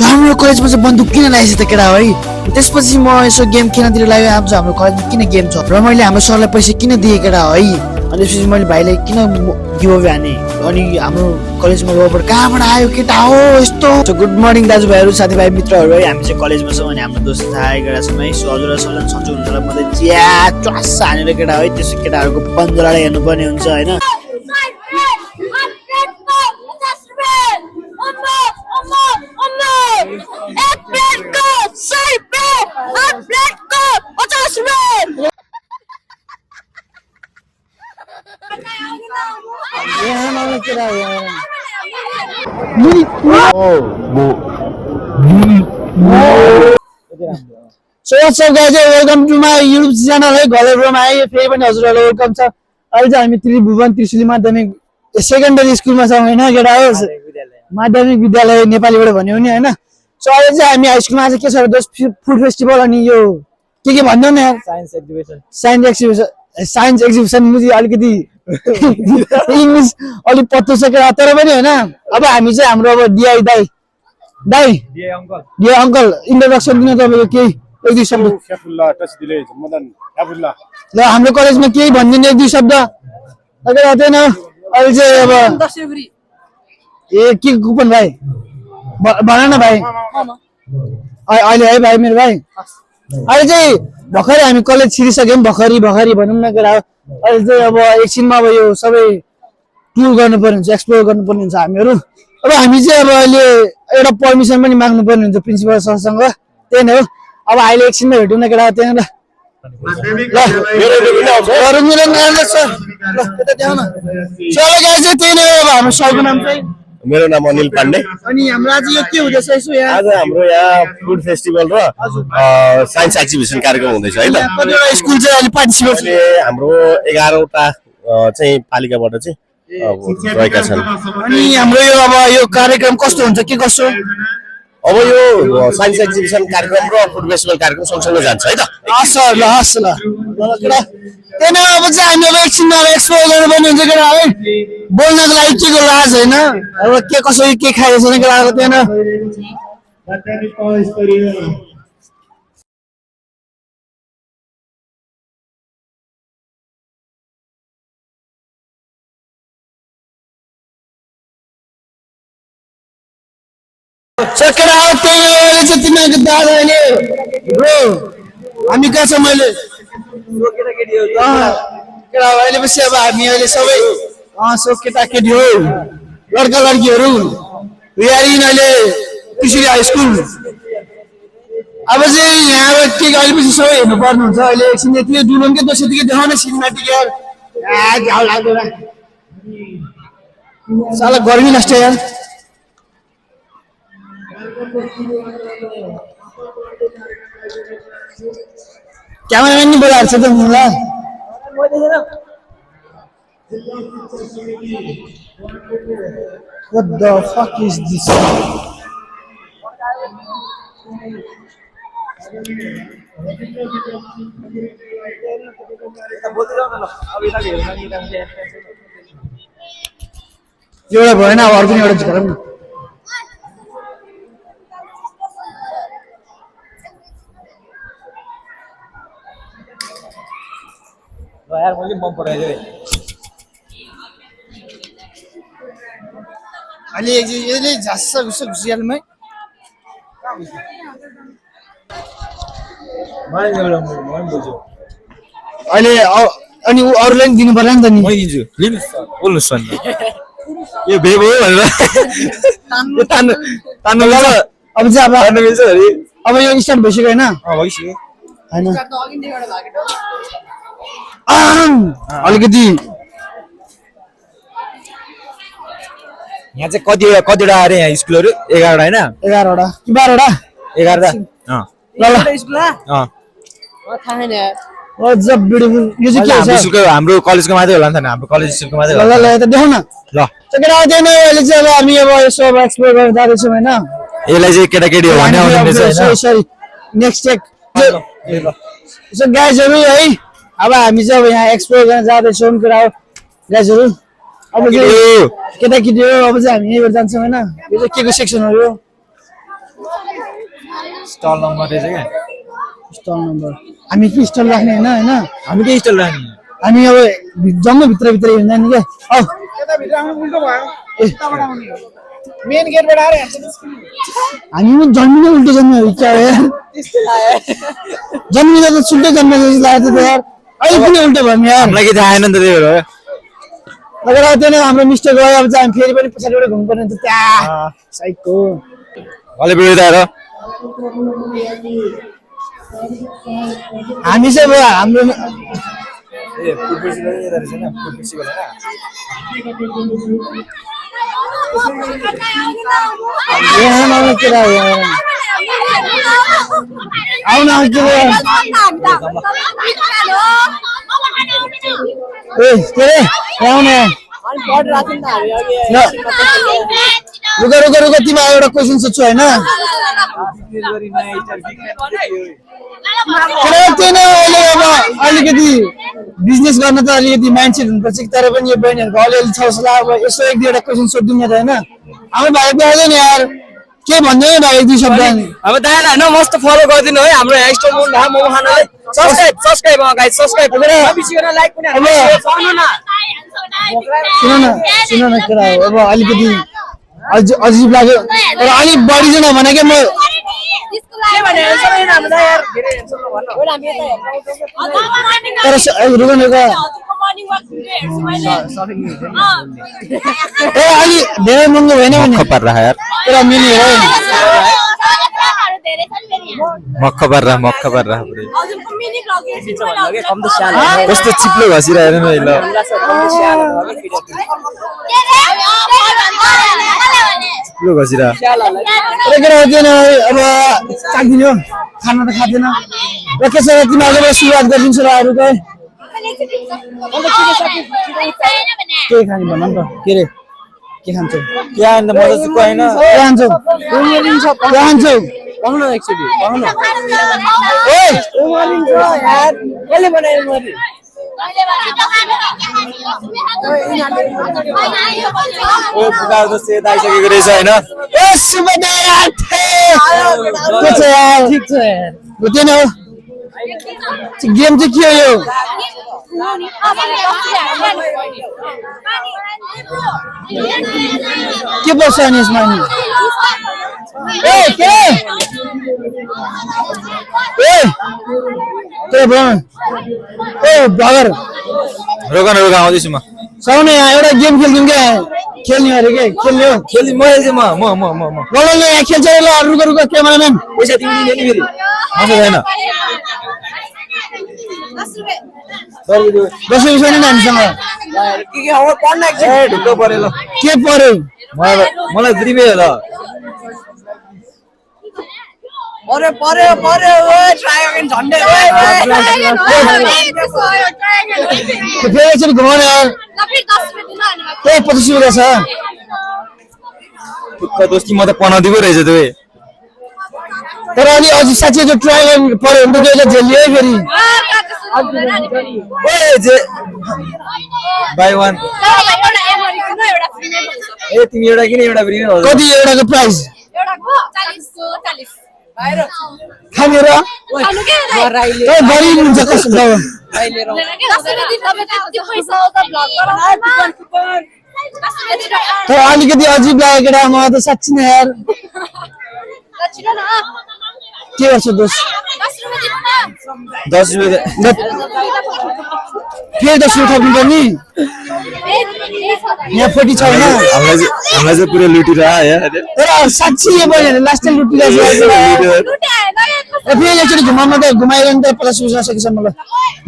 So हाम्रो कलेजमा चाहिँ बन्दुक किन लागेछ त केटा है त्यसपछि म यसो गेम खेल्नतिर लाग्यो आज हाम्रो कलेजमा किन गेम छ र मैले हाम्रो सरलाई पैसा किन दिएँ केटा है अनि त्यसपछि मैले भाइलाई किन गिभ अवे हाने अनि हाम्रो कलेजमा रोबर कहाँबाट आयो केटा हो यस्तो गुड मर्निङ दाजुभाइहरू साथीभाइ मित्रहरू है हामी चाहिँ कलेजमा छौँ अनि हाम्रो दोस्त थाहा केटा छौँ है सो हजुर सबैजना सन्चो हुन्छ होला म त ज्या च्वास हानेर केटा है त्यसो केटाहरूको पन्जरालाई हेर्नुपर्ने हुन्छ होइन So what's up guys, welcome to my YouTube channel है घरहरुमा आए फेरि पनि हजुरहरुलाई वेलकम छ अहिले चाहिँ हामी त्रिभुवन त्रिशुली माध्यमिक सेकेन्डरी स्कुलमा छौं हैन केटा हो माध्यमिक विद्यालय नेपालीबाट भन्यो नि हैन सो अहिले चाहिँ हामी हाई स्कुलमा आज के छ दोस्त फुड फेस्टिभल अनि यो के भन्नु न यार साइन्स एक्जिबिसन मुजी अलिकति इंग्लिश अलि पत्तो छ केटा तर पनि हैन अब हामी चाहिँ हाम्रो अब डिआई दाइ अंकल इन्ट्रोडक्सन दिन तपाईको केही एक दुई शब्द ल हाम्रो कलेजमा केही भन्दिन एक दुई शब्द अगर आदैन अहिले चाहिँ अब ए के कुपन भाइ भन न भाइ अहिले है भाइ मेरो भाइ अहिले चाहिँ भर्खरै हामी कलेज छिरिसक्यौं भर्खरी भनौं न केटा अहिले चाहिँ अब एकछिनमा अब यो सबै टुर गर्नुपर्ने हुन्छ एक्सप्लोर गर्नुपर्ने हुन्छ हामीहरू अब हामी चाहिँ अब अहिले एउटा पर्मिसन पनि माग्नु पर्ने हुन्छ प्रिन्सिपल सरसँग त्यही नै हो अब अहिले एकछिनमा भेटौँ न केटा त्यहाँ ल हाम्रो सरको नाम चाहिँ मेरो नाम अनिल पाण्डे अनि हाम्रो आज यो के हुँदैछ यसो यहाँ आज हाम्रो यहाँ फुड फेस्टिभल र साइन्स एक्जिबिसन कार्यक्रम हुँदैछ है त कतिवटा स्कुल चाहिँ अहिले पार्टिसिपेट हाम्रो 11 वटा चाहिँ पालिकाबाट चाहिँ रहेका छन् अनि हाम्रो यो अब यो कार्यक्रम कस्तो हुन्छ के कसो अब यो साइन्स एक्जिबिसन कार्यक्रम र फुड फेस्टिभल कार्यक्रम सँगसँगै जान्छ है त हस् ल त्यही नै अब चाहिँ हामी अब एकछिनमा एक्सप्लोर गर्नुपर्ने हुन्छ केटा है बोल्नको लागि के को लाज होइन अब के कसो के खाएको छैन केटाको त्यहाँ केटा त्यही चाहिँ तिमीहरूको दादा अहिले ब्रो हामी कहाँ छ मैले केटा अहिले पछि अब हामी अहिले सबै सो केटाकेटी हो लड्का लड्कीहरू यारिन अहिले त्रिशुली हाई स्कुल अब चाहिँ यहाँ के अहिले पछि सबै हेर्नु पर्ने हुन्छ अहिले एकछिन यति डुलोन के दोष यतिकै देखाउने सिनेमेटिक यार घाउ लाग्दो साला गर्मी नष्ट यार क्यामेराम्यान नि बोलाएर छ त मलाई What the fuck is this? एउटा भएन अब अर्को एउटा झिकाउँ न यार मैले मन परायो अहिले यसले झास्छ घुस्छ घुसिहाल्मै अहिले अनि अरूलाई पनि दिनु पर्ला नि त नि म दिन्छु लिनुहोस् बोल्नुहोस् न यो भेब हो भनेर तान्नु ल अब चाहिँ अब तान्नु मिल्छ अरे अब यो स्टार्ट भइसक्यो होइन भइसक्यो हैन अलिकति यहाँ चाहिँ कतिवटा अरे यहाँ स्कुलहरू 11 हैन 11 वटा कि 12 वटा 11 ल स्कुल थाहा छैन वाट्सअप ब्युटिफुल यो चाहिँ के हाम्रो छ स्कुलको हाम्रो कलेजको मात्रै होला नि त हाम्रो कलेज स्कुलको मात्रै ल ल त देखाउ न ल केटा आउँदैन अहिले चाहिँ अब हामी अब यसो अब एक्सप्लोर गर्न जाँदैछौँ हैन यसलाई चाहिँ केटाकेटी हो भने आउँदैछ हैन सरी नेक्स्ट चेक सो गाइजहरु है अब हामी चाहिँ अब यहाँ एक्सप्लोर गर्न जाँदैछौँ केटा गाइजहरु अब चाहिँ केटाकेटी हो अब चाहिँ हामी यहीँबाट जान्छौँ हैन यो चाहिँ के को सेक्सन हो यो स्टल नम्बर रहेछ क्या स्टल नम्बर हामी के स्टल राख्ने होइन होइन हामी के स्टल राख्ने हामी अब जम्मै भित्र हिँड्दा नि क्या मेन गेटबाट आएर हामी पनि जन्मिनै उल्टो जन्मियो क्या हो यार जन्मिँदा त सुल्टै जन्मेको जस्तो लागेको थियो यार अहिले पनि उल्टो भयो नि यार हामीलाई के थाहा आएन नि त त्यही भएर लगेर त्यो नै हाम्रो मिस्टेक भयो अब चाहिँ हामी फेरि पनि पछाडिबाट घुम्नु पर्ने हुन्छ त्यहाँ साइकको भले बिउता हेर हामी चाहिँ अब हाम्रो ए फुटबल यता रहेछ हैन फुटबल सिकाउन यहाँ नआउने केटा हो यार आउन के के रे आउन रुक रुक रुक तिमीलाई एउटा क्वेसन सोध्छु होइन त्यही नै अहिले अब अलिकति बिजनेस गर्न त अलिकति मान्छे हुनुपर्छ तर पनि यो बहिनीहरूको अलिअलि छ जस्तो लाग्यो यसो एक दुईवटा क्वेसन सोधिदिउँ न त होइन हाम्रो भाइ आउँदैन नि यार के भन्दै भाइ एक दुई शब्द अब दाइला हैन मस्त फलो गरिदिनु है हाम्रो हेयर स्टाइल मुन मोमो खानलाई सब्स्क्राइब गाइस सब्स्क्राइब गरेर बिसिएर लाइक पनि हाल्नु न सुन न केटा हो अब अलिकति अजिब लाग्यो तर अलिक बढी चाहिँ नभने क्या म तर रुक न ए अलि धेरै महँगो भएन भने खपर रहा यार तेरा मिली हो मक्ख पर रहा पुरै कस्तो चिप्लो घसिरहेर नि ल चिप्लो घसिरा अरे केटा हुँदैन अब चाख्दिने हो खाना त खाँदैन र के छ तिमीहरूले सुरुवात गरिदिन्छु र अरूकै के खाने भन नि त के रे के खान्छौ के आइन त म त चुक्क हैन के खान्छौ के खान्छौ पाउन एक्चुअली पाउन ओए यार कसले बनायो मैले ओ पुकार त सेत आइसकेको रहेछ हैन ए सुबदा यार के छ यार ठीक छ यार बुझ्दैन हो गेम चाहिँ के हो यो के पर्छ अनि यसमा नि ए के ए के भन ए ब्लगर रोक आउँदैछु म साउने यहाँ एउटा गेम खेल्दिउँ क्या खेल्ने अरे के खेल्ने हो खेल्नु म चाहिँ म बोलले यहाँ खेल्छ ल रुक क्यामेराम्यान पैसा तिमीले नि फेरि आउँछ छैन 10 रुपियाँ छैन नि हामीसँग के हो पढ्न ए ढुक्क परे ल के पर्यो मलाई फ्री पे ल अरे पर्यो ओए ट्राई अगेन झन्डे ओए फेरि एकचोटि घुमाउनु यार ए 50 रुपियाँ छ टुक्क दोस्ती म त पनाउँदै पो रहेछ त्यो तर अनि अझै साँच्चै त्यो ट्राई गर्नु पर्यो भने त त्यसले झेल्यो है फेरि ओए जे बाइ वन ए तिमी एउटा किन एउटा फ्री हो कति एउटाको प्राइस खाने र गरी हुन्छ कस्तो तर अलिकति अजिब लाग्यो केटा म त साँच्ची नै यार के गर्छ दोस्त 10 रुपैयाँ फेरि 10 रुपियाँ थप्नु पर्ने यहाँ 40 छैन हामीलाई चाहिँ पुरै लुटिरह यार तर साँच्ची यो बहिनी लास्ट टाइम लुटिरहेको फेरि एकचोटि घुमाउनु त घुमाइरहनु त 50 रुपियाँ सकेसम्म ल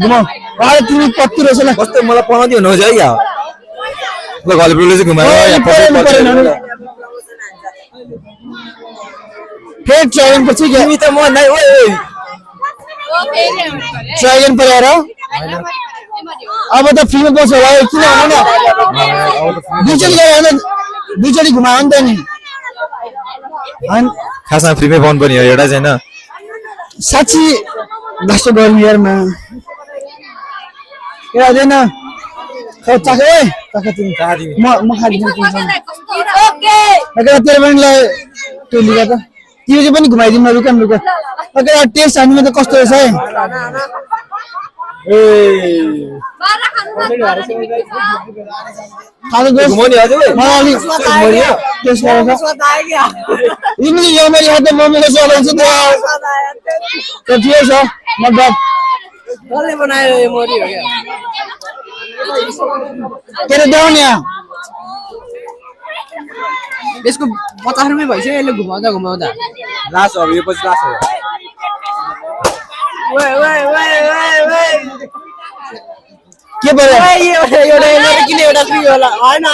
घुमाऊ अरे तिमी कति रहेछ ल कस्तो मलाई पनाउँदै हुनुहुन्छ है यहाँ ल घरले चाहिँ घुमायो फेरि ट्राइगन पछि क्या तिमी त म नाइ ओए ट्राइगन परेर अब त फ्रीमा पाउँछ होला किन हुनु न दुईचोटि घुमायो नि त नि खासमा फ्रीमै पाउनु पर्ने हो एउटा चाहिँ होइन साँच्ची जस्तो गर्नु यारमा ए हुँदैन चाख ए चाख तिमी म खादिदिन्छु तेरो पनि ल त्यो लिगा त त्यो चाहिँ पनि घुमाइदिनु न रुकन रुक अगर टेस्ट हान्नुमा त कस्तो रहेछ है खानु दोस्त घुमाउने हजुर मलाई अलि टेस्ट गरेर तिमीले यो मैले हातमा मम्मीको स्वाद आउँछ त ठिकै छ नट ब्याड कसले बनायो यो मोरी हो क्या के रे देऊ नि यहाँ यसको 50 रुपैयाँ भइसक्यो यसले घुमाउँदा घुमाउँदा लास्ट हो यो पछि लास्ट हो के पर्यो एउटा किन एउटा फ्री होला हैन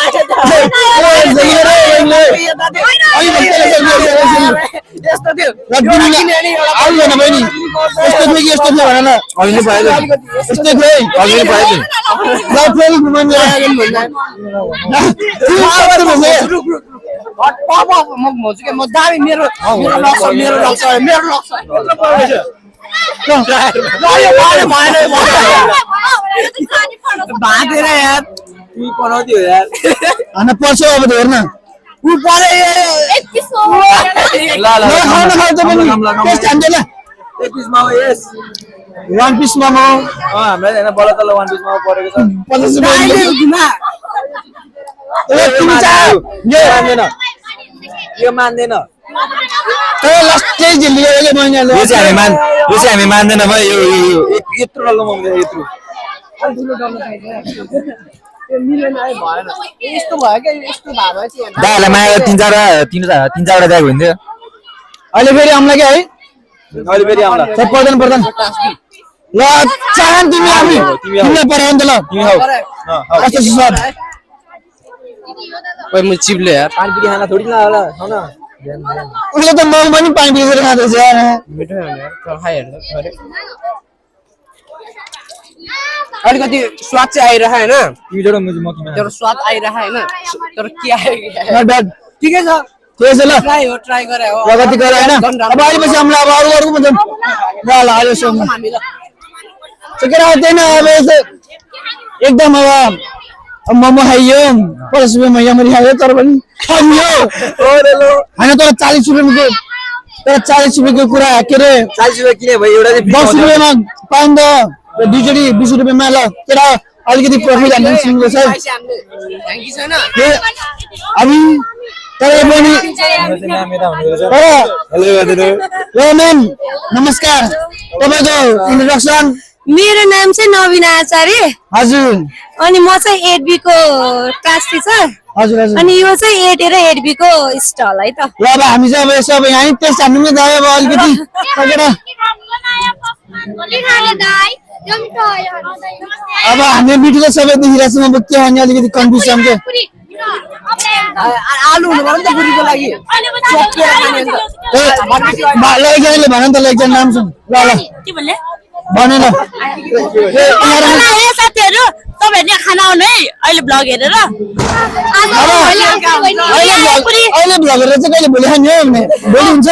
यस्तो थियो आउनु बहिनी यस्तो थियो कि यस्तो थियो भन न अघि पाएछ यस्तो थियो अघि पाएछ ल फेरि घुमाउनु म दामी मेरो लक्ष्य भागेर यार तू बनाउँथ्यो यार हान पर्छ अब त हेर्न उ परे ल ल खाना खान्छ पनि टेस्ट हान्दैन एक पिस माउ यस वन पिस मोमो हामीलाई हैन बल्ल तल्ल वन पिस माउ परेको छ 50 रुपैयाँ यो मान्दैन लास्ट टेस्ट दिल्ली महिनाले यो चाहिँ हामी मान्दैन भाइ यो यत्रो डल्लो माग्दै यत्रो यस्तो भयो क्या यस्तो भाबा चाहिँ दाइलाई मागेर तीन चारवटा दिएको हुन्थ्यो अहिले फेरि आउँला क्या है अहिले फेरि आउँला सब पर्दैन ल चाहन तिमी आफै तिमीलाई परायो नि त ल तिमी खाऊ कस्तो छ सर ओइ म चिप्ले यार पानी पिरी खाना थोडी न होला खाऊ न उसले त मम पनि पानी पिएर खाँदैछ यार मिठो हो यार खाइहेर्नु अरे अलिकति स्वाद चाहिँ आइरह हैन तिमी जोड म किन तर स्वाद आइरह हैन तर के आयो नट ब्याड ठिकै छ ठिकै छ ल ट्राई गरे हो प्रगति गरे हैन अब आइपछि हामीलाई अब अरु पनि ल ल आयो सोम हामी ल चकेर आउँदैन अब यस्तो एकदम अब मोमो खाइयो 50 रुपैयाँमा यमरी खायो तर पनि खाइयो हैन तर 40 रुपैयाँको तर 40 रुपैयाँको कुरा के रे 40 रुपैयाँ किने भाइ एउटा चाहिँ 10 रुपैयाँमा पाइन्छ दुईचोटी 20 रुपैयाँमा ल तेरा अलिकति प्रफिट हाल्नु सिक्नु छ थ्यांक यू छैन हामी तर पनि हेलो गर्दिनु ल म्याम नमस्कार तपाईको इन्ट्रोडक्सन मेरो नाम चाहिँ नवीना आचार्य हजुर अनि म चाहिँ 8B को क्लास टिचर हजुर हजुर अनि यो चाहिँ 8A र 8B को स्टल है त ल अब हामी चाहिँ अब यसो अब यहीँ टेस्ट हान्नु पनि गयो अब अलिकति सकेर अब हामीले मिठो त सबै देखिरहेको छौँ अब के खाने अलिकति कन्फ्युज छौँ के आलु हुनु पर्यो नि त पुरीको लागि चक्केर खाने नि त ल एकजनाले भन नि त ल एकजना नाम सुन ल ल के भन्ले भन ल साथीहरु तपाईहरुले खाना आउनु है अहिले ब्लग हेरेर अहिले भ्लग गरेर चाहिँ कहिले भोलि खाने हो भने भोलि हुन्छ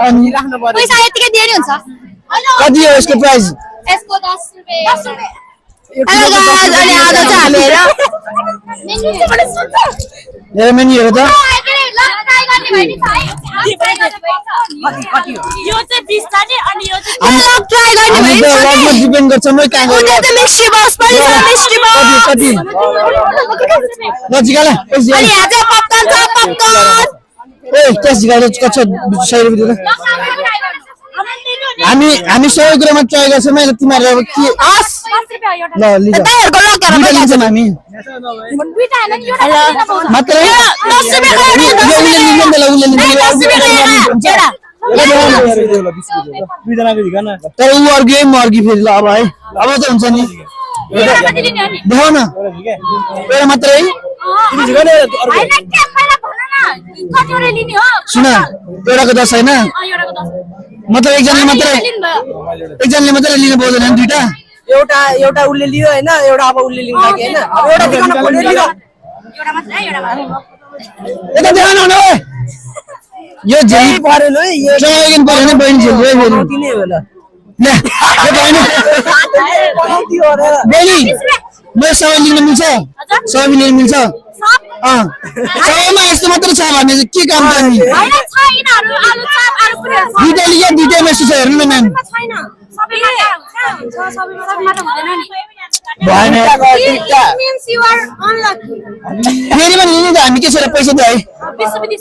अनि पैसा यतिकै दिएर हुन्छ कति हो यसको प्राइस यसको 10 रुपैयाँ हेलो गाइस अनि आज चाहिँ हामी हेर हेर मेन्यु हेर त यो चाहिँ 20 छ नि अनि यो चाहिँ ट्राई गर्ने हामी भयो त लगभग डिपेन्ड गर्छ म कहाँ गएर उनीहरु त मिस्ट्री बक्स पनि छ मिस्ट्री बक्स कति ल जिगाला अनि यहाँ चाहिँ पपकर्न छ पपकर्न ए त्यस जिगाला कच्छ 100 रुपैयाँ दिएर हामी सबै कुरामा ट्राई गर्छौँ है तिमीहरू अब के ल लिज तपाईहरुको लगेर लिन्छौँ हामी मात्रै तर ऊ अर्ग्यो म अर्गी फेरि ल अब है अब त हुन्छ नि देखाउ न एउटा मात्रै सुन एउटाको 10 होइन मतलब एकजनाले मात्रै लिनु पाउँदैन नि दुईटा एउटा उले लियो हैन एउटा अब उले लिन लाग्यो हैन अब एउटा दिखाउन पर्यो लियो यता देखाउन न ओए यो जेही परेन है यो ट्राइगन परेन बहिनी छ यो मेरो किने हो ल ल यो बहिनी बनाउँथ्यो अरे बहिनी म सबै लिन मिल्छ सबै लिन मिल्छ सबैमा यस्तो मात्र छ भने चाहिँ के काम गर्ने होइन छैन आलु चाप आलु पुरी दुईटा लिया दुईटैमा यस्तो छ हेर्नु न म्याम छैन सबैमा कहाँ हुन्छ सबैमा त हुँदैन नि भएन It means you are unlucky. फेरि पनि लिने त हामी के छ र पैसा त है 20 रुपैयाँ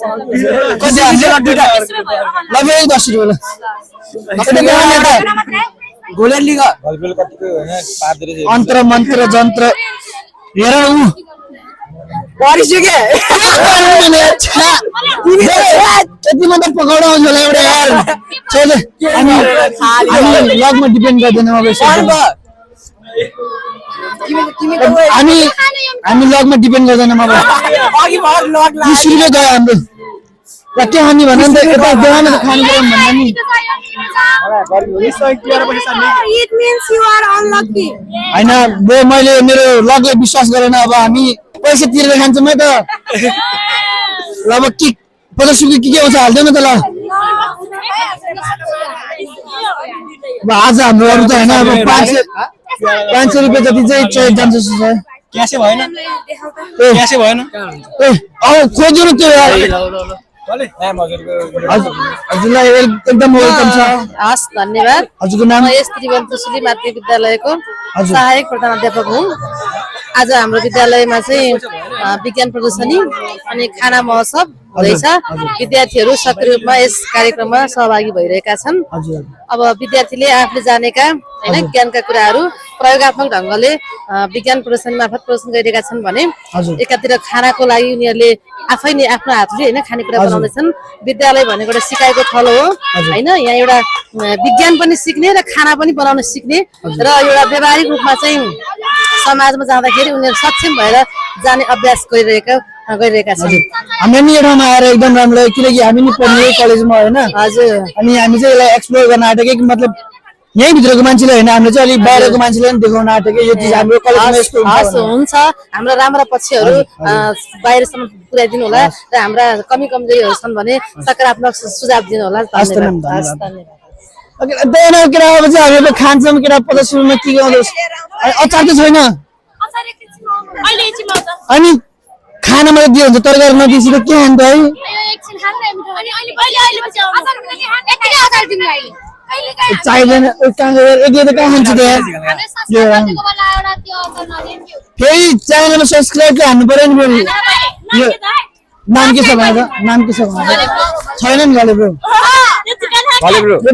कति हाल्छ दुईटा ल फेरि 10 रुपियाँ ल गोलेर लिग अन्त्र मन्त्र जन्त्र हेर उ परिसक्यो यतिमा त पकाउन आउँछ होला एउटा यार हामी लगमा डिपेन्ड गर्दैन अब हामी लगमा डिपेन्ड गर्दैन अब 20 रुपियाँ गयो हाम्रो र के खाने भन्दा त यता दोकानमा त खानु पर्यो भन्दा नि It means you are unlucky. हैन बे मैले मेरो लगलाई विश्वास गरेन अब हामी पैसा तिरेर खान्छौँ है त ल अब के 50 रुपियाँ के आउँछ हाल्दैन त ल अब आज हाम्रो अरू त हैन अब 500 रुपियाँ जति चाहिँ जान्छ जस्तो छ क्यासे भएन ए क्यासे भएन ए औ खोज्नु न त्यो यार हजुरलाई एकदम वेलकम छ हस् धन्यवाद हजुरको नाम म यस त्रिभुवन सुली माध्यमिक विद्यालयको सहायक प्रधानाध्यापक हुँ आज हाम्रो विद्यालयमा चाहिँ विज्ञान प्रदर्शनी अनि खाना महोत्सव हुँदैछ विद्यार्थीहरू सक्रिय रूपमा यस कार्यक्रममा सहभागी भइरहेका छन् अब विद्यार्थीले आफूले जानेका हैन ज्ञानका कुराहरू प्रयोगात्मक ढंगले विज्ञान प्रदर्शनी मार्फत प्रदर्शन गरिरहेका छन् भने एकातिर खानाको लागि उनीहरूले आफै नै आफ्नो हातले हैन खानेकुरा बनाउँदैछन् विद्यालय भनेको एउटा सिकाइको थलो हो हैन यहाँ एउटा विज्ञान पनि सिक्ने र खाना पनि बनाउन सिक्ने र एउटा व्यावहारिक रूपमा चाहिँ समाजमा जाँदाखेरि उनीहरू सक्षम भएर जाने अभ्यास गरिरहेका छन् हामी नि एउटा आएर एकदम राम्रो किनकि हामी नि पढ्ने कलेजमा हैन हजुर अनि हामी चाहिँ यसलाई एक्सप्लोर गर्न आँटेको कि मतलब यही भित्रको मान्छेले हैन हामीले चाहिँ अलि बाहिरको मान्छेले पनि देखाउन आँटेको यो चीज हाम्रो कलेजमा यस्तो हुन्छ हाम्रो राम्रा पक्षहरू बाहिरसम्म पुर्याइदिनु होला र हाम्रा कमी कमजोरीहरू छन् भने सकारात्मक सुझाव दिनु होला धन्यवाद देन केटा अब चाहिँ हामी अब खान्छौँ केटा 50 रुपैयाँमा के गर्नुहोस् अचार त छैन अनि खानामा दियो हुन्छ तरकारी नदिएपछि त के खान्छ है चाहिँदैन एकले त कहाँ खान्छ त फेरि च्यानलमा सब्सक्राइब हान्नु पर्यो नि फेरि यो नाम के छ भनेको नाम के छ भनेको छैन नि गले ब्रो यो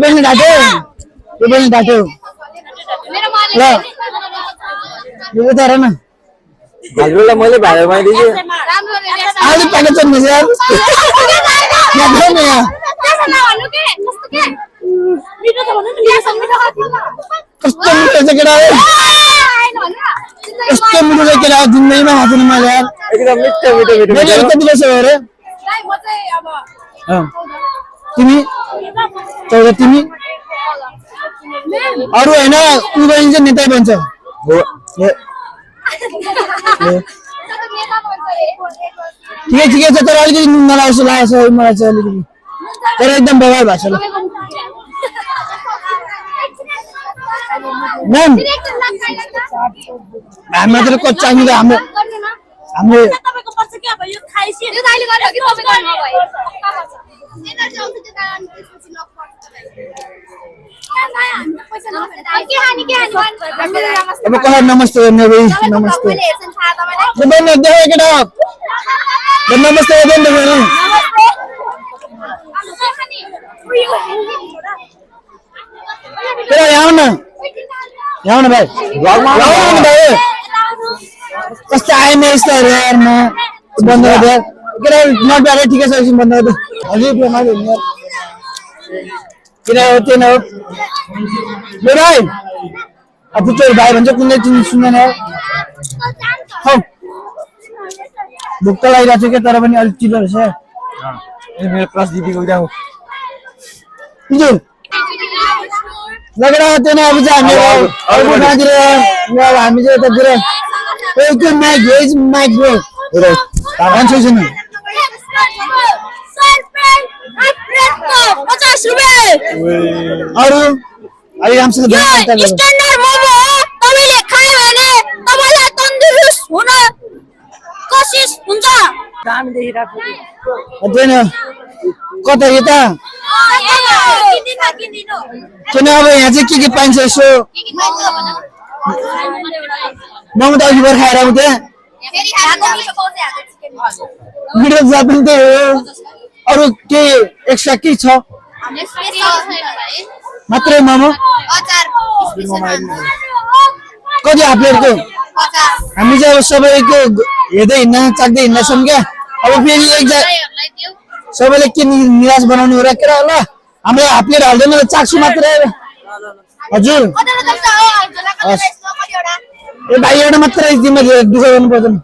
पनि ढाट्यो ल यो त हेर न हजुरलाई मैले भाइमा दिए आलु प्याकेट चल्नु छ यार यहाँ छैन यहाँ कस्तो मिठो छ केटा यस्तो मिठो छ केटा जिन्दगीमा खाएको छैन मैले यार एकदम मिठो मैले कति वर्ष भयो रे तिमी 14 तिमी अरू हैन उ बनिन्छ नेता बन्छ ठिकै छ तर अलिकति नराम्रो जस्तो लागेको छ मलाई चाहिँ अलिकति तर एकदम बवाल भएको छ ल म्याम हामी मात्र कच्चा हामी त हाम्रो अब कसलाई नमस्ते गर्ने भाइ नमस्ते देखो केटा नमस्ते केटा यहाँ न भाइ कस्तो आएन यस्तो यारमा बन्द गरिदियो केटा नट ब्याड ठिकै छ एकछिन बन्द गरिदियो हजुर माथि किन हो त्यो न हो भाइ अब चोर भाइ भन्छ कुनै चिज सुन्दैन हौ भुक त लागिरहेको छ क्या तर पनि अलिक चिल्लो रहेछ मेरो प्लस दिदीको जाऊ हजुर लगेर त्यो अब चाहिँ हामी अर्को ठाउँतिर हामी चाहिँ यतातिर त्यो माइक ब्रो भन्छ छैन अरू अलि राम्रोसँग स्ट्यान्डर्ड मोमो हो तपाईले खायो भने तपाईलाई तन्दुरुस्त हुन कोसिस हुन्छ हामी देखिरहेको त्यही न कता यता किन अब यहाँ चाहिँ के पाइन्छ यसो मोमो त अघि भर खाएर आउँथे मिठो जात पनि त्यही हो अरू केही एक्स्ट्रा के छ मात्रै मोमो कति हाफ प्लेटको हामी चाहिँ अब सबैको हेर्दै हिँड्न चाख्दै हिँड्दैछौँ क्या अब फेरि सबैले के निराश बनाउनु हो र के होला हाम्रो हाफ प्लेट हाल्दैन चाख्छु मात्रै हजुर ए भाइ एउटा मात्रै तिमीले दुःख गर्नु पर्दैन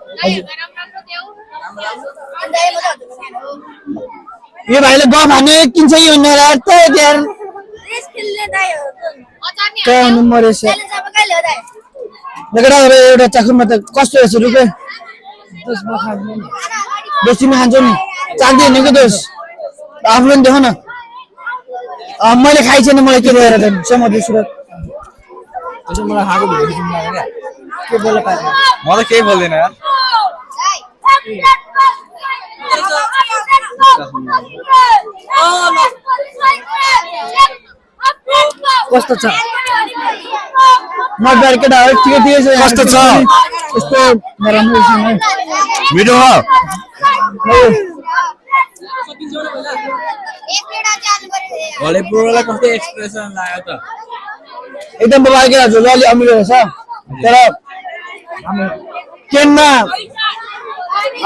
यो भाइले ग भने किन्छ कि हुन्न र त यार कहाँ मरेछ देखा एउटा चाखुमा त कस्तो रहेछ रुपे बेसीमा खान्छौ नि चाख्दै हिँडेको दोष आफूले पनि देख न मैले खाइ छैन मलाई के लिएर समझ सुरत मलाई खाएको के बोला पाए म त केही बोल्दैन यार कस्तो छ नट ब्याड केटा हो ठिकै छ कस्तो छ यस्तो नराम्रो छैन मिठो हो भोले प्रोलाई कस्तो एक्सप्रेसन लाग्यो त एकदम बबाल के हजुर अलि अमिलो रहेछ तर टेनमा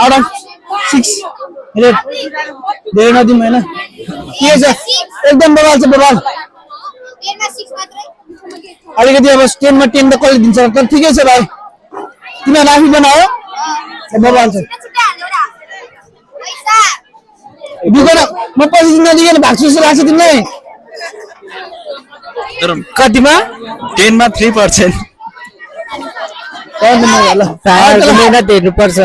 आउट अफ 6 रेट धेरै नदिउँ होइन के छ एकदम बबाल छ बबाल अलिकति अब 10 मा 10 त कसले दिन्छ तर ठिकै छ भाइ तिमीहरू आफै बनायो बबाल छ दुःख म पछि नदिकन भाग्छु जस्तो लाग्छ तिमीलाई तर कतिमा 10 मा 3% हेर्नुपर्छ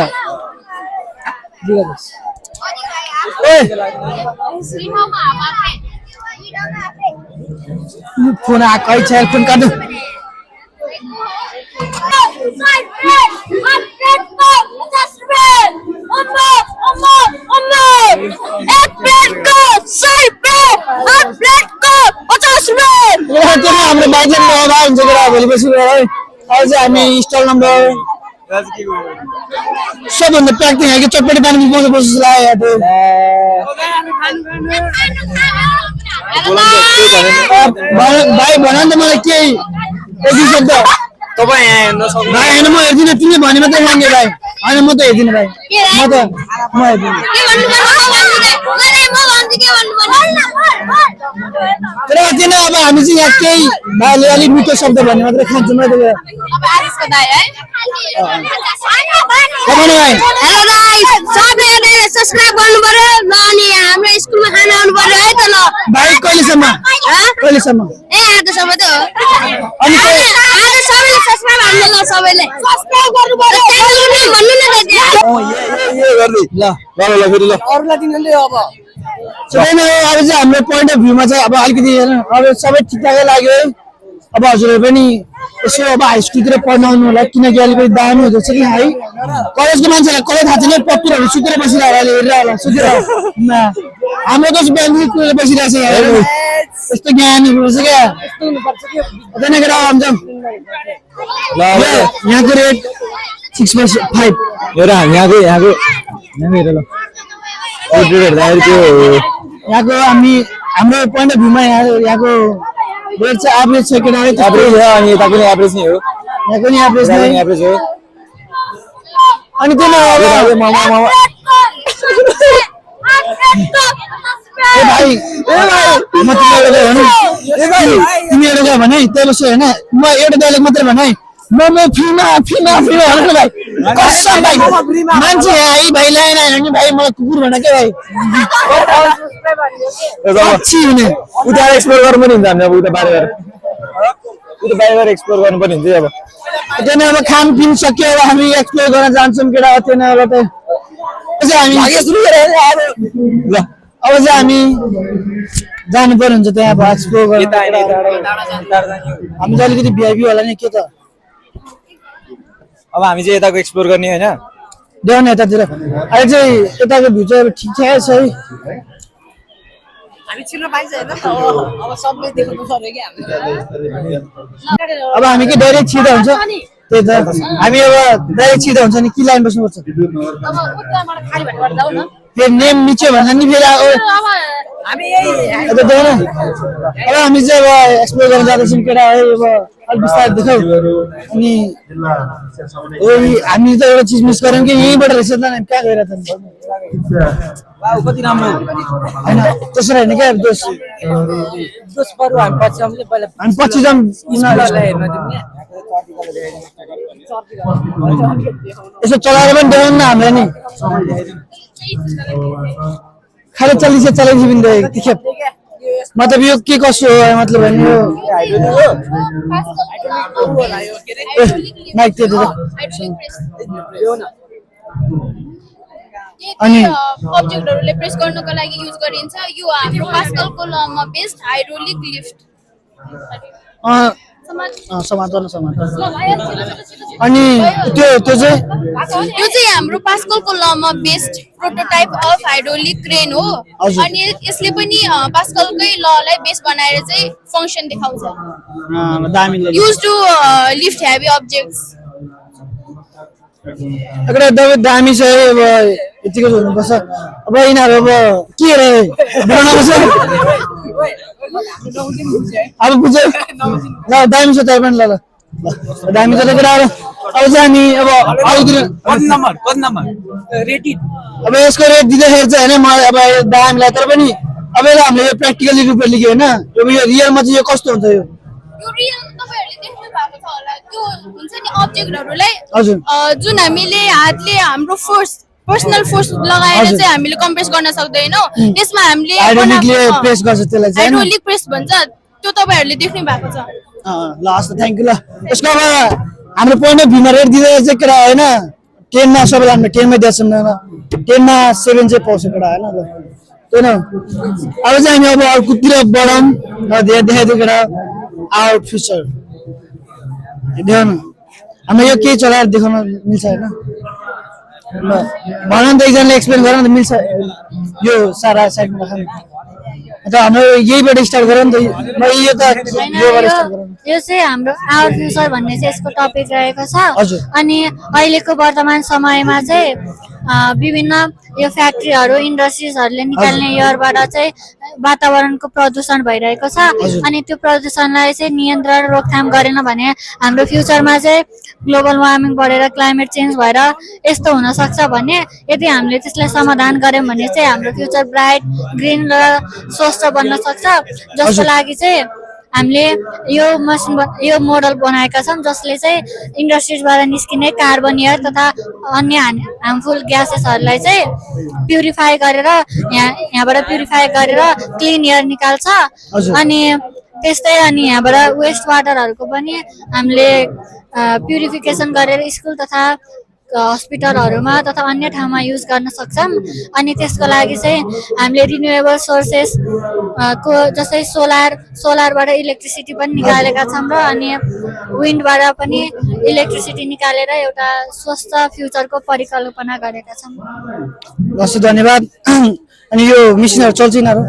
फोन आएको छ फोन काट्नु हाम्रो बाइकले हुन्छ भोलि पछि अब चाहिँ हामी स्टल नम्बर सबभन्दा प्याक यहाँ कि चटपटी पानी पाउँछ जस्तो लाग्यो भाइ भन नि त मलाई केही एक शब्द तपाईँ यहाँ हेर्न सक्नुहुन्छ भाइ होइन म हेर्दिनँ तिमीले भने मात्रै खाने भाइ होइन म त हेर्दिनँ भाइ म हेर्दिनँ तर किन अब हामी चाहिँ यहाँ केही भाइले अलिक मिठो शब्द भन्ने मात्रै खान्छौँ म त हेलो गाइस सबैले सब्स्क्राइब गर्नु पर्यो ल अनि हाम्रो स्कुलमा खाना आउनु पर्यो है त ल भाइ कहिलेसम्म ए आजसम्म त हो अनि आज सबैले सब्स्क्राइब हान्नु ल सबैले सब्स्क्राइब गर्नु पर्यो भन्नु न त ये गर्दै ल फेरि ल अरूलाई दिनले अब छैन अब चाहिँ हाम्रो पोइन्ट अफ भ्यूमा चाहिँ अब अलिकति अब सबै ठिकठाकै लाग्यो है अब हजुरहरू पनि यसो अब हाई स्कुलतिर पढ्न आउनु होला किनकि अलिकति दामी हुँदैछ कि है कलेजको मान्छेलाई कसलाई थाहा छैन पत्तरहरू सुतेर बसिरहेको होला हेरेर होला सुतेर हाम्रो त बिहान कुरेर बसिरहेको छ यहाँ यस्तो ज्ञानहरू रहेछ क्या त्यहाँदेखि हुन्छ यहाँको रेट 6.5 हेर यहाँको हेर ल यहाँको हाम्रो पोइन्ट अफ भ्यूमा यहाँको रेट चाहिँ एभरेज छ केटा एभरेज हो अनि यता पनि एभरेज नै हो यहाँको नि एभरेज नै एभरेज हो अनि त्यही ए भाइ म तिमीहरू गयो भने त्यही बस्यो होइन म एउटा डायलग मात्रै भने है मोमो फ्रीमा भन्नु भाइ कसम भाइ मान्छे है भाइ ल्याएन भने भाइ मलाई कुकुर भन के भाइ अच्छी हुने उता एक्सप्लोर गर्नु पनि हुन्छ हामी अब उता बाहिर उता बाहिर एक्सप्लोर गर्नु पनि हुन्छ अब त्यहाँ अब खानपिन सक्यो अब हामी एक्सप्लोर गर्न जान्छौँ केटा त्यहाँ अब त हामी सुरु गरेर ल अब चाहिँ हामी जानु पर्ने हुन्छ त्यहाँ अब एक्सप्लोर गर्न हामी चाहिँ अलिकति भिआइपी होला नि के त अब हामी चाहिँ यताको एक्सप्लोर गर्ने हैन देऊ न यतातिर अहिले चाहिँ यताको भ्यू चाहिँ अब ठिकठाकै छ है हामी छिर्न पाइन्छ हैन अब सबले देख्नु पर्यो कि हामीले अब हामी के डाइरेक्ट छिर्दा हुन्छ त्यही त हामी अब डाइरेक्ट छिर्दा हुन्छ नि कि लाइन बस्नुपर्छ अब उताबाट खाली भएर जाऊ न फेरि नेम मिच्यो भन्छ नि फेरि हामी यही अब देऊ न अब हामी चाहिँ अब एक्सप्लोर गर्न जाँदैछौँ केटा है अब अलिक बिस्तारै देखाउ अनि हामी त एउटा चिज मिस गऱ्यौँ कि यहीँबाट रहेछ त हामी कहाँ गएर वाउ कति राम्रो होइन त्यसरी होइन क्या दोष दोष पर्यो हामी पछि आउँछ पहिला हामी पछि जाऊँ स्कुललाई हेर्न दिने यसो चलाएर पनि देखाउनु न हामीलाई नि खाली चलाइदियो पनि देखेको ती खेप मतलब यो के कसो हो मतलब होइन यो माइक त्यो अनि अब्जेक्टहरुले प्रेस गर्नको लागि युज गरिन्छ यो हाम्रो पास्कलको लमा बेस्ड हाइड्रोलिक लिफ्ट समाधान अनि त्यो चाहिँ हाम्रो पास्कलको लमा based prototype of hydraulic crane हो अनि यसले पनि पास्कलकै ललाई बेस बनाएर चाहिँ फंक्सन देखाउँछ दामी use to lift heavy objects अगर दामी छ है अब यतिको हुनुपर्छ अब यिनीहरू अब के रे बनाउँछ अब बुझ्यो ल दामी छ त्यही पनि ल दामी छ केटा अब चाहिँ हामी अब आउँदिन कति नम्बर रेटेड अब यसको रेट दिँदाखेरि चाहिँ होइन मलाई अब दामीलाई तर पनि अब हामीले यो प्र्याक्टिकली रूपमा लिग्यो होइन यो रियलमा चाहिँ यो कस्तो हुन्छ यो रियल तपाईहरुले देख्नु भएको छ होला त्यो हुन्छ नि अब्जेक्टहरुलाई हजुर जुन हामीले हातले हाम्रो फोर्स पर्सनल फोर्स लगाएर चाहिँ हामीले कम्प्रेस गर्न सक्दैनौ यसमा हामीले हाइड्रोलिकले प्रेस गर्छ त्यसलाई चाहिँ हाइड्रोलिक प्रेस भन्छ त्यो तपाईहरुले देख्नु भएको छ ल हस् थ्यांक यू ल यसको अब हाम्रो पोइन्ट अफ भ्यूमा रेट दिँदा चाहिँ केटा होइन 10 मा सबैलाई हामीले 10 मै दिएछौँ न 10 मा 7 चाहिँ पाउँछ केटा होइन ल त्यही न अब चाहिँ हामी अब अर्कोतिर बढौँ धेरै देखाइदियो केटा आवर फ्युचर देखाउनु हाम्रो यो केही चलाएर देखाउन मिल्छ होइन ल भन त एकजनाले एक्सप्लेन गर न त मिल्छ यो सारा साइडमा राख्नु त हाम्रो यहीबाट स्टार्ट गरौँ न त म यो त योबाट स्टार्ट गरौँ यो चाहिँ हाम्रो आवर फ्युचर भन्ने चाहिँ यसको टपिक रहेको छ हजुर अनि अहिलेको वर्तमान समयमा चाहिँ विभिन्न यो फ्याक्ट्रीहरू इन्डस्ट्रिजहरूले निकाल्ने एयरबाट चाहिँ वातावरणको प्रदूषण भइरहेको छ अनि त्यो प्रदूषणलाई चाहिँ नियन्त्रण रोकथाम गरेन भने हाम्रो फ्युचरमा चाहिँ ग्लोबल वार्मिङ बढेर क्लाइमेट चेन्ज भएर यस्तो हुन सक्छ भने यदि हामीले त्यसलाई समाधान गर्यौं भने चाहिँ हाम्रो फ्युचर ब्राइट ग्रीन र स्वस्थ बन्न सक्छ जसको लागि चाहिँ हामीले यो मोडल बनाएका छौं जसले चाहिँ इन्डस्ट्रिजबाट निस्किने कार्बन एयर तथा अन्य हार्मफुल ग्यासेसहरूलाई चाहिँ प्युरिफाई गरेर यहाँबाट प्युरिफाई गरेर क्लिन एयर निकाल्छ अनि त्यस्तै अनि यहाँबाट वेस्ट वाटरहरूको पनि हामीले प्युरिफिकेसन गरेर स्कुल तथा हस्पिटलहरुमा तथा अन्य ठाउँमा युज गर्न सक्छौं अनि त्यसको लागि चाहिँ हामीले रिन्युएबल सोर्सेस को जस्तै सोलरबाट इलेक्ट्रिसिटी पनि निकालेका छौं र अनि विन्डबाट पनि इलेक्ट्रिसिटी निकालेर एउटा स्वस्थ फ्युचरको परिकल्पना गरेका छौं। हस् धन्यवाद। अनि यो मिसिनहरु चल्छ यिनीहरु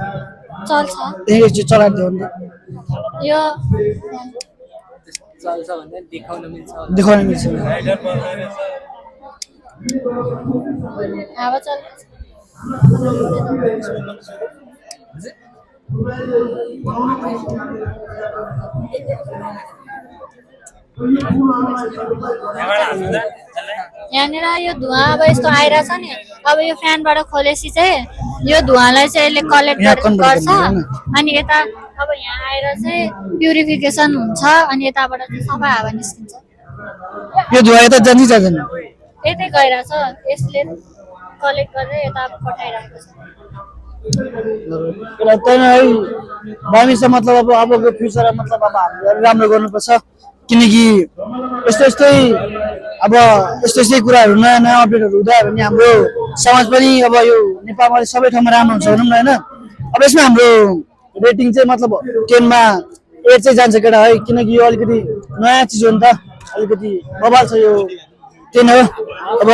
चल्छ एकचोटि चलाएर देऊ न यो चल्छ भन्ने देखाउन मिल्छ हावा चल्छ यहाँनिर यो धुवा अब यस्तो आइरहेछ नि अब यो फ्यानबाट खोलेपछि चाहिँ यो धुवालाई चाहिँ यसले कलेक्ट गर्छ अनि यता अब यहाँ आएर चाहिँ प्युरिफिकेसन हुन्छ अनि यताबाट चाहिँ सफा हावा निस्किन्छ। यो धुवा यता जान्छ जाँदैन यतै गइरहेछ यसले कलेक्ट गरेर यता पठाइरहेको छ। दामी छ मतलब अब अबको फ्युचर मतलब अब हामीले राम्रो गर्नुपर्छ किनकि यस्तै यस्तै कुराहरू नयाँ नयाँ अपडेटहरू हुँदा भने हाम्रो समाज पनि अब यो नेपालमा सबै ठाउँमा राम्रो हुन्छ भनौँ न होइन। अब यसमा हाम्रो रेटिङ चाहिँ मतलब 10 मा 8 चाहिँ जान्छ केटा है किनकि यो अलिकति नयाँ चिज हो नि त अलिकति बवाल छ यो त्यही नै हो अब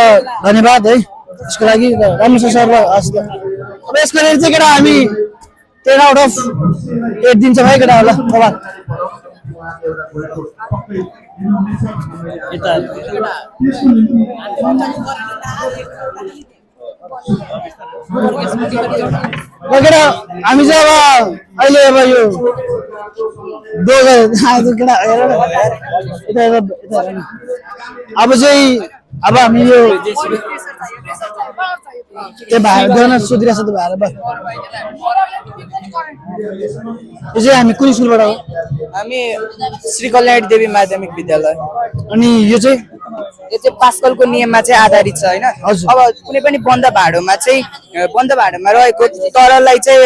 धन्यवाद है यसको लागि राम्रो छ सरलाई अब यसको रेट चाहिँ केटा हामी 10 आउट अफ 8 दिन्छ भाइ केटा होला धन्यवाद केटा हामी चाहिँ अब अहिले अब यो केटा हेर अब चाहिँ अब हामी यो त्यो भाइ गर्न सोधिरहेको छ त्यो भाइले बस यो चाहिँ हामी कुन स्कुलबाट हो हामी श्री कल्याणी देवी माध्यमिक विद्यालय अनि यो चाहिँ यो चाहिँ पास्कलको नियममा चाहिँ आधारित छ होइन हजुर। अब कुनै पनि बन्द भाडोमा रहेको तरलाई चाहिँ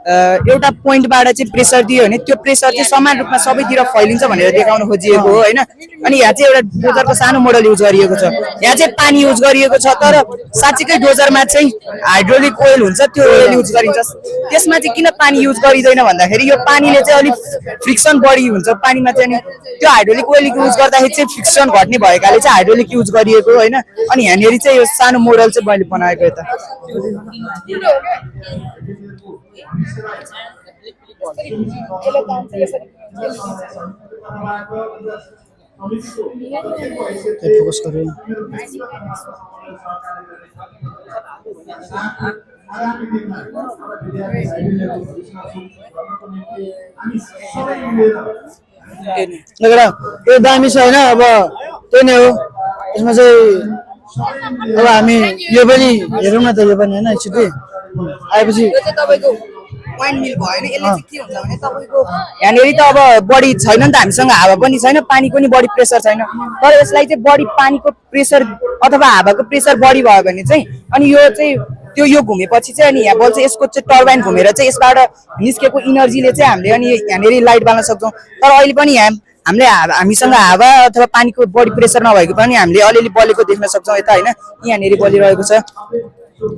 एउटा पोइन्टबाट चाहिँ प्रेसर दियो भने त्यो प्रेसर चाहिँ समान रूपमा सबैतिर फैलिन्छ भनेर देखाउन खोजिएको हो होइन अनि यहाँ चाहिँ एउटा डोजरको सानो मोडल युज गरिएको छ यहाँ चाहिँ पानी युज गरिएको छ तर साँच्चीकै डोजरमा चाहिँ हाइड्रोलिक ओइल हुन्छ त्यो ओइल युज गरिन्छ त्यसमा चाहिँ किन पानी युज गरिँदैन भन्दाखेरि यो पानीले चाहिँ अलिक फ्रिक्सन बढी हुन्छ पानीमा चाहिँ अनि त्यो हाइड्रोलिक ओइल युज गर्दाखेरि चाहिँ फ्रिक्सन घट्ने भएकाले चाहिँ हाइड्रोलिक युज गरिएको होइन अनि यहाँनिर चाहिँ यो सानो मोडल चाहिँ मैले बनाएको यता फोकस करो यो दामी छ होइन अब त्यही नै हो यसमा चाहिँ अब हामी यो पनि हेरौँ न त यो पनि होइन एकचोटि आएपछि तपाईँको पोइन्ट मिल भयो भने यसले चाहिँ के हुन्छ भने तपाईँको यहाँनिर त अब बढी छैन नि त हामीसँग हावा पनि छैन पानीको नि बढी प्रेसर छैन तर यसलाई चाहिँ बढी पानीको प्रेसर अथवा हावाको प्रेसर बढी भयो भने चाहिँ अनि यो चाहिँ यो घुमेपछि चाहिँ अनि यहाँ बल चाहिँ यसको चाहिँ टर्बाइन घुमेर चाहिँ यसबाट निस्केको इनर्जीले चाहिँ हामीले अनि यहाँनिर लाइट बाल्न सक्छौँ तर अहिले पनि हामीसँग हावा अथवा पानीको बढी प्रेसर नभएको पनि हामीले अलिअलि बलेको देख्न सक्छौँ यता होइन यहाँनिर बलिरहेको छ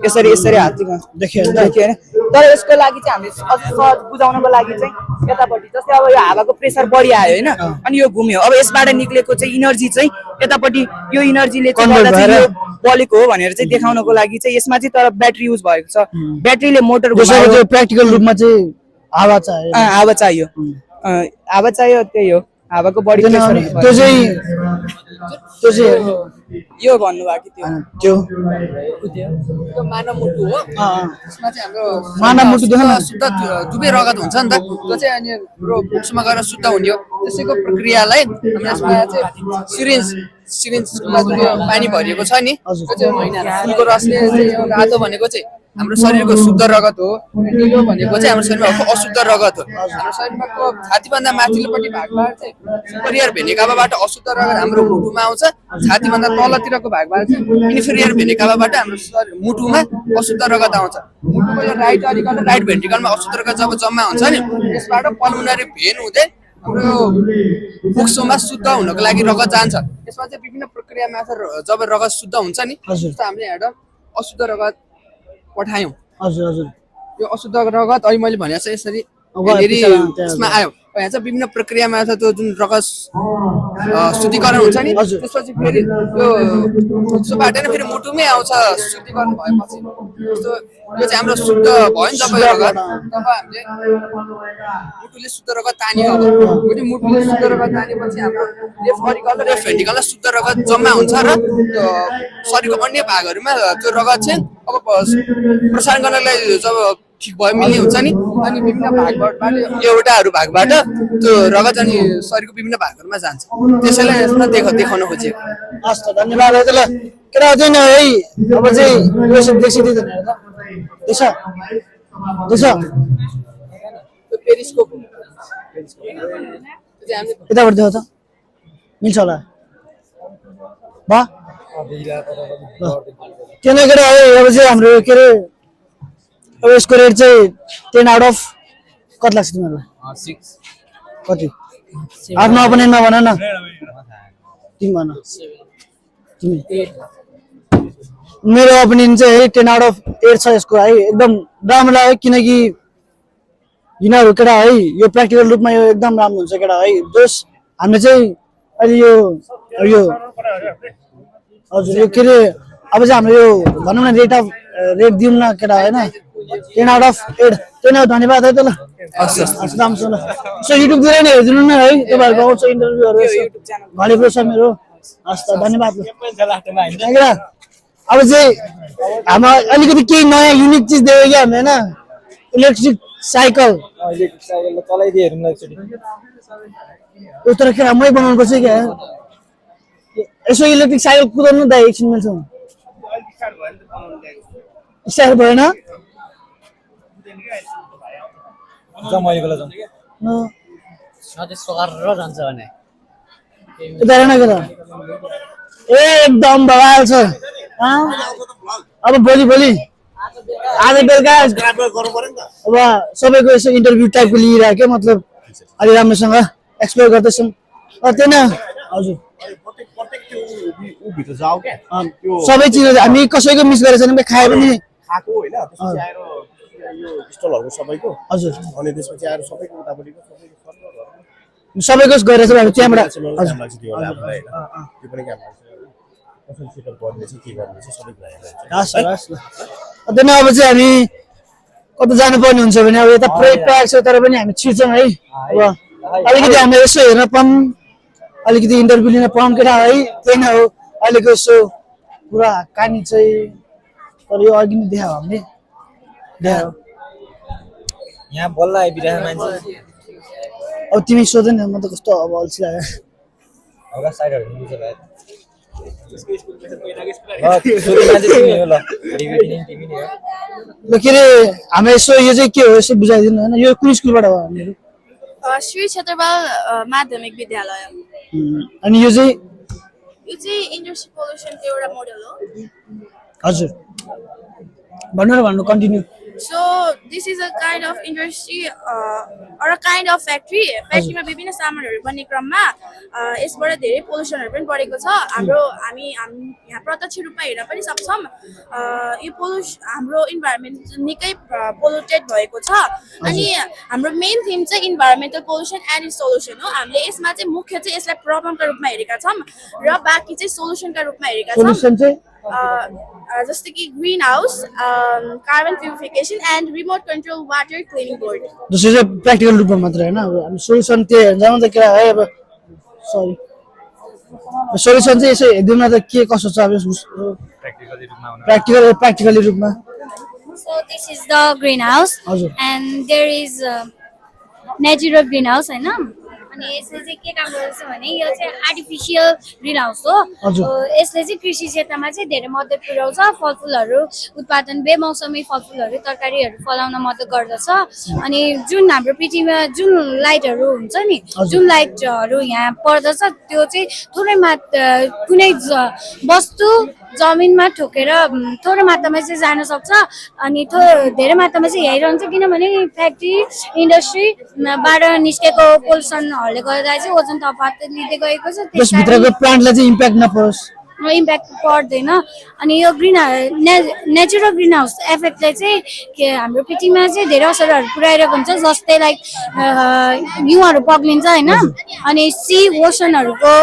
यसरी हातमा देखियो होइन तर यसको लागि चाहिँ हामीले अझ सहज बुझाउनको लागि चाहिँ यतापट्टि जस्तै अब यो हावाको प्रेसर बढी आयो होइन अनि यो घुम्यो अब यसबाट निक्लेको चाहिँ इनर्जी चाहिँ यतापट्टि यो इनर्जीले चाहिँ यो बलेको हो भनेर चाहिँ देखाउनको लागि चाहिँ यसमा चाहिँ तर ब्याट्री युज भएको छ ब्याट्रीले मोटर प्र्याक्टिकल रूपमा चाहिँ हावा चाहियो त्यही हो हावाको बढी त्यो चाहिँ यो भन्नुभएको त्यो मानव मुटु हो यसमा चाहिँ हाम्रो मानव मुटु शुद्ध दुवै रगत हुन्छ नि त त्यो चाहिँ अनि हाम्रो बुक्समा गएर शुद्ध हुने हो त्यसैको प्रक्रियालाई हामी यसमा चाहिँ सिरिन्जमा जुन पानी भरिएको छ नि त्यो चाहिँ फुलको रसले चाहिँ रातो भनेको चाहिँ हाम्रो शरीरको शुद्ध रगत हो निलो भनेको चाहिँ हाम्रो शरीरमा भएको अशुद्ध रगत हो हाम्रो शरीरमा छातीभन्दा माथिल्लोपट्टि भागबाट चाहिँ सुपेरियर भेनिकाबाट अशुद्ध रगत हाम्रो मुटुमा आउँछ छातीभन्दा तलतिरको भागबाट चाहिँ इन्फेरियर भेनिकाबाट हाम्रो मुटुमा अशुद्ध रगत आउँछ मुटुको राइट अरिकल राइट भेन्ट्रिकलमा अशुद्ध रगत जब जम्मा हुन्छ नि त्यसबाट पल्मोनरी भेन हुँदै हाम्रो फोक्सोमा शुद्ध हुनको लागि रगत जान्छ यसमा चाहिँ विभिन्न प्रक्रियामा जब रगत शुद्ध हुन्छ नि जस्तो हामीले यहाँ अशुद्ध रगत पठायौँ यो अशुद्ध रगत अहिले मैले भनेको छ यसरी यसमा आयो यहाँ चाहिँ विभिन्न प्रक्रियामा छ त्यो जुन रगत शुद्धिकरण हुन्छ नि त्यसपछि फेरि यो फोक्सोबाट नै फेरि मुटुमै आउँछ शुद्धिकरण भएपछि जस्तो यो चाहिँ हाम्रो शुद्ध भयो नि जब रगत तब हामीले मुटुले शुद्ध रगत तान्यो अब मुटुले शुद्ध रगत तानेपछि हाम्रो लेफ्ट अरिकल र लेफ्ट भेन्ट्रिकलमा शुद्ध रगत जम्मा हुन्छ र शरीरको अन्य भागहरूमा त्यो रगत चाहिँ अब प्रसारण गर्नलाई जब ठिक भयो मिल्ने हुन्छ नि अनि विभिन्न भागबाट एउटाहरू भागबाट त्यो रगत अनि शरीरको विभिन्न भागहरूमा जान्छ त्यसैलाई यसमा देखाउन खोजेको हस् त धन्यवाद है त ल केटा चाहिँ है अब चाहिँ यो सब देखिदिदैन देख्छ पेरिस्कोप यताबाट देखाउ त मिल्छ होला बा त्यो नै केटा है अब चाहिँ हाम्रो के अरे अब यसको रेट चाहिँ 10 आउट अफ कति लाग्छ तिमीहरूलाई 6 कति आफ्नो अपोनेन्टमा भन न तिमी भन तिमी मेरो ओपिनियन चाहिँ 10 आउट अफ 8 छ यसको है एकदम राम्रो लाग्यो किनकि यिनीहरू केटा है यो प्र्याक्टिकल रूपमा यो एकदम राम्रो हुन्छ केटा है जस हामीले चाहिँ अहिले यो हजुर यो के अरे अब चाहिँ हाम्रो यो भनौँ न रेट दिउँ न केटा होइन 10 आउट अफ 8 धन्यवाद है त ल हस् राम्रोसँग ल सो युट्युबतिर नै हेरिदिनु न है तपाईँहरूको आउँछ इन्टरभ्यूहरू भनेको छ मेरो हस् त धन्यवाद अब चाहिँ हाम्रो अलिकति केही नयाँ युनिक चिज देख्यो क्या हामीले होइन इलेक्ट्रिक साइकल यो तर के राम्रै बनाउनु पर्छ क्या यसो इलेक्ट्रिक साइकल कुदाउनु त एकछिन मिल्छ स्टार्ट भएन ए एकदम बवाल छ अब भोलि आज बेलुका अब सबैको यसो इन्टरभ्यू टाइपको लिइरहेको मतलब अलि राम्रोसँग एक्सप्लोर गर्दैछौँ त्यही न हजुर सबै चिजहरू हामी कसैको मिस गरेको छैन खाए पनि खाएको होइन त्यसपछि आएर यो स्टलहरु सबैको हजुर अनि त्यसपछि आएर सबैको उतापटिको सबैको गरेछ हामी त्यहाँबाट हजुर त्यो पनि काम गर्छ कसरी सेटअप गर्ने छ के गर्ने छ सबै कुरा हेर्छ हस् अझै अब चाहिँ हामी कता जानुपर्ने हुन्छ भने अब यता पुरै प्याक छ तर पनि हामी छिर्छौँ है अब अलिकति हामी यसो हेर्न पाऊँ अलिकति इन्टरभ्यू लिन पाऊँ केटा है त्यही नै हो अहिलेको यसो पुरा कहानी चाहिँ तर यो अघि नै देखायो हामीले देखायो यहाँ बल्ल आइबिरहेको मान्छे अब तिमी सोध्दै न म त कस्तो अब अल्छी लाग्यो हल्का साइडहरु मिल्छ भाइ ल के अरे हामी यसो यो चाहिँ के हो यसो बुझाइदिनु होइन यो कुन स्कुलबाट हो हामीहरू श्री क्षेत्रपाल माध्यमिक विद्यालय अनि यो चाहिँ इन्डस्ट्री पोल्युसनको एउटा मोडल हो हजुर भन्नु continue So this is a kind of industry or a kind of factory. Factory में विभिन्न सामानहरू बन्ने क्रममा यसबाट धेरै पोल्युसनहरू पनि बढेको छ हामी यहाँ प्रत्यक्ष रूपमा हेर्न पनि सक्छौं यो हाम्रो इन्भाइरोमेन्ट निकै पोल्युटेड भएको छ अनि हाम्रो मेन थीम चाहिँ environmental pollution and it's solution हो हामीले यसमा चाहिँ मुख्य चाहिँ यसलाई प्रब्लमका रूपमा हेरेका छौं र बाँकी चाहिँ सोल्युसनका रूपमा हेरेका छौं जस्तै कि green house carbon purification and remote control water cleaning board जसले चाहिँ प्र्याक्टिकल रूपमा मात्र हैन अब हामी सोल्युसन त्यो हेर्न त के है अब सरी सोल्युसन चाहिँ यसो हेर्दिउँ न त के कसो छ अब प्र्याक्टिकली रूपमा So this is the greenhouse and there is natural greenhouse हैन अनि यसले चाहिँ के काम गर्छ भने यो चाहिँ आर्टिफिशियल ग्रीनहाउस हो यसले चाहिँ कृषि क्षेत्रमा चाहिँ धेरै मद्दत पुर्याउँछ फलफुलहरू उत्पादन बेमौसमी फलफुलहरू तरकारीहरू फलाउन मद्दत गर्दछ अनि जुन हाम्रो पृथ्वीमा जुन लाइटहरू हुन्छ नि जुन लाइटहरू यहाँ पर्दछ त्यो चाहिँ थोरै कुनै वस्तु जमिनमा ठोकेर थोरै मात्रामा चाहिँ जान सक्छ अनि धेरै मात्रामा चाहिँ यही रहन्छ किनभने फ्याक्ट्री इन्डस्ट्रीबाट निस्केको पोल्युसनहरूले गर्दा चाहिँ ओजन तफात लिँदै गएको छ त्यसभित्रको प्लान्टलाई चाहिँ इम्प्याक्ट नपरोस् इम्प्याक्ट पर्दैन अनि यो नेचुरल ग्रिन हाउस इफेक्टले चाहिँ के हाम्रो पृथ्वीमा चाहिँ धेरै असरहरू पुर्याइरहेको हुन्छ जस्तै लाइक हिउँहरू पग्लिन्छ होइन अनि सी ओसनहरूको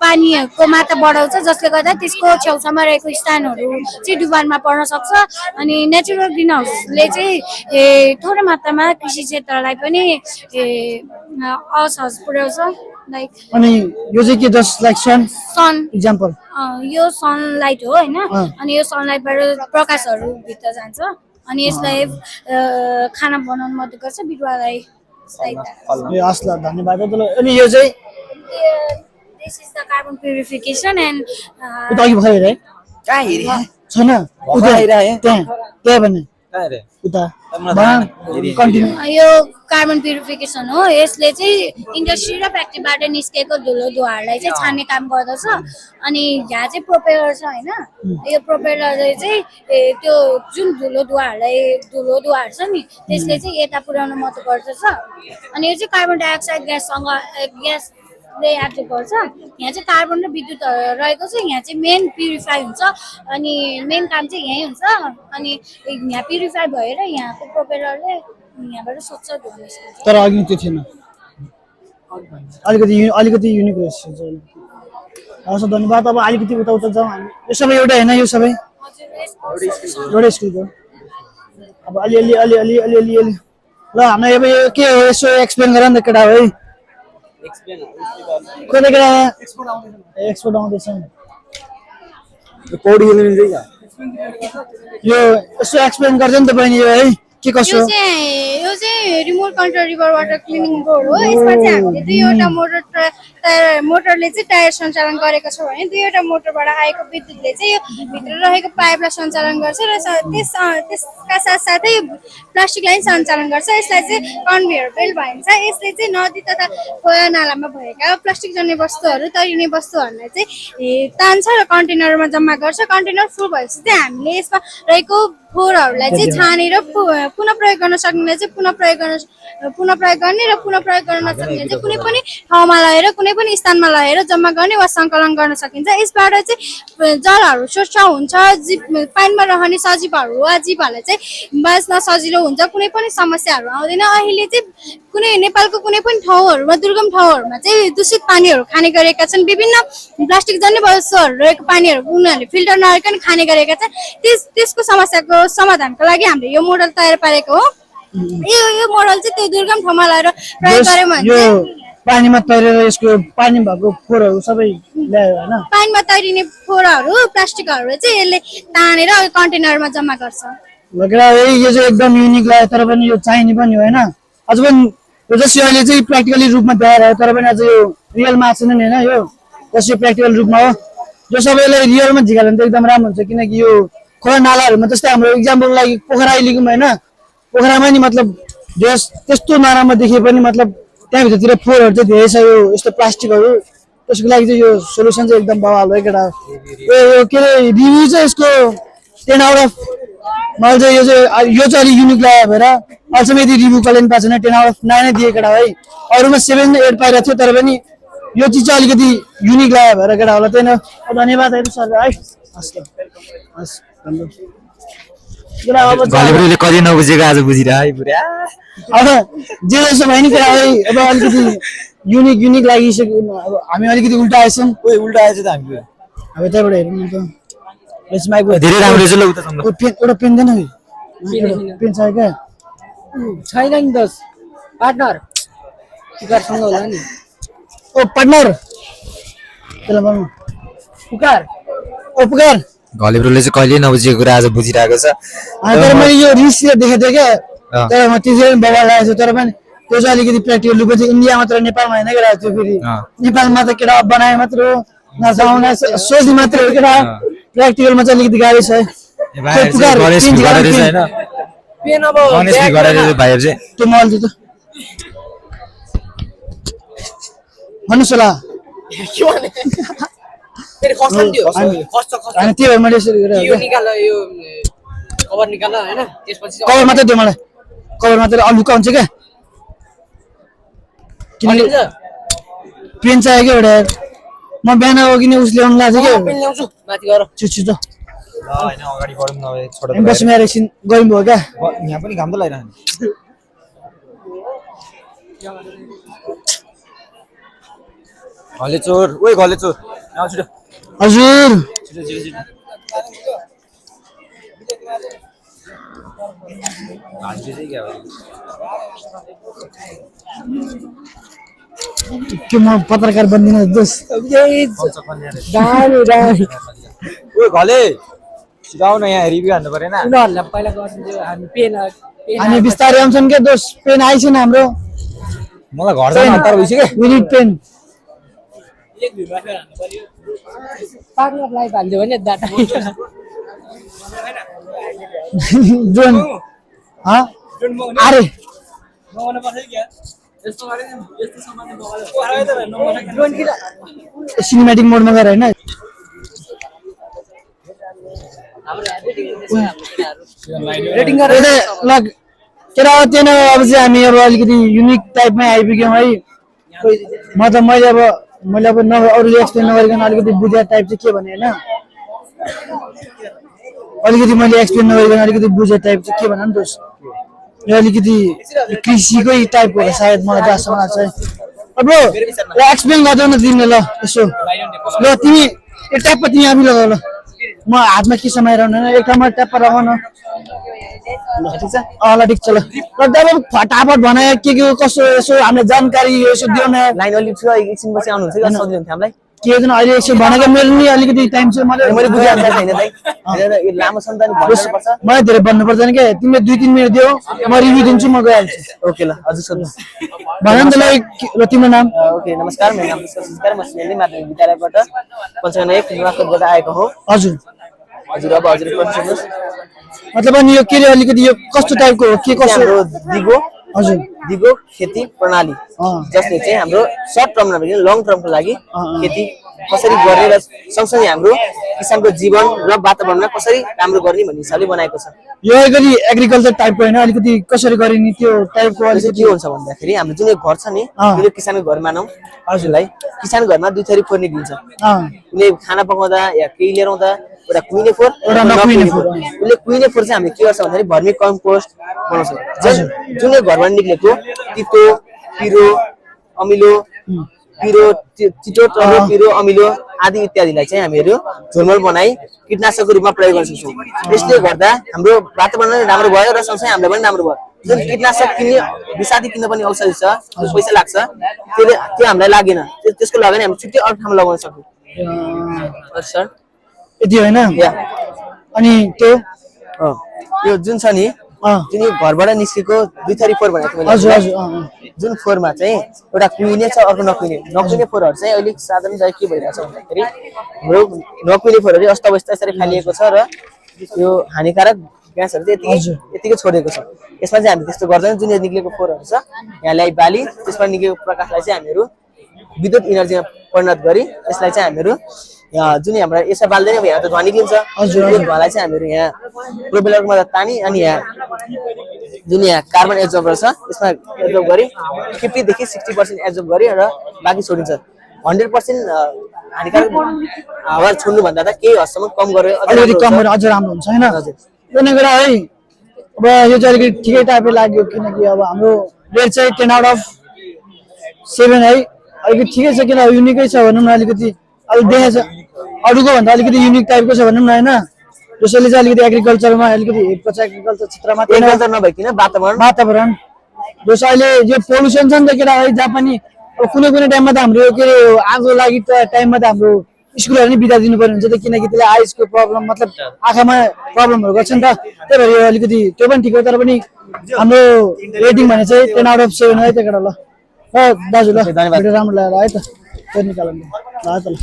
पानीको मात्रा बढाउँछ जसले गर्दा त्यसको छेउछाउमा रहेको स्थानहरू चाहिँ डुबानमा पर्न सक्छ अनि नेचुरल ग्रिन हाउसले चाहिँ थोरै मात्रामा कृषि क्षेत्रलाई पनि असहज पुर्याउँछ लाइक अनि यो चाहिँ के जस्ट लाइक सन एक्जाम्पल यो सनलाइट हो हैन अनि यो सनलाइटबाट प्रकाशहरू भित्र जान्छ अनि यसलाई खाना बनाउन मद्दत गर्छ बिरुवालाई ए असला धन्यवाद अनि यो चाहिँ this is the carbon purification and उता अघि भएर है कहाँ हेरि छैन उता त्यहाँ भने उता यो कार्बन प्युरिफिकेसन हो यसले चाहिँ इन्डस्ट्री र फ्याक्ट्रीबाट निस्केको धुलो धुवाहरूलाई चाहिँ छान्ने काम गर्दछ अनि यहाँ चाहिँ प्रोपेलर छ हैन यो प्रोपेलरले चाहिँ त्यो जुन धुलो धुवाहरू छ नि त्यसले चाहिँ यता पुर्याउन मद्दत गर्दछ अनि यो चाहिँ कार्बन डाइअक्साइड ग्याससँग एब्जर्ब गर्छ यहाँ चाहिँ कार्बन र विद्युत रहेको छ यहाँ चाहिँ मेन प्युरिफाई हुन्छ अनि मेन काम चाहिँ यही हुन्छ अनि यहाँ प्युरिफाई भएर यहाँको प्रोपेलरले यहाँबाट स्वच्छ धुवा निस्किन्छ तर अघि त्यो थिएन अलिकति युनिक रहेछ हस् धन्यवाद। अब अलिकति उता जाउँ हामी। यो सबै एउटा होइन, यो सबै एउटै स्कुलको। अब अलि ल हामीलाई अब यो के हो यसो एक्सप्लेन गर नि त केटा है। कहिले केटा एक्सपोर्ट आउँदैछ पौडी खेल्नु मिल्छ क्या यो यसो एक्सप्लेन गर्छ नि त बहिनी यो है के कसो। यो चाहिँ remote control river water cleaning board हो। यसमा चाहिँ हामीले दुईवटा मोटरले चाहिँ टायर सञ्चालन गरेको छौँ भने दुईवटा मोटरबाट आएको विद्युतले चाहिँ यो भित्र रहेको पाइपलाई सञ्चालन गर्छ र त्यसका साथसाथै प्लास्टिकलाई सञ्चालन गर्छ। यसलाई चाहिँ कन्भेयर बेल्ट भनिन्छ। यसले चाहिँ नदी तथा खोला नालामा भएका प्लास्टिक जन्य वस्तुहरू तैरिने वस्तुहरूलाई चाहिँ तान्छ र कन्टेनरमा जम्मा गर्छ। कन्टेनर फुल भएपछि चाहिँ हामीले यसमा रहेको फोहोरहरूलाई चाहिँ छानेर पुनः प्रयोग गर्न सक्नेले चाहिँ पुनः प्रयोग गर्ने र पुनः प्रयोग गर्न नसक्ने चाहिँ कुनै पनि ठाउँमा लगेर कुनै पनि स्थानमा लगेर जम्मा गर्ने वा सङ्कलन गर्न सकिन्छ। यसबाट चाहिँ जलहरू स्वच्छ हुन्छ। पानीमा रहने सजीवहरू वा जीवहरूलाई चाहिँ बाँच्न सजिलो हुन्छ। कुनै पनि समस्याहरू आउँदैन। अहिले चाहिँ नेपालको कुनै पनि ठाउँहरूमा दुर्गम ठाउँहरूमा चाहिँ दूषित पानीहरू खाने गरेका छन्। विभिन्न प्लास्टिक जन्य वस्तुहरू रहेको पानीहरू उनीहरूले फिल्टर नगरिकन खाने गरेका छन्। त्यसको समस्याको समाधानको लागि हामीले यो मोडल तयार पारेको हो। यो मोडल चाहिँ त्यो दुर्गम ठाउँमा लगेर प्रयोग गर्यो भने यो पानीमा तैरेर यसको पानी भएको फोहोरहरू सबै ल्यायो हैन। पानीमा तैरिने फोहोरहरू प्लास्टिकहरू चाहिँ यसले तानेर कन्टेनरमा जम्मा गर्छ। लगेर यो चाहिँ एकदम युनिक लाग्यो तर पनि यो चाहिने पनि हो हैन। अझ पनि यो जसले अहिले चाहिँ प्र्याक्टिकली रूपमा देखाएर तर पनि अझ यो रियलमा छैन नि हैन। यो जसले प्र्याक्टिकल रूपमा हो जो सबैलाई रियलमा झिकाल्यो भने त एकदम राम्रो हुन्छ। किनकि यो खोला नालाहरूमा जस्तै हाम्रो इक्जाम्पलको लागि पोखरा लिगौँ हैन। पोखरामा नि मतलब त्यस्तो नराम्रो देखिए पनि मतलब त्यहाँभित्रतिर फोहोरहरू चाहिँ धेरै छ। यो यस्तो प्लास्टिकहरू त्यसको लागि चाहिँ यो सोल्युसन चाहिँ एकदम बवाल हो केटा। यो के अरे रिभ्यू चाहिँ यसको 10 आउट अफ मलाई चाहिँ यो चाहिँ अलिक युनिक लाग्यो भएर अहिलेसम्म यदि रिभ्यू कहिले पनि पाएको छैन। 10 आउट अफ 9 नै दिए केटा है। अरूमा 7 8 पाइरहेको थियो तर पनि यो चिज चाहिँ अलिकति युनिक लाग्यो भएर केटा होला। त्यही न धन्यवाद है सर है। हस् त हस् घलेब्रोले कति नबुझेको आज बुझिरह है पुरा। अब जे जसो भयो नि केटा है। अब अलिकति युनिक लागिसक्यो। अब हामी अलिकति उल्टा आएछौँ। उल्टा आएछ त हामी अब त्यहाँबाट हेरौँ न त यसमा धेरै राम्रो रहेछ ल उता सम्म। एउटा पेन देन है। पेन चाहियो क्या छैन नि दोस्त पार्टनर पुकारसँग होला नि। ओ पार्टनर त्यसलाई भन्नु पुकार ओ पुकार। घलेब्रोले चाहिँ कहिले नबुझेको कुरा आज बुझिरहेको छ। तर मैले यो रिल्सतिर देखेको थिएँ क्या। तर म त्यसरी पनि बवाल लागेको छु। तर पनि त्यो चाहिँ अलिकति प्र्याक्टिकल रूपमा चाहिँ इन्डिया मात्र नेपालमा होइन केटा त्यो फेरि नेपालमा त केटा बनाए मात्र हो नचाउन सोच्ने मात्र हो केटा। प्र्याक्टिकलमा चाहिँ अलिकति गाह्रो छ। त्यो मल त भन्नुहोस् होला त्यही भएर मैले यसरी कभर मात्रै दियो मलाई। कभर मात्रै लुका हुन्छ क्या। किनकि पेन चाहियो क्या एउटा। म बिहान हो कि उसले ल्याउनु लाग्छ क्या छिटो बस्नु आएर एकछिन गयौँ भयो क्या। यहाँ पनि घाम त लागिरहन्छ। घले चोर हजुर के म पत्रकार बन्दिनँ दोस्त। घले सिधाउ न यहाँ रिभ्यू हान्नु परेन। हामी बिस्तारै आउँछन् क्या दोस्त। पेन आइछन् हाम्रो। मलाई घर जान हतार भइसक्यो। विनिट पेन पार्टनरलाई भन्दियो भने डाटा जोन अरे सिनेमेटिक मोडमा गएर होइन। केटा त्यो न अब चाहिँ हामी अब अलिकति युनिक टाइपमै आइपुग्यौँ है। मैले अब अरूले एक्सप्लेन नगरिकन अलिकति बुझ्ने टाइप चाहिँ के भने होइन। अलिकति मैले एक्सप्लेन नगरिकन अलिकति बुझ्ने टाइप चाहिँ के भन नि दोस्त। यो अलिकति कृषिकै टाइपको होला सायद मलाई जहाँसम्म लाग्छ। ब्रो एक्सप्लेन गर्दैन तिमीले ल यसो ल तिमी एक ट्याप तिमी आफै लगाऊ ल म हातमा के समाइरहनु एक ठाउँमा ट्याप लगाउन ठिक छ ल ठिक छ ल अब फटाफट भनायो के कसो यसो हामीले जानकारी यसो दियो न लाइन अलि छ एकछिनपछि आउनुहुन्छ कि सजिलो हुन्छ हामीलाई के दिन अहिले यसो भनेको मेरो नि अलिकति टाइम छ मैले बुझेँ छैन दाइ यो लामो छ नि त नि भन्नुपर्छ मलाई धेरै भन्नु पर्दैन के तिमीले 2-3 मिनेट दियो म रिभ्यू दिन्छु म गइहाल्छु ओके ल हजुर सोध्नु भन न ल तिम्रो नाम ओके नमस्कार मेरो नाम विश्व संस्कार म सिनेली माध्यमिक विद्यालयबाट पञ्चायत 1 नुवाकोटबाट आएको हो हजुर हजुर अब हजुर प्रश्न सोध्नुहोस् मतलब अनि यो के अलिकति यो कस्तो टाइपको हो के कसो हाम्रो दिगो हजुर दिगो खेती प्रणाली जसले चाहिँ हाम्रो सर्ट टर्म नभए लङ टर्मको लागि खेती कसरी गर्ने र सँगसँगै हाम्रो किसानको जीवन र वातावरणमा कसरी राम्रो गर्ने भन्ने हिसाबले बनाएको छ यो अलिकति एग्रिकल्चर टाइपको हैन अलिकति कसरी गरिने त्यो टाइपको अलिकति के हुन्छ भन्दाखेरि हाम्रो जुन यो घर छ नि यो किसानको घर मानौ हजुरलाई किसान घरमा दुई थरी फोर निक्लिन्छ कुनै खाना पकाउँदा या केही लिएर आउँदा एउटा कुइने फोर एउटा नकुइने फोर उसले कुइने फोर चाहिँ हामीले के गर्छ भन्दाखेरि भर्मी कम्पोस्ट बनाउँछ जुन यो घरबाट निक्लेको तितो पिरो अमिलो पिरो चिटो टर्रो पिरो अमिलो आदि इत्यादिलाई चाहिँ हामीहरू झोलमल बनाई कीटनाशकको रूपमा प्रयोग गर्न सक्छौँ यसले गर्दा हाम्रो वातावरण राम्रो भयो र सँगसँगै हामीलाई पनि राम्रो भयो जुन कीटनाशक किन्ने विषादी किन्न पनि औषधि छ पैसा लाग्छ त्यो हामीलाई लागेन त्यसको लगानी हामी छुट्टै अरू ठाउँमा लगाउन सक्छौँ सर यति हैन अनि त्यो यो जुन छ नि जुन यो घरबाट निस्केको दुई थरी फोर भनेको हजुर हजुर जुन फोरमा चाहिँ एउटा कुइने छ अर्को नकुइने फोरहरू चाहिँ अहिले साधारण के भइरहेछ भन्दाखेरि हाम्रो नकुइने फोरहरू अस्तव्यस्त यसरी फालिएको छ र यो हानिकारक ग्यासहरू चाहिँ यतिकै छोडेको छ यसमा चाहिँ हामी त्यस्तो गर्दैनौँ जुन यो निक्लेको फोरहरू छ यहाँ ल्याइ बाली त्यसमा निक्लेको प्रकाशलाई चाहिँ हामीहरू विद्युत इनर्जीमा परिणत गरी यसलाई चाहिँ हामीहरू जुन हाम्रो यसमा बाल्दैन यहाँ त धुवा निक्लिन्छ यो धुवालाई चाहिँ हामीहरू यहाँ प्रोपेलरमा तानी अनि यहाँ जुन यहाँ कार्बन एब्जर्बर छ यसमा एब्जर्ब गरी 50 देखि 60% एब्जर्ब गरी र बाँकी छोडिन्छ 100% हानिकारक हावा छोड्नु भन्दा त केही हदसम्म कम गरेर अलिकति कम गरेर अझ राम्रो हुन्छ हैन त्यसले गर्दा है अब यो चाहिँ अलिकति ठिकै टाइपले लाग्यो किनकि अब हाम्रो रेट चाहिँ 10 आउट अफ 7 है अलिकति ठिकै छ किन युनिकै छ भनौँ न अलिकति अलि देखेछ अरूको भन्दा अलिकति युनिक टाइपको छ भनौँ न हैन जसले चाहिँ अलिकति एग्रिकल्चरमा अलिकति हेल्प गर्छ एग्रिकल्चर क्षेत्रमा एग्रिकल्चर नभइकिन वातावरण जस अहिले यो पोल्युसन छ नि त केटा है जहाँ पनि अब कुनै कुनै टाइममा त हाम्रो के अरे आगो लागि टाइममा त हाम्रो स्कुलहरू नि बिदा दिनु पर्ने हुन्छ त किनकि त्यसले आइसको प्रब्लम मतलब आँखामा प्रब्लमहरू गर्छ नि त त्यही भएर अलिकति त्यो पनि ठिक हो तर पनि हाम्रो रेटिङ भने चाहिँ 10 आउट अफ 7 है त्यो केटा ल दाजु ल भिडियो राम्रो लाग्यो है त त्यो निकाल्नु ल त ल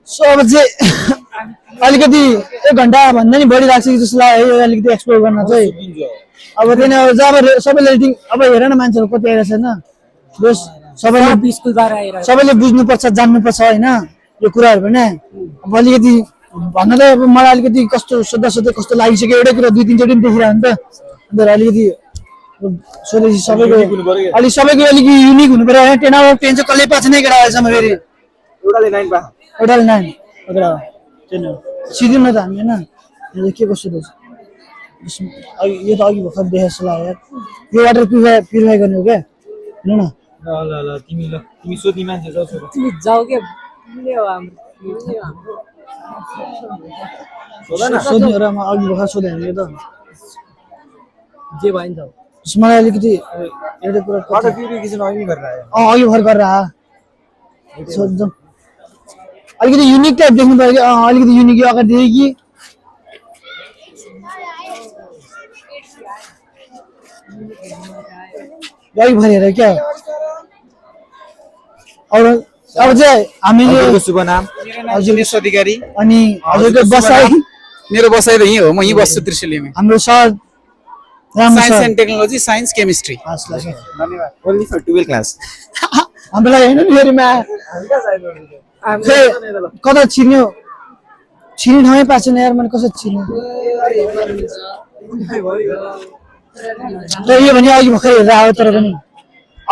सो अब चाहिँ अलिकति 1 घण्टा भन्दा नि बढी लाग्छ कि जस्तो लाग्यो है अलिकति एक्सप्लोर गर्न चाहिँ अब त्यही जब सबैले रेटिङ अब हेर न मान्छेहरू कति आइरहेछ हैन बस सबैले बुझ्नुपर्छ जान्नुपर्छ हैन यो कुराहरू पनि अब अलिकति भन्न त अब मलाई अलिकति कस्तो सोध्दा कस्तो लागिसक्यो एउटै कुरा 2-3 चोटि पनि देखिरह नि त अन्त अलिकति सोधेपछि सबैको अलिक युनिक हुनु पर्यो हैन 10 आउट अफ 10 चाहिँ कसले पाछ नै केटा अहिलेसम्म फेरि एउटाले 9 पा एउटाले 9 अगर 10 सिधै न त हामी हैन यो के कसो छ यो त अघि भर्खर देखेँ जस्तो लाग्यो यार यो वाटर प्युरिफाई गर्ने हो क्या हेर्नु न ल तिमी सोध्ने मान्छे जाऊ तिमी जाऊ के सोध्ने र म अघि भर्खर सोधेँ नि त जे भयो नि त मलाई अलिकति एउटा कुरा वाटर प्युरिफिकेसन अघि गरेर आयो अघि भर गरेर सोध्छौँ अलिकति युनिक टाइप देख्नु पऱ्यो कि अलिकति युनिक यो अगाडि देखेँ कि अघि भरेर क्या अब चाहिँ हामीले शुभ नाम हजुर अधिकारी अनि हजुरको बसाइ मेरो बसाइ त यही हो म यही बस्छु त्रिशुलीमा हाम्रो sir science and technology science chemistry धन्यवाद ओन्ली फर 12 क्लास हाम्रो लागि हैन फेरिमा कता छिर्यो छिर्ने ठाउँै पाएको छैन यार मैले कसरी छिर्ने तर यो भने अघि भर्खर हेरेर आयो तर पनि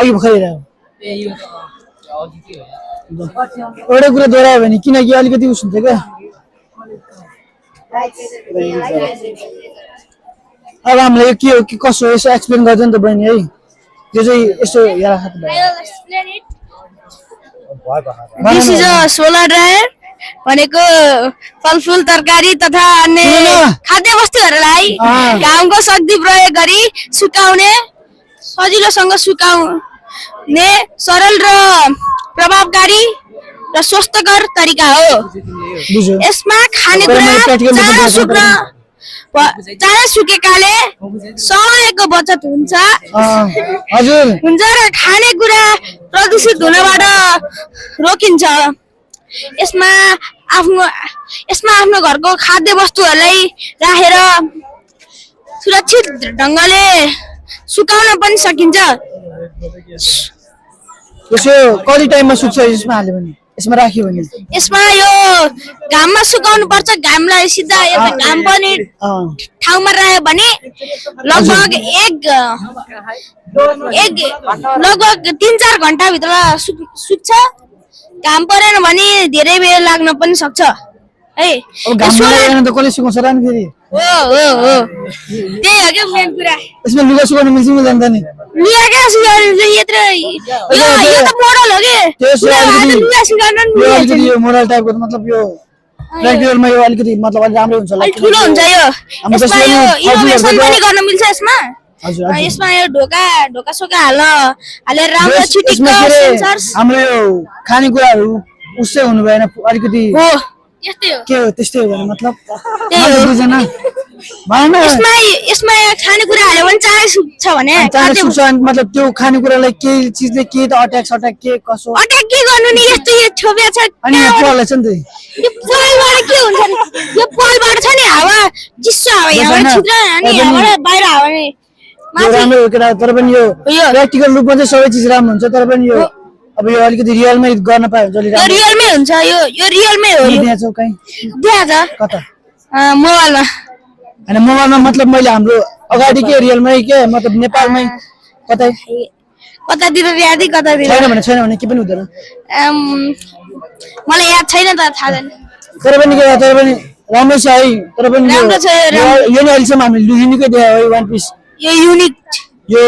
अघि भर्खर हेरेर एउटा कुरा दोहोऱ्यायो भने किनकि अलिकति उस हुन्छ क्या अब हामीले के हो के कसो हो यसो एक्सप्लेन गर्छ नि त बहिनी है यो चाहिँ यसो हेर खात this is a solar dryer भनेको फलफुल तरकारी तथा अन्य खाद्य वस्तुहरूलाई घामको शक्ति प्रयोग गरी सुकाउने सजिलोसँग सुकाउने सरल र प्रभावकारी र स्वस्थकर तरिका हो। यसमा खानेकुरा चाँडो सुकेकाले समयको बचत हुन्छ र खानेकुरा प्रदूषित हुनबाट रोकिन्छ। यसमा आफ्नो घरको खाद्य वस्तुहरूलाई राखेर सुरक्षित ढङ्गले सुकाउन पनि सकिन्छ। यसो कति टाइममा सुक्छ यसमा हाल्यो भने यसमा राख्यो भने यसमा यो घाममा सुकाउनु पर्छ। घामलाई सिधा यता घाम पनि ठाउँमा राख्यो भने लगभग लगभग 3-4 घण्टा भित्र सुक्छ। घाम परेन भने धेरै बेर लाग्न पनि सक्छ है। घाममा त कसले सुकाउँछ र नि फेरि हो त्यही हो के मेन कुरा। यसमा लुगा सुकाउनु मिल्छ मिल्दैन नि लुगा क्या सुकाउनु यत्रो यो त मोडल हो के लुगा सुकाउन यो अलिकति यो मोडल टाइपको मतलब यो प्र्याक्टिकलमा यो अलिकति मतलब अलि राम्रो हुन्छ होला ठुलो हुन्छ यो। यसमा यो इनोभेसन पनि गर्न मिल्छ यसमा। यसमा यो ढोका सोका हालेर राम्रो छिटिक्क सेन्सर्स हाम्रो यो खानेकुराहरू उसै हुनु भएन अलिकति हो यस्तै हो के हो त्यस्तै हो भने मतलब बुझेन भएन। यसमा खानेकुरा हाल्यो भने चाँडै सुक्छ भने चाँडै सुक्छ मतलब त्यो खानेकुरालाई केही चिजले के त अट्याक के कसो अट्याक के गर्नु नि यस्तो यो छोपिया छ अनि यो पोलले छ नि यो पोलबाट के हुन्छ नि यो पोलबाट छ नि हावा चिसो हावा यहाँबाट छित्र अनि यहाँबाट बाहिर हावा नि राम्रो हो केटा। तर पनि यो प्र्याक्टिकल रूपमा चाहिँ सबै चिज राम्रो हुन्छ। तर पनि यो अब यो अलिकति रियलमै गर्न पाए हुन्छ अलि राम्रो। रियलमै हुन्छ यो रियलमै हो। त्यहाँ छौ कहीँ त्यहाँ छ कता मोबाइलमा हैन मोबाइलमा मतलब मैले हाम्रो अगाडि के रियलमै के मतलब नेपालमै कतातिर यादै कतातिर छैन भने के पनि हुँदैन। मलाई याद छैन त थाहा छैन। तर पनि राम्रो छ है। तर पनि राम्रो छ यो नि अहिलेसम्म हामीले युनिकै देखायो है वान पिस यो युनिक यो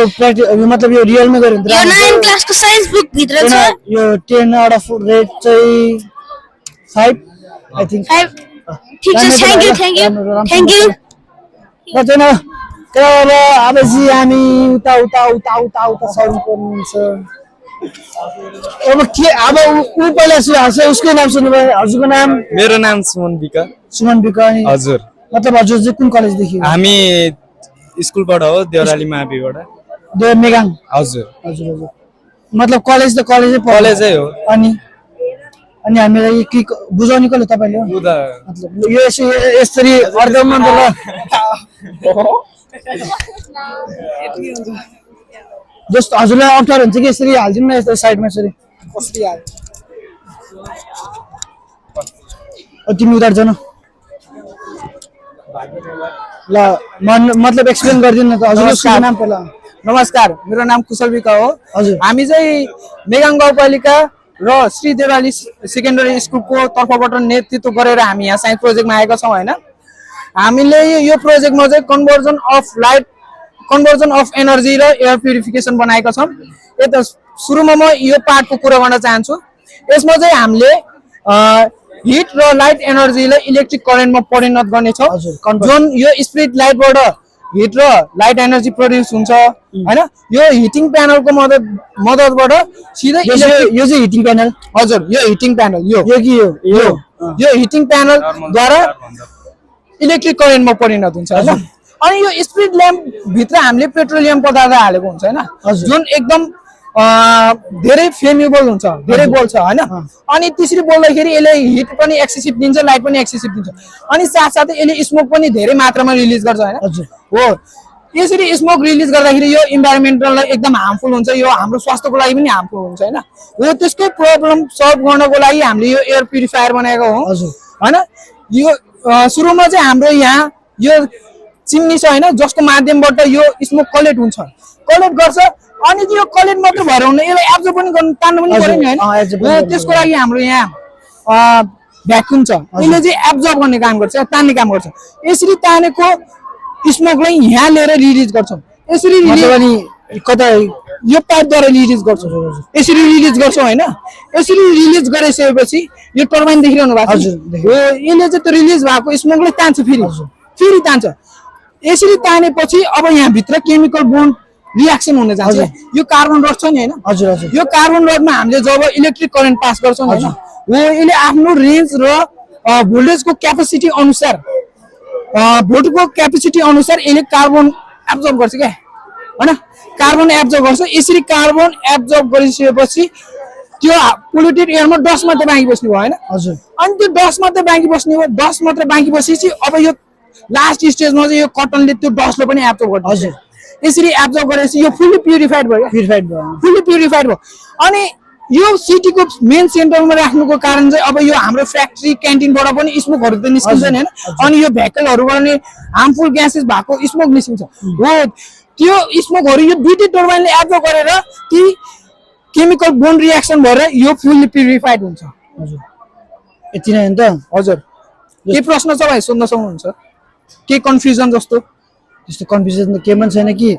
मतलब यो रियलमै गऱ्यो भने यो 9 क्लासको साइन्स बुक भित्र छ। यो 10 आउट अफ रेट चाहिँ 5 आई थिंक 5 ठीक छ। थ्यांक यू रचना तर अब जी हामी उता सर्नु पर्नुहुन्छ। अब के अब उ पहिला उसको नाम सुन्नुभयो हजुरको नाम? मेरो नाम सुमन बिका नि हजुर। मतलब हजुर चाहिँ कुन कलेज देखि? हामी स्कुलबाट हो देउराली माविबाट देव मेगाङ हजुर। मतलब कलेज त कलेजै हो। अनि हामीलाई के बुझाउने कसले तपाईले हो मतलब यो यसरी अर्दम न ल जस्तो हजुरलाई अप्ठ्यारो हुन्छ कि यसरी हाल्दिनु न यस्तो साइडमा यसरी कसरी हाल तिमी उतार जानु ल मतलब एक्सप्लेन गरिदिनु न त हजुरको नाम पहिला। नमस्कार मेरो नाम कुशल बिका हो हजुर। हामी चाहिँ मेगाङ गाउँपालिका र श्री देवाली सेकेन्डरी स्कुलको तर्फबाट नेतृत्व गरेर हामी यहाँ साइन्स प्रोजेक्टमा आएका छौँ हैन। हामीले यो प्रोजेक्टमा चाहिँ कन्भर्जन अफ एनर्जी र एयर प्युरिफिकेसन बनाएका छौँ। यता सुरुमा म यो पार्टको कुरा गर्न चाहन्छु। यसमा चाहिँ हामीले हिट र लाइट एनर्जीलाई इलेक्ट्रिक करेन्टमा परिणत गर्नेछौँ जुन यो स्प्लिट लाइटबाट हिट र लाइट एनर्जी प्रड्युस हुन्छ हैन। यो हिटिङ प्यानलको मद्दतबाट सिधै यो चाहिँ हिटिङ प्यानल हजुर। यो हिटिङ प्यानल यो हिटिङ प्यानल द्वारा इलेक्ट्रिक करेन्टमा परिणत हुन्छ हैन। अनि यो स्प्लिट ल्याम्प भित्र हामीले पेट्रोलियम पदार्थ हालेको हुन्छ हैन जुन एकदम धेरै फ्लेमेबल हुन्छ धेरै बल्छ हैन। अनि त्यसरी बोल्दाखेरि यसले हिट पनि एक्सेसिभ दिन्छ लाइट पनि एक्सेसिभ दिन्छ अनि साथसाथै यसले स्मोक पनि धेरै मात्रामा रिलिज गर्छ हैन हो। यसरी स्मोक रिलिज गर्दाखेरि यो इन्भाइरोमेन्टललाई एकदम हार्मफुल हुन्छ यो हाम्रो स्वास्थ्यको लागि पनि हार्मफुल हुन्छ हैन। हो त्यसकै प्रब्लम सल्भ गर्नको लागि हामीले यो एयर प्युरिफायर बनाएको हो हैन। यो सुरुमा चाहिँ हाम्रो यहाँ यो चिम्नी छ हैन जसको माध्यमबाट यो स्मोक कलेक्ट गर्छ अनि यो कलेक्ट मात्र भएर हुन्न यसलाई एब्जर्ब पनि गर्नु तान्नु पनि पर्यो नि हैन। त्यसको लागि हाम्रो यहाँ भ्याक्युम छ यसले चाहिँ एब्जर्ब गर्ने काम गर्छ तान्ने काम गर्छ यसरी तानेको स्मोकलाई यहाँ लिएर रिलिज गर्छौँ यसरी अनि कता यो पाइपद्वारा रिलिज गर्छौँ यसरी रिलिज गर्छौँ होइन यसरी रिलिज गरिसकेपछि यो टर्बाइन देखिरहनु भएको छ यसले चाहिँ त्यो रिलिज भएको स्मोकलाई तान्छ फेरि तान्छ यसरी तानेपछि अब यहाँभित्र केमिकल बोन्ड रियाक्सन हुन जान्छ यो कार्बन रड छ नि होइन यो कार्बन रडमा हामीले जब इलेक्ट्रिक करेन्ट पास गर्छौँ होइन यसले आफ्नो रेन्ज र भोल्टेजको क्यापेसिटी अनुसार भोल्टको क्यापेसिटी अनुसार यसले कार्बन एब्जर्ब गर्छ क्या होइन कार्बन एब्जर्ब गर्छ यसरी कार्बन एब्जर्ब गरिसकेपछि त्यो पोल्युटेड एयरमा डस्ट मात्रै बाँकी बस्ने भयो होइन अनि त्यो डस्ट मात्रै बाँकी बस्ने भयो डस्ट मात्रै बाँकी बसेपछि अब यो लास्ट स्टेजमा चाहिँ यो कटनले त्यो डस्टलाई पनि एब्जर्ब गर्छ यसरी एब्जर्ब गरेपछि यो फुल्ली प्युरिफाइड भयो फुल्ली प्युरिफाइड भयो अनि यो सिटीको मेन सेन्टरमा राख्नुको कारण चाहिँ अब यो हाम्रो फ्याक्ट्री क्यान्टिनबाट पनि स्मोकहरू त निस्किन्छ नि होइन अनि यो भेहिकलहरूबाट नि हार्मफुल ग्यासेस भएको स्मोक निस्किन्छ हो त्यो स्मोकहरू यो दुईटै टर्बाइनले एब्जर्ब गरेर ती केमिकल बोन्ड रियाक्सन भएर यो फुल्ली प्युरिफाइड हुन्छ यति नै हो नि त हजुर के प्रश्न छ भाइ सोध्न सक्नुहुन्छ के कन्फ्युजन जस्तो त्यस्तो कन्फ्युजन त केही पनि छैन कि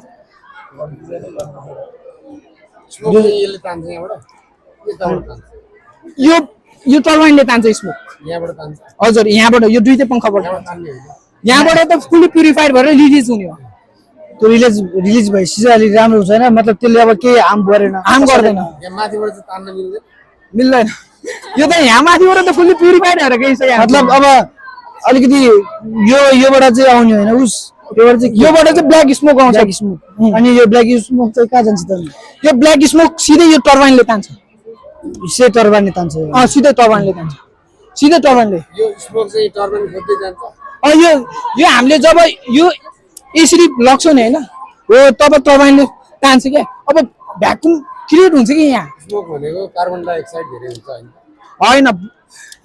यो टर्बाइनले तान्छ स्मोक हजुर यहाँबाट यो दुईटै पंखाबाट यहाँबाट त फुल्ली प्युरिफाइड भएर रिलिज हुने हो त्यो रिलिज भइसक्यो अलि राम्रो छैन मतलब त्यसले अब केही हार्म गर्दैन मिल्दैन यो त यहाँ माथिबाट त फुल्ली प्युरिफाइड भएर केही छ मतलब अब अलिकति योबाट चाहिँ आउने होइन उस योबाट चाहिँ ब्ल्याक स्मोक आउँछ अनि यो ब्ल्याक स्मोक चाहिँ कहाँ जान्छ त यो ब्ल्याक स्मोक सिधै यो टर्बाइनले तान्छ सिधै टर्बाइनले तान्छ सिधै टर्बाइनले तान्छ सिधै टर्बाइनले यो स्मोक चाहिँ टर्बाइन खोज्दै जान्छ यो हामीले जब यो यसरी लग्छौँ नि होइन हो तब टर्बाइनले तान्छ क्या अब भ्याक्युम क्रिएट हुन्छ कि यहाँ स्मोक भनेको कार्बन डाइअक्साइड धेरै हुन्छ होइन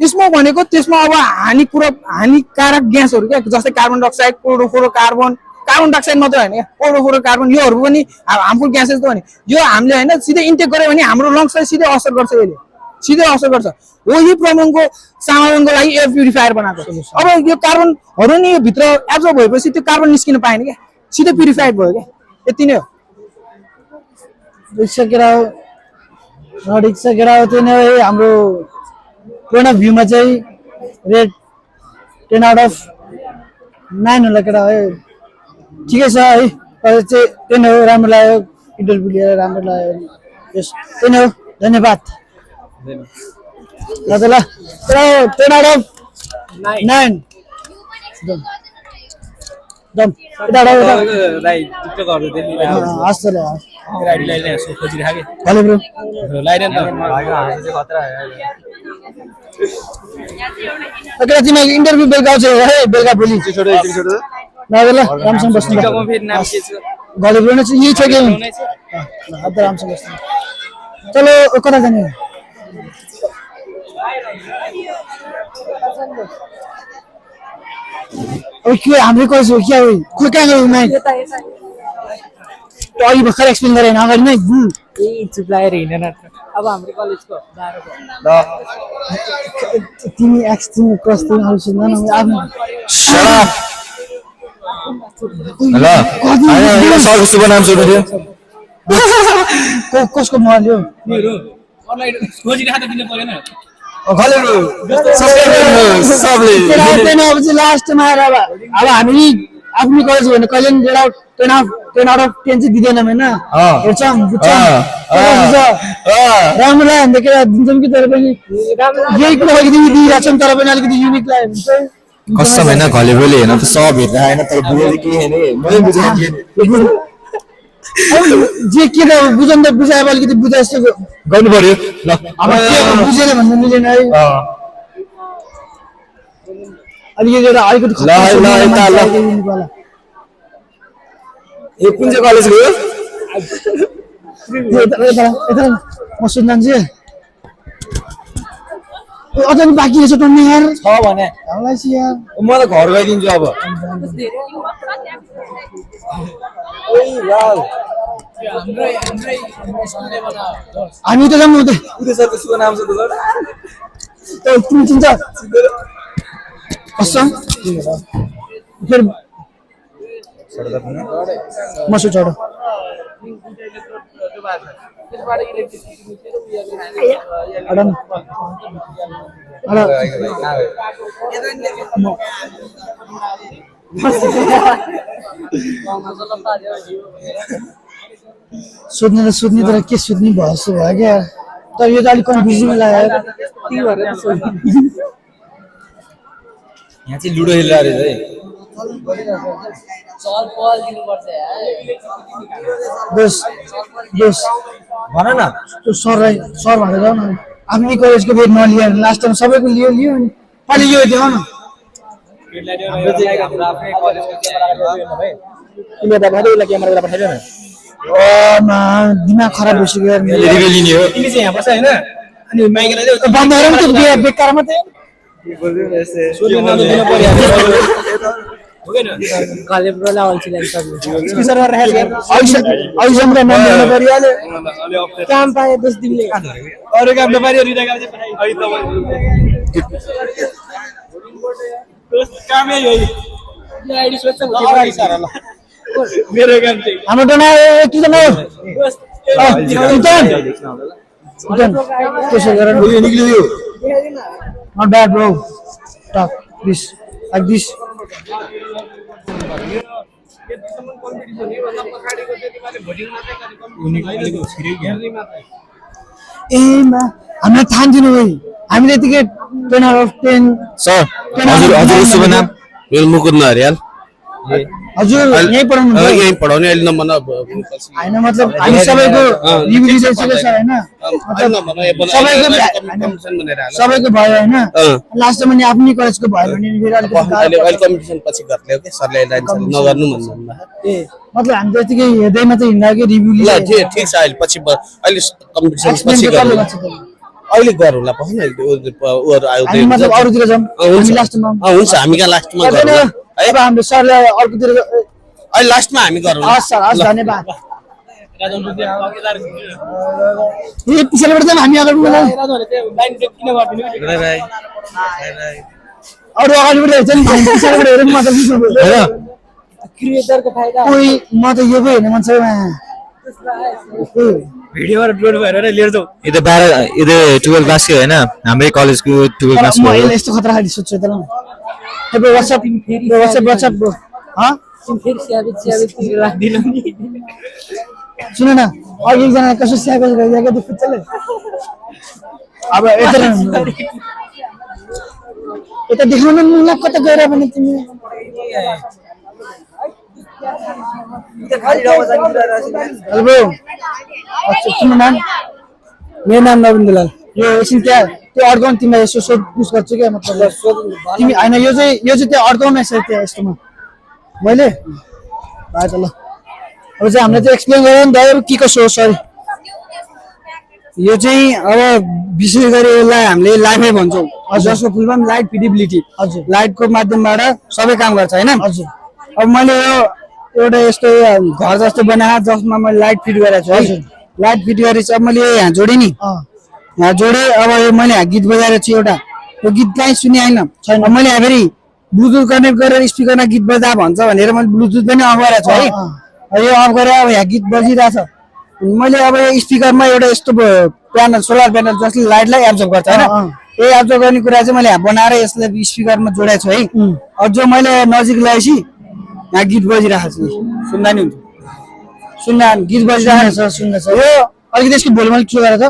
स्मोक भनेको त्यसमा अब हानिकारक ग्यासहरू क्या जस्तै कार्बन डाइअक्साइड कार्बन डाइअक्साइड मात्रै होइन क्या कार्बन योहरू पनि हार्मफुल ग्यासेस त हो नि यो हामीले होइन सिधै इन्टेक गऱ्यो भने हाम्रो लङ्सलाई सिधै असर गर्छ यसले सिधै असर गर्छ हो यो प्रब्लमको समाधानको लागि एयर प्युरिफायर बनाएको अब यो कार्बनहरू नि यो भित्र एब्जर्ब भएपछि त्यो कार्बन निस्किन पाएन क्या सिधै प्युरिफाइड भयो क्या यति नै हो रिक्सकेर त्यो नै हाम्रो पोइन्ट अफ भ्यूमा चाहिँ रेट 10 आउट अफ 9 होला केटा है ठिकै छ है अहिले चाहिँ त्यही नै हो राम्रो लाग्यो इन्टरभ्यू लिएर राम्रो लाग्यो यस त्यही नै हो धन्यवाद ल 10 आउट अफ 9 दम हस् ल हेलो ब्रो अगर तिमी इन्टरभ्यू बेलुका आउँछ है बेलुका भोलि ल राम्रोसँग बस्नु घले ब्रो चाहिँ यही छ कि अब राम्रोसँग बस्नु चलो कता जाने अब के हाम्रो कलेज हो क्या हो कहाँ गयो म्यान अहिले भर्खर एक्सप्लेन गरेन अगाडि नै चुप लागेर हिँडेन अब हाम्रो कलेजको तिमी तिमी क्रस तिमी आउँछु न आफ्नो शुभ नाम सोध्नु थियो कसको मोबाइल हो लास्टमा आएर अब हामी आफ्नो कलेज भने कहिले पनि 10 आउट अफ 10 चाहिँ दिँदैनौँ होइन हेर्छौँ बुझ्छौँ राम्रो लाग्यो भने त के दिन्छौँ कि तर पनि यही कुरा अलिकति दिइरहेको छौँ तर पनि अलिकति युनिक लाग्यो भने चाहिँ कसम होइन घले बोले होइन त सब हेर्दा होइन तर बुझेर के जे के त बुझाउनु त बुझायो अलिकति बुझाए जस्तो गर्नु पर्यो ल अब बुझेन भन्नु मिलेन है अलिकति एउटा अलिकति ए कुन चाहिँ कलेज गयो म सुन्नु चाहिँ अझ बाँकी रहेछ टन्ने यार छ भने यार म त घर गइदिन्छु अब हामी त जाऊँ उदय सरको शुभ नाम छ त तिमी चिन्छ कसम फेरि मसु चढ अडन सोध्ने तर के सोध्ने भयो क्या तर यो त अलिक कन्फ्युजन लाग्यो यहाँ चाहिँ लुडो खेलिरहेको रहेछ है भन न त्यो सरलाई सर भनेर जाऊ न आफ्नै कलेजको बेड नलियो लास्ट टाइम सबैको लियो अनि अहिले यो देखाउ न दिमाग खराब भइसक्यो बन्द गरेर बेकार मात्रै काम पाए 10 दिनले अरू काम नपारियो कामै हो मेरो काम चाहिँ हाम्रो डना के जना त्यसो गरेर निक्लियो not bad bro talk this like this ए मा हामीले थाहा दिनु भाइ हामीले यतिकै 10 out of 10 सर हजुर शुभ नाम मेरो मुकुन्द हरियाल हजुर यही पढाउनु भयो यही पढाउने अहिले नम्बर हैन मतलब हामी सबैको रिभिजन सबै छ हैन सबैको भयो हैन लास्ट टाइम अनि आफ्नै कलेजको भयो भने फेरि अहिले कम्पिटिसन पछि गर्ने हो के सरले लाइन नगर्नु भन्नु ए मतलब हामी त यतिकै हेर्दै मात्रै हिँड्दा के रिभ्यु ल ठीक छ अहिले पछि अहिले कम्पिटिसन पछि गर्नु अहिले गरौँला पछि उहरु आयो मतलब अरूतिर जाम हामी लास्टमा हुन्छ हामी का लास्टमा गरौँ अब हाम्रो सरले अर्कोतिर अहिले लास्टमा हामी गरौँ हस् सर हस् धन्यवाद ए पछिबाट जाम हामी अगाडि बढ्दै लाइन किन गर्दिनु भाइ अरु अगाडिबाट हेर्छ नि पछिबाट हेरेर मतलब हैन क्रिएटरको फाइदा कोही म त यो पो हेर्ने मान्छे भिडियोबाट अपलोड भएर लिएर जाऊ यो त 12 क्लास के हैन हाम्रै कलेजको 12 क्लास म यस्तो खतरा खाली सोच्छु त ल हे ब्रो व्हाट्सएप ब्रो हां फेरि स्याबेज राख्दिनु नि सुन न अघि एकजना कसो स्याबेज गरिरहेको थियो फुच्चले अब यता देखाउन मुला कता गएर भने तिमी हेलो ब्रो अच्छा सुन नाम मेरो नाम नवीन दुलाल यो एकछिन त्यहाँ त्यो अड्काउन तिमीलाई यसो सोधपुछ गर्छु क्या मतलब तिमी होइन यो चाहिँ त्यो अड्काउन रहेछ त्यहाँ यस्तोमा मैले भाइ त ल अब चाहिँ हामीले चाहिँ एक्सप्लेन गरौँ नि त के कसो हो सरी यो चाहिँ अब विशेष गरी यसलाई हामीले लाइफै भन्छौँ जसको फुल फर्म लाइट फिडिबिलिटी हजुर लाइटको माध्यमबाट सबै काम गर्छ हैन हजुर अब मैले यो एउटा यस्तो घर जस्तो बनाए जसमा मैले लाइट फिट गरेको छु है लाइट फिट गरेपछि अब मैले यहाँ जोडे नि यहाँ जोडे अब यो मैले गीत बजाएको छु एउटा त्यो गीत कहीँ सुने होइन मैले फेरि ब्लुटुथ कनेक्ट गरेर स्पिकरमा गीत बजा भन्छ भनेर मैले ब्लुटुथ पनि अफ गरेको छु है यो अफ गरेर अब यहाँ गीत बजिरहेछ मैले अब यो स्पिकरमा एउटा यस्तो प्यानल सोलर प्यानल जसले लाइटलाई एब्जर्भ गर्छ हैन यो एब्जर्भ गर्ने कुरा चाहिँ मैले यहाँ बनाएर यसलाई स्पिकरमा जोडेको छु है अब जो मैले नजिक ल्याएपछि यहाँ गीत बजिरहेको छु सुन्दा नि हुन्छ सुन्दा गीत बजिरहेको छ सुन्दा छ यो अलिकति यसको भोल्युम अलिक के गरेर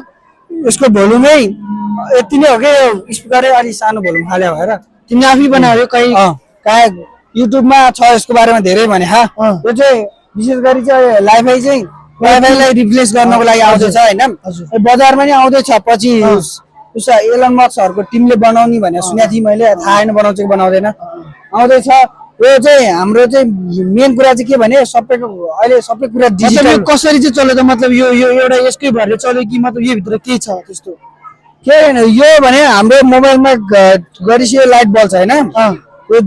यसको भोल्युमै यति नै हो कि स्पिकरै अलि सानो भोल्युम हाल्यो भएर तिमीले आफै बनायो कहीँ कहाँ युट्युबमा छ यसको बारेमा धेरै भने यो चाहिँ विशेष गरी चाहिँ लाइफाई चाहिँ वाइफाईलाई रिप्लेस गर्नको लागि आउँदैछ हैन बजारमा नि आउँदैछ पछि उस एलन मस्कहरुको टिमले बनाउने भनेर सुनेको थिएँ मैले थाहा छैन बनाउँछ कि बनाउँदैन आउँदैछ यो चाहिँ हाम्रो चाहिँ मेन कुरा चाहिँ के भने सबैको अहिले सबै कुरा डिजिटल कसरी चाहिँ चल्यो त मतलब यो एउटा यसकै भएर चल्यो कि मतलब यो भित्र के छ त्यस्तो के हैन यो भने हाम्रो मोबाइलमा गरिसियो लाइट बल्ब छ हैन यो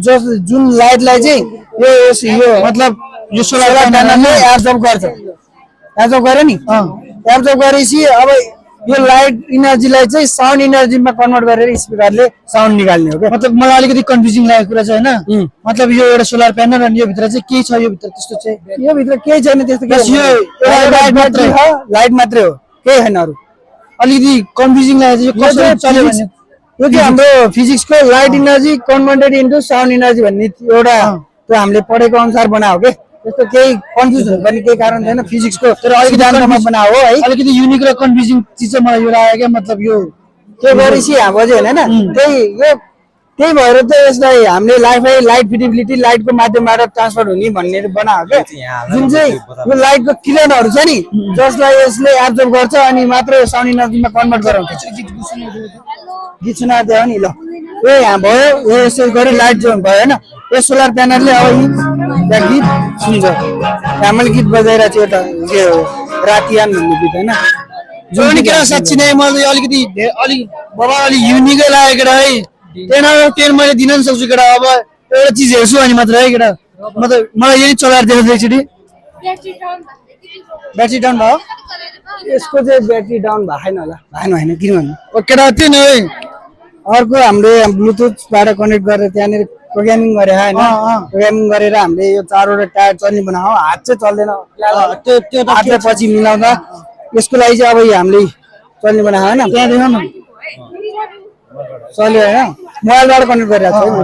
जुन लाइटलाई चाहिँ यो मतलब यो सोलर प्यानलले एब्जर्ब गर्छ एब्जर्ब गर्यो नि एब्जर्ब गरेपछि अब यो लाइट इनर्जीलाई चाहिँ साउन्ड इनर्जीमा कन्भर्ट गरेर स्पिकरले साउन्ड निकाल्ने हो क्या मतलब मलाई अलिकति कन्फ्युजिङ लागेको कुरा चाहिँ होइन मतलब यो एउटा सोलर प्यानल अनि यो भित्र चाहिँ के छ यो भित्र त्यस्तो चाहिँ यो भित्र केही छैन त्यस्तो लाइट मात्रै हो केही छैन अरू अलिकति कन्फ्युजिङ लागेको यो कसरी चल्यो भन्ने यो चाहिँ हाम्रो फिजिक्सको light energy converted into sound energy भन्ने एउटा त्यो हामीले पढेको अनुसार बनायो के त्यस्तो केही कन्फ्युज हुनुपर्ने केही कारण छैन फिजिक्सको तर अलिकति जानकारीमा बनायो हो है अलिकति युनिक र कन्फ्युजिङ चिज चाहिँ मलाई यो लाग्यो क्या मतलब यो के गरेपछि हाम्रो चाहिँ होइन त्यही भएर त यसलाई हामीले लाइट फिडिबिलिटी लाइटको माध्यमबाट ट्रान्सफर हुने भन्ने बनायो क्या जुन चाहिँ यो लाइटको किरणहरू छ नि जसलाई यसले एब्जर्ब गर्छ अनि मात्र साउन्ड इनर्जीमा कन्भर्ट गराउँछ गीत सुनाएर दियो नि ल ए यहाँ भयो यो यसो गरी लाइट जो भयो होइन यो सोलर प्यानलले अब त्यहाँ गीत सुन्छ त्यहाँ मैले गीत बजाइरहेको छु एउटा के हो रातियान भन्ने गीत होइन जो केटा साँच्ची नै मलाई अलिकति अलिक बाबा अलिक युनिकै लाग्यो केटा है 10/10 मैले दिन पनि सक्छु केटा अब एउटा चिज हेर्छु अनि मात्र है केटा मतलब मलाई यही चलाएर देखाउँछ एकचोटि ब्याट्री डाउन भयो यसको चाहिँ ब्याट्री डाउन भएको छैन होला भएन किन भन्नु केटा त्यो नि है अर्को हामीले ब्लुटुथबाट कनेक्ट गरेर त्यहाँनिर प्रोग्रामिङ गरे होइन प्रोग्रामिङ गरेर हामीले यो 4वटा टायर चल्ने बनाऊ हात चाहिँ चल्दैन त्यो हातले पछि मिलाउँदा यसको लागि चाहिँ अब हामीले चल्ने बनाऊ होइन त्यहाँ देखाउँ न चल्यो होइन मोबाइलबाट कनेक्ट गरिरहेको छु है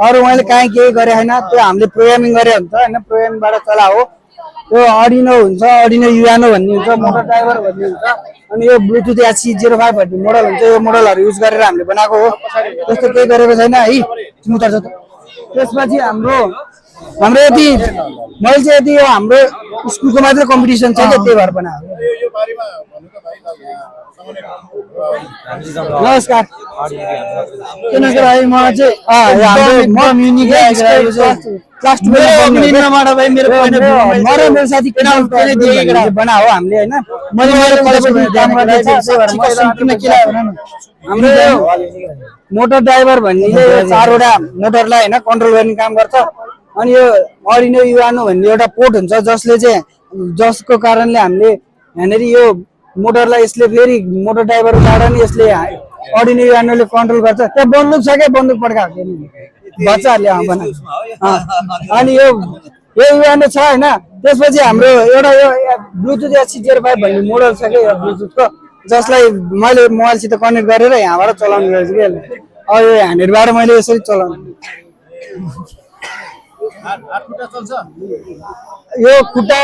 अरू मैले काहीँ केही गरेँ होइन त्यो हामीले प्रोग्रामिङ गरे हुन्छ होइन प्रोग्रामिङबाट चलाओ त्यो अर्डिनो हुन्छ अर्डिनो युआनो भन्ने हुन्छ मोटर ड्राइभर भन्ने हुन्छ अनि यो ब्लुटुथ HC05 भन्ने मोडल हुन्छ यो मोडलहरू युज गरेर हामीले बनाएको हो त्यस्तो केही गरेको छैन है उतार्छ त त्यसपछि हाम्रो यति मैले चाहिँ यति यो हाम्रो स्कुलको मात्रै कम्पिटिसन छ क्या त्यही भएर बनाएको नमस्कार मलाई चाहिँ साथी बनाओ हामीले होइन हाम्रो मोटर ड्राइभर भन्ने 4वटा मोटरलाई होइन कन्ट्रोल गर्ने काम गर्छ अनि यो अर्डिनो युआनो भन्ने एउटा पोर्ट हुन्छ जसको कारणले हामीले यहाँनिर यो मोटरलाई यसले फेरि मोटर ड्राइभरबाट नि यसले अर्डिनो युआनोले कन्ट्रोल गर्छ त्यहाँ बन्दुक छ क्या बन्दुक पड्काएको बच्चाहरूले बनाएको अनि यो युआनो छ होइन त्यसपछि हाम्रो एउटा यो ब्लुटुथ HC05 भन्ने मोडल छ क्या यो ब्लुटुथको जसलाई मैले मोबाइलसित कनेक्ट गरेर यहाँबाट चलाउने गर्छु कि अब यो ह्यान्डबाट मैले यसरी चलाउने यो खुट्टा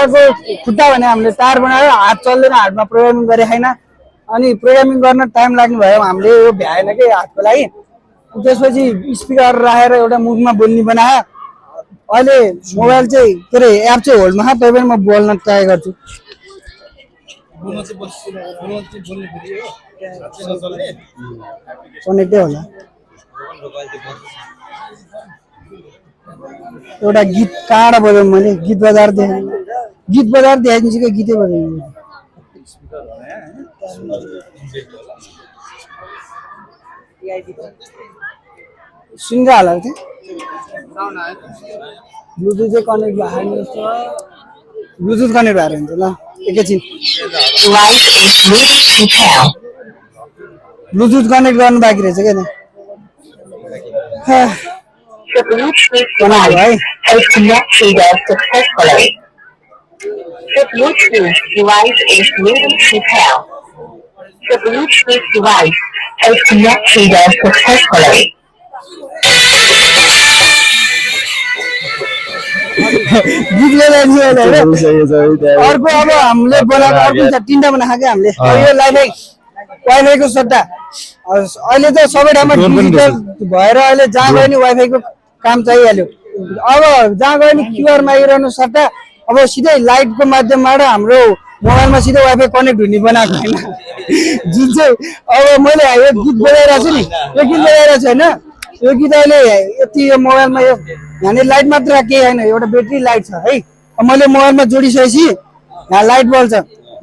भने हामीले तार बनायो हात चल्दैन हातमा प्रोग्रामिङ गरे छैन अनि प्रोग्रामिङ गर्न टाइम लाग्ने भयो हामीले यो भ्याएन कि हातको लागि त्यसपछि स्पिकर राखेर एउटा मुखमा बोल्ने बनायो अहिले मोबाइल चाहिँ के अरे एप चाहिँ होल्डमा छ तैपनि म बोल्न ट्राई गर्छु कनेक्टै होला एउटा गीत कहाँबाट बजाउँ मैले गीत बजाएर देखाइदिन्छु कि गीतै बजाइदिन्छु सुन्छ होला ब्लुटुथ चाहिँ कनेक्ट भएको ब्लुटुथ कनेक्ट भएर हुन्छ ल एकैछिन ब्लुटुथ कनेक्ट गर्नु बाँकी रहेछ क्या The Bluetooth device is connected successfully. The Bluetooth device is ready to pair. The Bluetooth device is connected successfully. अर्को अब हामीले बनाएको अर्को छ 3टा बनाएको क्या हामीले यो वाइफाईको सट्टा अहिले त सबै ठाउँमा डिजिटल भएर अहिले जहाँ गयो नि वाइफाईको काम चाहिहाल्यो अब जहाँ गयो नि क्युआर मागिरहनु सट्टा अब सिधै लाइटको माध्यमबाट हाम्रो मोबाइलमा सिधै वाइफाई कनेक्ट हुने बनाएको होइन जुन चाहिँ अब मैले यो गीत बजाइरहेको छु नि यो गीत बजाइरहेको छु होइन यो गीत अहिले यति यो मोबाइलमा यो यहाँनिर लाइट मात्र केही होइन एउटा ब्याट्री लाइट छ है मैले मोबाइलमा जोडिसकेपछि यहाँ लाइट बल्छ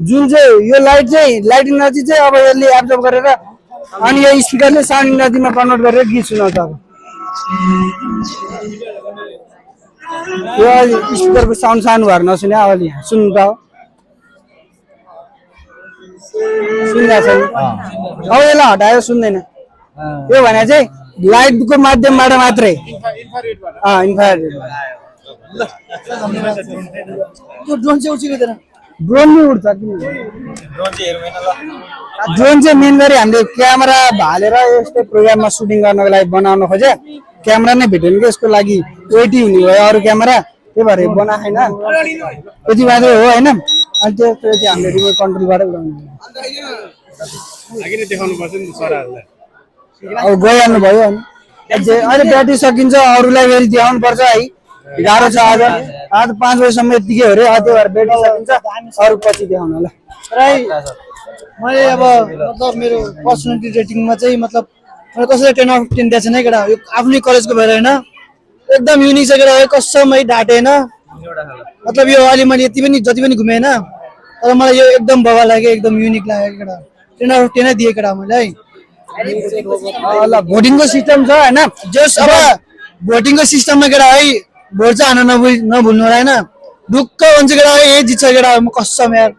जुन चाहिँ यो लाइट इनर्जी चाहिँ अब यसले एब्जर्ब गरेर अनि यो स्पिकरले साउन्ड इनर्जीमा कन्भर्ट गरेर गीत सुनाउँछ अब यो स्पिकरको साउन्ड सानो भएर नसुने अहिले यहाँ सुन्नु त सुनिरहेको छ अब यसलाई हटाएर सुन्दैन यो भने चाहिँ लाइटको माध्यमबाट मात्रै इन्फ्रारेड त्यो ड्रोन चाहिँ उठेको थिएन ड्रोन नि उड्छ ड्रोन चाहिँ मेन गरी हामीले क्यामेरा हालेर यस्तो प्रोग्राममा सुटिङ गर्नको लागि बनाउन खोजे क्यामेरा नै भेटेन कि यसको लागि वेटी हुने भयो अरू क्यामेरा त्यही भएर बनाएन त्यति मात्रै हो होइन अनि त्यो चाहिँ हामीले रिमोट कन्ट्रोलबाट उडाउनु अब गइहाल्नु भयो अनि अहिले ब्याट्री सकिन्छ अरूलाई फेरि देखाउनु पर्छ है गाह्रो छ आज 5 बजीसम्म यतिकै हो अरे त्यो भएर ब्याट्री सकिन्छ अरू पछि देखाउनु होला मैले अब मतलब मेरो पर्सनालिटी रेटिङमा चाहिँ मतलब मैले कसैले 10 आउट अफ 10 दिएको छैन केटा यो आफ्नै कलेजको भएर होइन एकदम युनिक छ केटा कसम है डाटेन मतलब यो अहिले मैले यति पनि जति पनि घुमेँ होइन तर मलाई यो एकदम बवाल लाग्यो एकदम युनिक लाग्यो केटा 10 आउट अफ 10 नै दिए केटा मैले है ल भोटिङको सिस्टम छ होइन जस अब भोटिङको सिस्टममा केटा है भोट चाहिँ हान्न नभुल्नु होला होइन ढुक्क भन्छ केटा है यही जित्छ केटा म कसम यार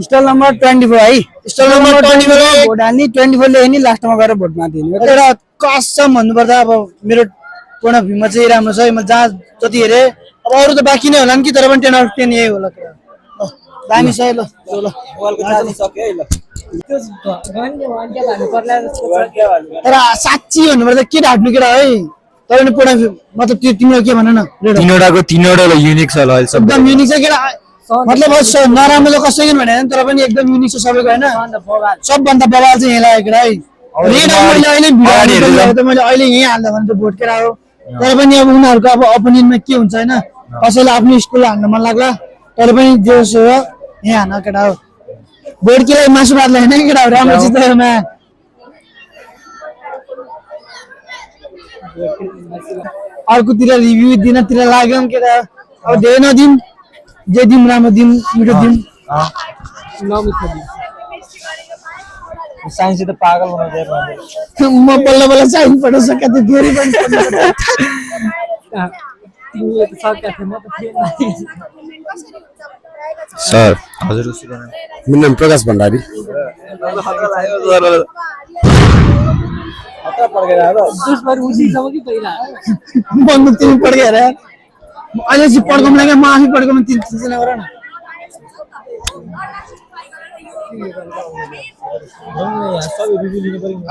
स्टल नम्बर 24 है स्टल नम्बर 24 भोट हाल्ने 24 ले नि लास्टमा गएर भोट मार्दिने केटा कसम भन्नुपर्दा अब मेरो पूर्ण भीमा चाहिँ राम्रो छ म जहाँ जति हेरेँ अब अरू त बाँकी नै होला नि कि तर पनि 10 आउट अफ 10 यही होला केटा दामी छ है ल तर साँच्ची भन्नुपर्दा के ढाट्नु केटा है तर पनि पूर्ण मतलब त्यो तिम्रो के भन न तीनवटाको तीनवटा युनिक छ ल एकदम युनिक छ केटा मतलब नराम्रो कसैको भनेन तर पनि एकदम युनिक छ सबैको होइन सबभन्दा बवाल चाहिँ यहाँ लागेको है मैले अहिले यहीँ हाल्दा भने त भोट केटा हो तर पनि अब उनीहरूको अब ओपिनियनमा के हुन्छ होइन कसैलाई आफ्नो स्कुल हाल्न मन लाग्ला तर पनि जो हो यहाँ हाल्न केटा हो भोट के मासु भात होइन केटा हो राम्रो चित्रमा अर्कोतिर रिभ्यू दिनतिर लाग्यो केटा अब धेरै नदिउँ जे दिउँ राम्रो दिउँ मिठो दिउँ साइन्स त पागल बनाउँदै म बल्ल बल्ल साइन्स पढ्न सके त धेरै पनि सर हजुर मेरो नाम प्रकाश भण्डारी बन्दुक तिमी पड्केर अहिले चाहिँ पड्काउनु लाग्यो म आफै पड्काउनु 3 जना गर न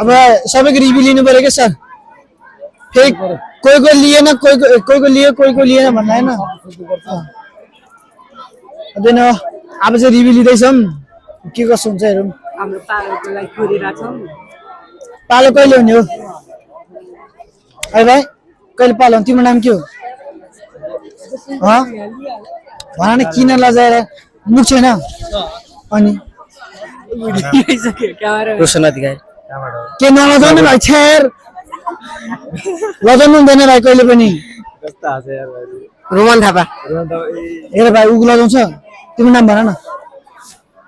अब सबैको रिभ्यू लिनु पर्यो क्या सर फेरि कोही लिएन कोही लियो कोही लिएन भन्नु होइन अब चाहिँ रिभ्यू लिँदैछौँ के कसो हुन्छ हेरौँ पालो कहिले हुने हो है भाइ कहिले पालो तिम्रो नाम के हो भन न किन लजाएर मुख छैन अनि रोशन अधिकारी के नलजाउनु भाइ छेर लजाउनु हुँदैन भाइ कहिले पनि रोमन थापा हेर भाइ ऊ लजाउँछ तिम्रो नाम भन न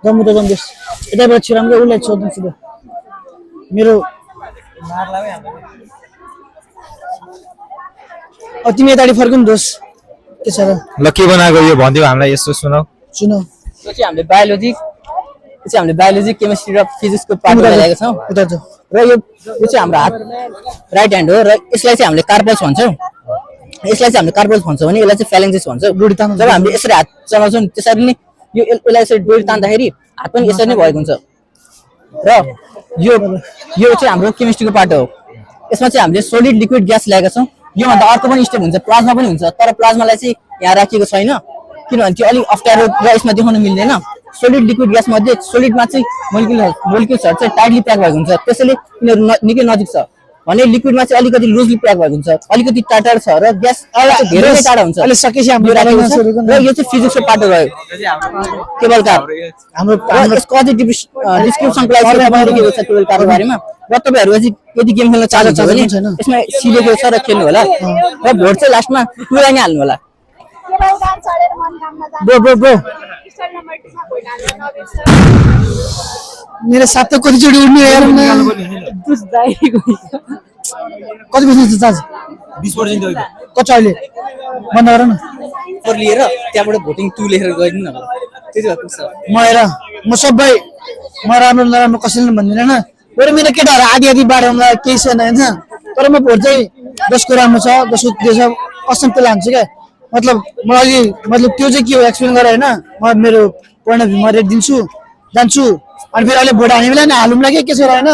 जम्मू त जम्देश यताबाट छिराम्रो उसलाई सोध्नु सिधै मेरो तिमी यताडि फर्कनु दोस् के छ र ल के बनाएको यो भनिदियो हामीलाई यसो सुनाऊ सुनौ यो चाहिँ हामीले बायोलोजी केमिस्ट्री र फिजिक्सको पार्टमा ल्याएका छौँ उता जाऊ र यो चाहिँ हाम्रो हात राइट ह्यान्ड हो र यसलाई चाहिँ हामीले कार्पल्स भन्छौँ यसलाई चाहिँ हामीले कार्पल्स भन्छौँ भने यसलाई चाहिँ फ्यालेन्जेस भन्छौँ डोरी तान्नु जब हामीले यसरी हात चलाउँछौँ त्यसरी नै यो यसलाई यसरी डोरी तान्दाखेरि हात पनि यसरी नै भएको हुन्छ र यो चाहिँ हाम्रो केमिस्ट्रीको पार्ट हो यसमा चाहिँ हामीले सोलिड लिक्विड ग्यास ल्याएका छौँ योभन्दा अर्को पनि स्टेप हुन्छ प्लाज्मा पनि हुन्छ तर प्लाज्मालाई चाहिँ यहाँ राखिएको छैन किनभने त्यो अलिक अप्ठ्यारो र यसमा देखाउन मिल्दैन सोलिड लिक्विड ग्यास मध्ये सोलिडमा चाहिँ मोलिक्युल्सहरू चाहिँ टाइटली प्याक भएको हुन्छ त्यसैले यिनीहरू निकै नजिक छ भने लिक्विडमा चाहिँ अलिकति लुजली प्याक भएको हुन्छ अलिकति टाढा छ र ग्यास धेरै नै टाढा हुन्छ अहिले सकेपछि हाम्रो र यो चाहिँ फिजिक्सको पार्ट रह्यो केबल कार हाम्रो यसको अझै डिस्क्रिप्सनको लागि लेखेको छ केबल कारको बारेमा र तपाईहरु यदि गेम खेल्न चाहनुहुन्छ भने यसमा सिलेको छ र खेल्नु होला र भोट चाहिँ लास्टमा पुरा नै हाल्नु होला ब्रो मेरो साथ त कतिचोटि उड्ने यार कति बज्नु छ चार्ज 20% हो कति अहिले बन्द गर न पर लिएर त्यहाँबाट भोटिङ 2 लेखेर गइदिनु न त्यति भए पुग्छ म हेर म सबै म राम्रो नराम्रो कसैले पनि भन्दिनँ होइन बरु मेरो केटाहरू आधी आधी बाटोमा केही छैन होइन तर म भोट चाहिँ जसको राम्रो छ जसको त्यो छ कसम त्यो लान्छु क्या मतलब मलाई मतलब त्यो चाहिँ के हो एक्सप्लेन गरेर होइन म मेरो पोइन्ट अफ भ्यूमा रेट दिन्छु जान्छु अनि फेरि अहिले भोट हाल्ने बेला नि हालौँला के छ र होइन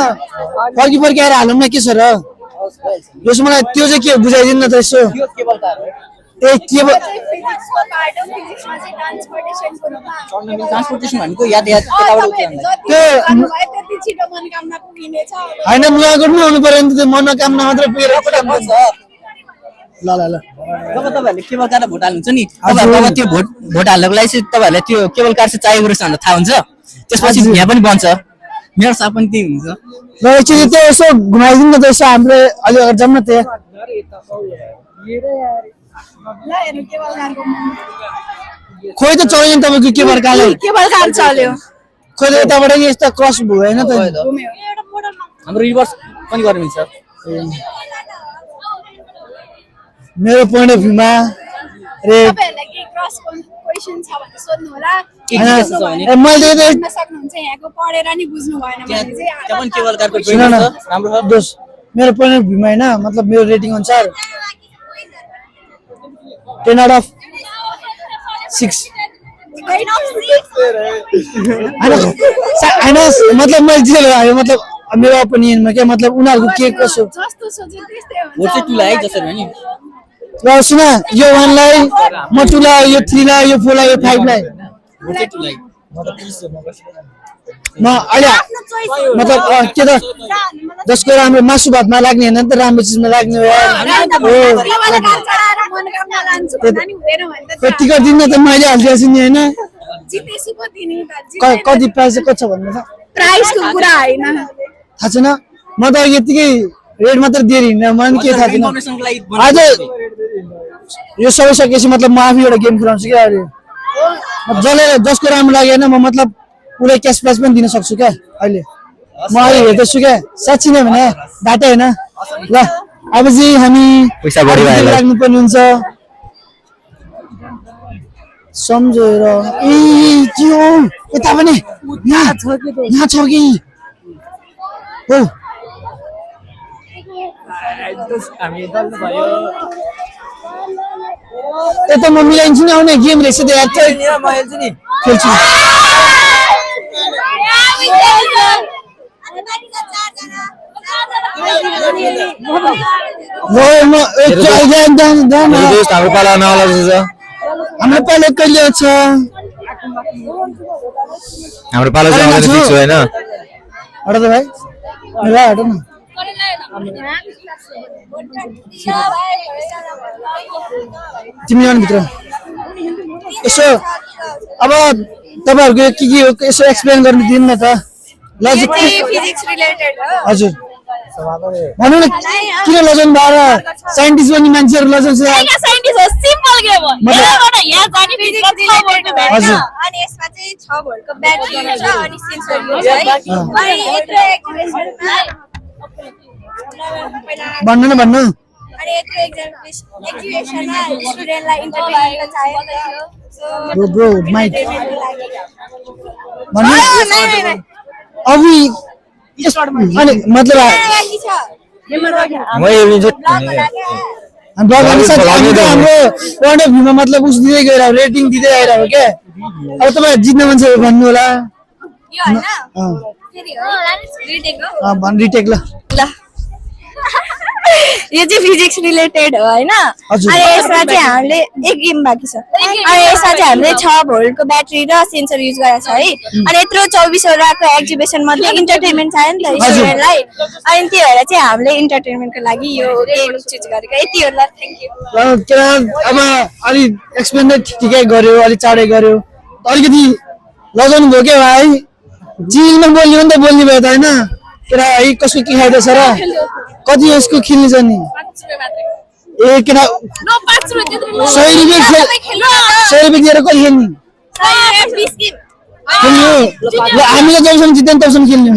फर्की आएर हालौँ न के छ र जस मलाई त्यो चाहिँ के बुझाइदिनु न त यसो ए के ट्रान्सपोर्टेसन भनेको यातायात यताबाट होइन नुवाकोट पनि आउनु पर्यो नि त्यो मनोकामना मात्रै पुगेर ल ल ल जब तपाईँहरूले केबल कार भोट हाल्नुहुन्छ नि तपाईँहरू त्यो भोट हाल्नको लागि चाहिँ तपाईँहरूलाई त्यो केबल कार चाहिँ चाहिएको रहेछ भनेर थाहा हुन्छ त्यसपछि यहाँ पनि बन्छ मेरो साथ पनि त्यही हुन्छ ल एकचोटि त्यो यसो घुमाइदिनु न त यसो हाम्रो अलि अगाडि जाऊँ न त्यहाँ खोइ त चल्यो नि तपाईँको केबल कार चल्यो खोइ त यताबाट यस्तो क्रस भयो होइन त हाम्रो रिभर्स पनि गर्नु मिल्छ मेरो पोइन्ट अफ भ्यूमा रेट मैले मेरो पोइन्ट अफ भ्यूमा होइन मतलब मेरो रेटिङ अनुसार 10 out of 6 होइन मतलब मैले जे भयो मतलब मेरो ओपिनियनमा क्या मतलब उनीहरूको के कसो भोट चाहिँ टुलाई जसरी हो नि ल सुन यो 1 लाई म 2 लाई यो 3 लाई यो 4 लाई यो 5 लाई भोट चाहिँ टुलाई म अहिले मतलब के त जसको राम्रो मासु भातमा लाग्ने होइन नि त राम्रो चिजमा लाग्ने हो टिकट दिन्न त मैले हालिदिएको छु नि होइन कति प्राइस कति छ भन्नु त प्राइसको कुरा हैन थाहा छैन म त यतिकै रेट मात्र दिएर हिँड्न मलाई के थाहा छैन आज यो सबै सकेपछि मतलब म आफै एउटा गेम खेलाउँछु क्या अहिले जसले जसको राम्रो लागेन म मतलब उसलाई क्यास प्राइज पनि दिन सक्छु क्या अहिले म अहिले हेर्दैछु क्या साँच्ची नै भने घाटा होइन ल अब चाहिँ हामी पैसा बढी भयो लाग्नुपर्ने हुन्छ सम्झेर ए त्यो यता पनि यहाँ छ कि हो यता म मिलाइदिन्छु नि आउने गेम रहेछ त्यो याद खेल्छु हाम्रो पाला नआउला हाम्रो पालो कहिले छ हाम्रो पालो चाहिँ आउँदैन फिक्स होइन हट त भाइ ल हट न तिमी आउनु भित्र यसो अब तपाईँहरूको के हो यसो एक्सप्लेन गर्नु दिनु न त लजिक फिजिक्स रिलेटेड हो हजुर भनौँ न किन लजाउनु भयो साइन्टिस्ट बन्ने मान्छेहरू लजाउँछ साइन्टिस्ट हो सिम्पल गेम हो यहाँबाट यहाँ जाने फिजिक्स रिलेटेड हो हजुर अनि यसमा चाहिँ 6 भोल्टको ब्याट्री हुन्छ अनि सेन्सर युज है अनि यत्रो एक्टिभेसनमा भन्नु न भन्नु अनि यत्रो एक्टिभेसनमा स्टुडेन्टलाई इन्टरटेनमेन्ट चाहियो ब्रो माइक भन्नु अभी अनि मतलब हाम्रो पोइन्ट अफ भ्यूमा मतलब उस दिँदै गएर रेटिङ दिँदै आइरहेको क्या अब तपाईँ जित्ने मान्छे भन्नु होला रिटेक ल यो चाहिँ फिजिक्स रिलेटेड हो हैन अनि यसमा चाहिँ हामीले एक गेम बाँकी छ अनि यसमा चाहिँ हामीले 6 भोल्टको ब्याट्री र सेन्सर युज गरेको छ है अनि यत्रो 24 वटाको एक्जिबिसन मध्ये इन्टरटेनमेन्ट चाहियो नि त स्टुडेन्टलाई अनि त्यही भएर चाहिँ हामीले इन्टरटेनमेन्टको लागि यो गेम चुज गरेको यति हो ल थ्यांक यू अब अलि एक्सप्लेन ठिकै गर्यो अलि चाँडै गर्यो अलिकति लजाउनु भयो क्या भाइ जिलमा बोल्ने हो नि त बोल्ने भयो त होइन केटा है कसको के खाइदैछ र कति यसको खेल्ने छ नि ए केटा 100 रुपियाँ दिएर कहिले खेल्ने हामीले जबसम्म जित्दैन तबसम्म खेल्ने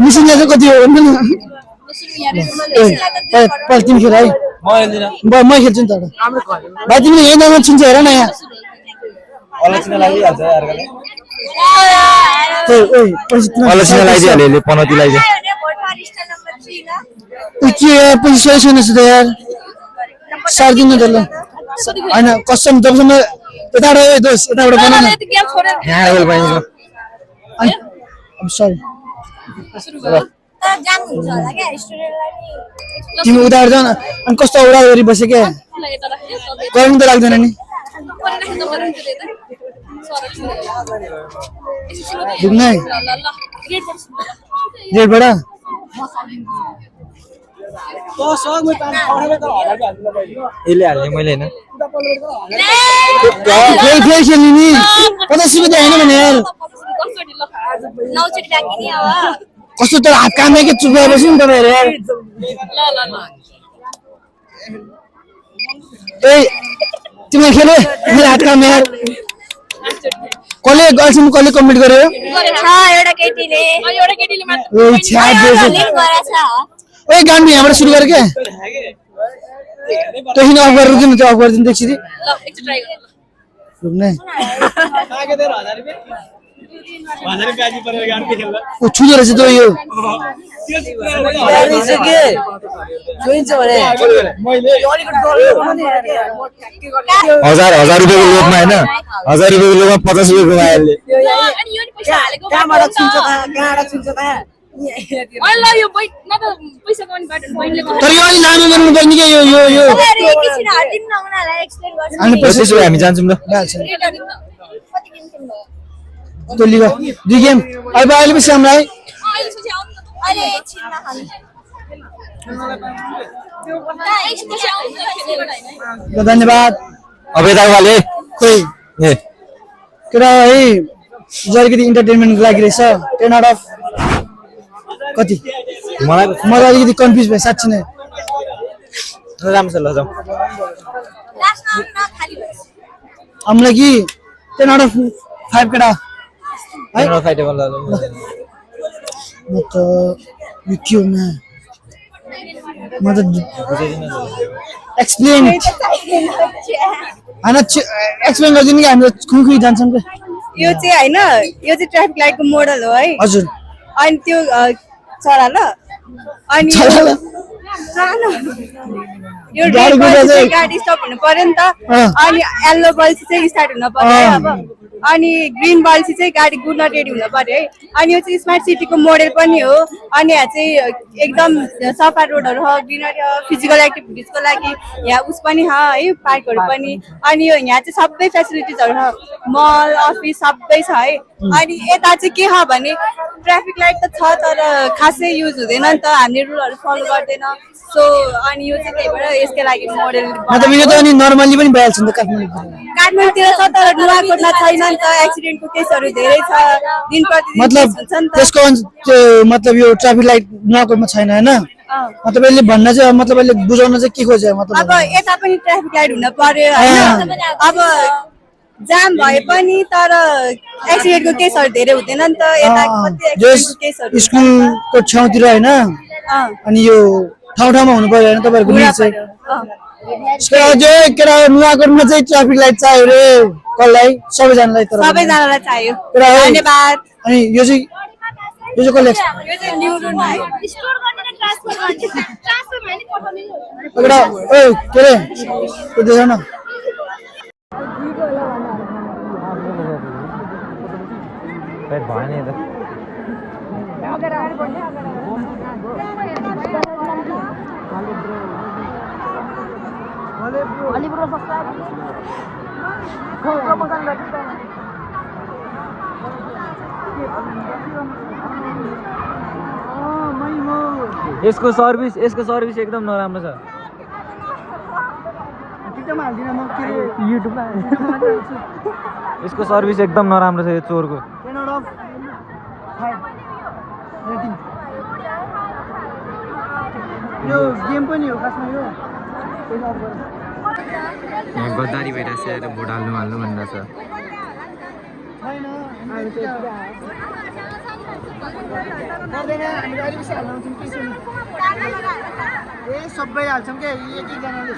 मिसिन चाहिँ कति हो तिमी खेल है म खेल्छु नि त भाइ तिमीले यही नम्बर छुन्छ हेर न यहाँ अलक्षिणा लागिहाल्छ अर्काले अलक्षिणा के लगाइदिइहाल्यो पनौती लगाइदियो पछि सही छैन त यार सार्दिनु त ल होइन कसम जबसम्म यताबाट दोष यताबाट बना न यहाँ आएर पाइन्छ अब सरी तिमी उताबाट जाऊ न अनि कस्तो औडा गरी बसे क्या गर्नु त लाग्दैन नि दुख्न है गेटबाट यसले हाल्ने मैले होइन फेरि खेल्ने नि 50 रुपियाँ होइन भने यार कस्तो तर हात कामे के चुप्या बस्नु नि तपाईँहरू यार ए तिमीले खेल्यो मेरो हात कामे यार कसले गर्छिन् कसले कम्प्लिट गर्यो ओए गान्डी यहाँबाट सुरु गर के त्यही अफ गरेर रुकिनु त्यो अफ गरिदिनु एकछिन रुक्ने छुँदो रहेछ त्यो यो हजार रुपियाँको लोभमा होइन 1000 रुपियाँको लोभमा 50 रुपियाँ गुमायो तर यो अलि लामो गर्नु पर्ने क्या यो त्यसो भए हामी जान्छौँ ल त्यो लिग 2 गेम अहिले पछि हामीलाई धन्यवाद अब यतावाले खोइ ए केटा है अलिकति इन्टरटेनमेन्टको लागि रहेछ 10 आउट अफ कति मलाई अलिकति कन्फ्युज भयो साँच्ची नै राम्रो छ ल जाउँ हामीलाई कि 10 आउट अफ 5 केटा है फाइटेबल ल म त यो के हो म त एक्सप्लेन होइन एक्सप्लेन गरिदिनु कि हामी खुङखुङ जान्छौँ क्या यो चाहिँ होइन यो चाहिँ ट्राफिक लाइटको मोडल हो है हजुर अनि त्यो चरा ल अनि यो गाडी स्टप हुनु पर्यो नि त अनि येल्लो बल्सी चाहिँ स्टार्ट हुनु पर्यो है अब अनि ग्रिन बल्सी चाहिँ गाडी गुड नट रेडी हुनु पर्यो है अनि यो चाहिँ स्मार्ट सिटीको मोडल पनि हो अनि यहाँ चाहिँ एकदम सफा रोडहरू हो ग्रिनरी हो फिजिकल एक्टिभिटिजको लागि यहाँ उस पनि छ है पार्कहरू पनि अनि यो यहाँ चाहिँ सबै फेसिलिटिजहरू छ मल अफिस सबै छ है अनि यता चाहिँ के छ भने ट्राफिक लाइट त छ तर खासै युज हुँदैन नि त हामीले रुलहरू फलो गर्दैन सो अनि यो चाहिँ त्यही भएर यसकै लागि मोडल मतलब यो त अनि नर्मली पनि भइहाल्छ नि त काठमाडौँतिर छ तर नुवाकोटमा छैन नि त एक्सिडेन्टको केसहरू धेरै छ दिन प्रतिदिन मतलब हुन्छ नि त त्यसको मतलब यो ट्राफिक लाइट नुवाकोटमा छैन हैन मतलब यसले भन्न चाहिँ मतलब यसले बुझाउन चाहिँ के खोज्यो मतलब अब यता पनि ट्राफिक लाइट हुन पर्यो हैन अब जाम भए पनि तर एक्सिडेन्टको केसहरू धेरै हुँदैन नि त यता कति एक्सिडेन्टको केसहरू स्कुलको छेउतिर हैन अनि यो ठाउँमा हुनु पर्यो हैन तपाईहरुको मिस चाहिँ केरा नुवाकोटमा चाहिँ ट्राफिक लाइट चाहियो रे कसलाई सबैजनालाई तर सबैजनालाई चाहियो धन्यवाद अनि यो चाहिँ कसले यो चाहिँ न्यू रुम है स्टोर गर्ने र ट्रान्सफर गर्ने ट्रान्सफर भने पठाउने एउटा ओए के रे त्यो देख न पेट भएन नि त यसको सर्भिस एकदम नराम्रो छ यसको सर्भिस एकदम नराम्रो छ यो चोरको यो गेम पनि हो खासमा यो गद्दारी भइरहेछ र भोट हाल्नु भनेर छ सबै हाल्छौँ क्या एक एकजनाले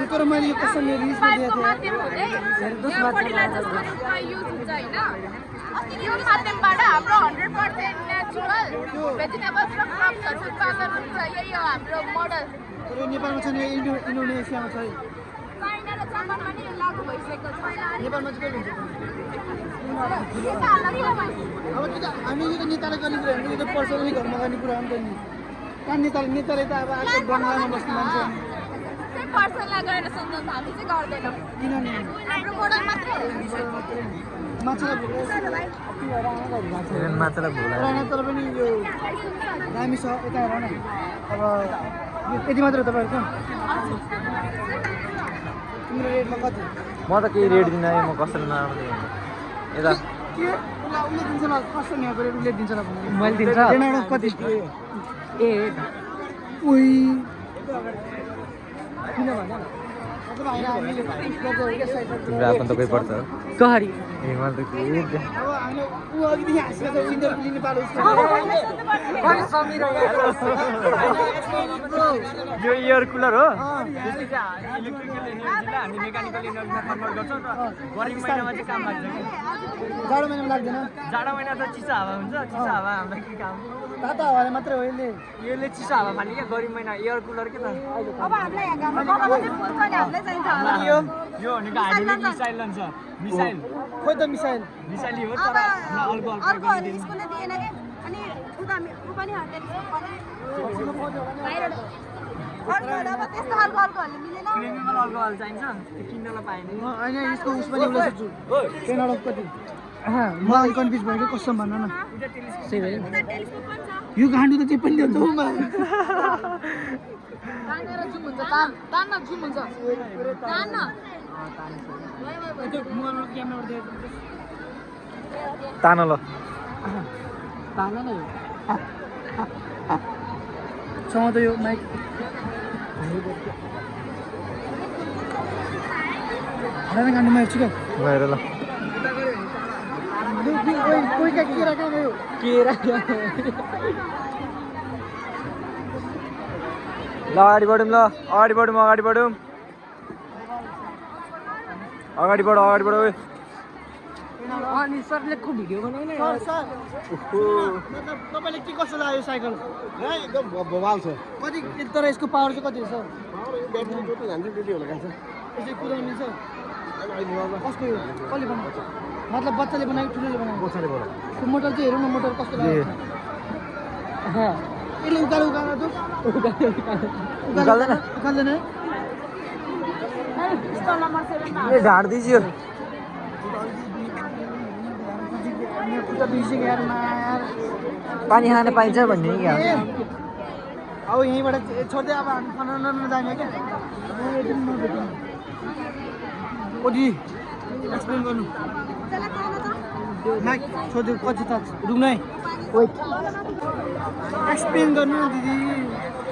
तर मैले यो कसरी रिसमा दिएको यो माध्यमबाट हाम्रो 100% नेचुरल भेजिटेबल्स र क्रप्सहरू उत्पादन हुन्छ। यही हो हाम्रो मोडल। थियो नेपालमा छैन इन्डोनेसियामा छ चाइना र जापानमा नि लागू भइसकेको छ। नेपालमा चाहिँ के हुन्छ अब त्यो त हामी यो त नेताले गर्ने कुरा हो, यो त पर्सनली घरमा गर्ने कुरा हो नि त नि। कहाँ नेताले त अब आएको बङ्गलामा बस्ने मान्छे हो। त्यही पर्सनलाई गरेर सोध्नु हामी चाहिँ गर्दैनौँ। किनभने हाम्रो मोडल मात्रै हो। माछालाई तर पनि यो दामी छ यता हेर न। अब यति मात्र हो तपाईँहरूको? तिम्रो रेटमा कति? म त केही रेट दिन्न म कसैले नराम्रो यता के उसले दिन्छ ल कस्तो यहाँको रेट उसले दिन्छ ल मैले दिन्छ कति? ए उही किन भन न मतलब होइन हामीले गर्दै हो क्या साइड तिम्रो आफन्त कोही पर्छ कहरी ए मैले त के अब हामीले ऊ अघिदेखि हाँसेको छ इन्टरभ्यू लिने पालो यो एयर कुलर हो इलेक्ट्रिकल एनर्जीलाई हामी मेकानिकल एनर्जीमा कन्भर्ट गर्छौँ र गर्मी महिनामा चाहिँ काम लाग्छ कि जाडो महिनामा लाग्दैन। जाडो महिना त चिसो हावा हुन्छ चिसो हावा हामीलाई के काम तातो हावाले मात्रै हो यसले चिसो हावा फाल्ने क्या गर्मी महिना एयर कुलर के त अब हामीलाई यहाँ घरमा बगामा चाहिँ फुल पनि हामीलाई चाहिन्छ होला। यो भनेको हाइड्रोलिक मिसाइल लन्छ मिसाइल खोइ त मिसाइल मिसाइल हो तर अर्को स्कुलले दिएन कि अनि उता ऊ पनि हटेर अर्को अब त्यस्तो अर्कोहरूले मिलेन। क्रिमिनल अल्कोहल चाहिन्छ त्यो किन्नलाई पाएन होइन यसको उस पनि उसलाई सोध्छु 10 आउट अफ कति? म अलिक कन्फ्युज भयो कि कसम भन न। यो गान्डु त चाहिँ पनि ल्याउँछ उमा तानेर जुम हुन्छ तान्न जुम हुन्छ तान्न तान ल ताना नै छ त यो माइक होइन गान्डु माइक छु क्या गएर ल कोही क्या केरा कहाँ गयो? केरा ल अगाडि बढौँ ल अगाडि बढौँ अगाडि बढौँ अगाडि बढ अगाडि बढ अनि सरले को भिडियो बनाउने सर मतलब तपाईँले के कस्तो लाग्यो साइकल? एकदम बवाल छ। कति तर यसको पावर चाहिँ कति हो सर? ब्याट्री जति हान्छ त्यति होला खान्छ। यसले कुदाउनु मिल्छ? अहिले नर्मल कसको यो? कसले बनाएको? मतलब बच्चाले बनाएको ठुलोले बनाएको? बच्चाले बनाएको। त्यो मोटर चाहिँ हेरौँ न मोटर कस्तो लाग्यो? यसले उकालो उकालो त उकाल्दैन ये ढाड दीजिए पानी खान पाइन्छ भन्ने क्या अब यहीँबाट छोड्दै अब हामी खाना जाने क्या ओडी एक्सप्लेन गर्नु माइक छोडिदियो कति त रुम नै एक्सप्लेन गर्नु न दिदी।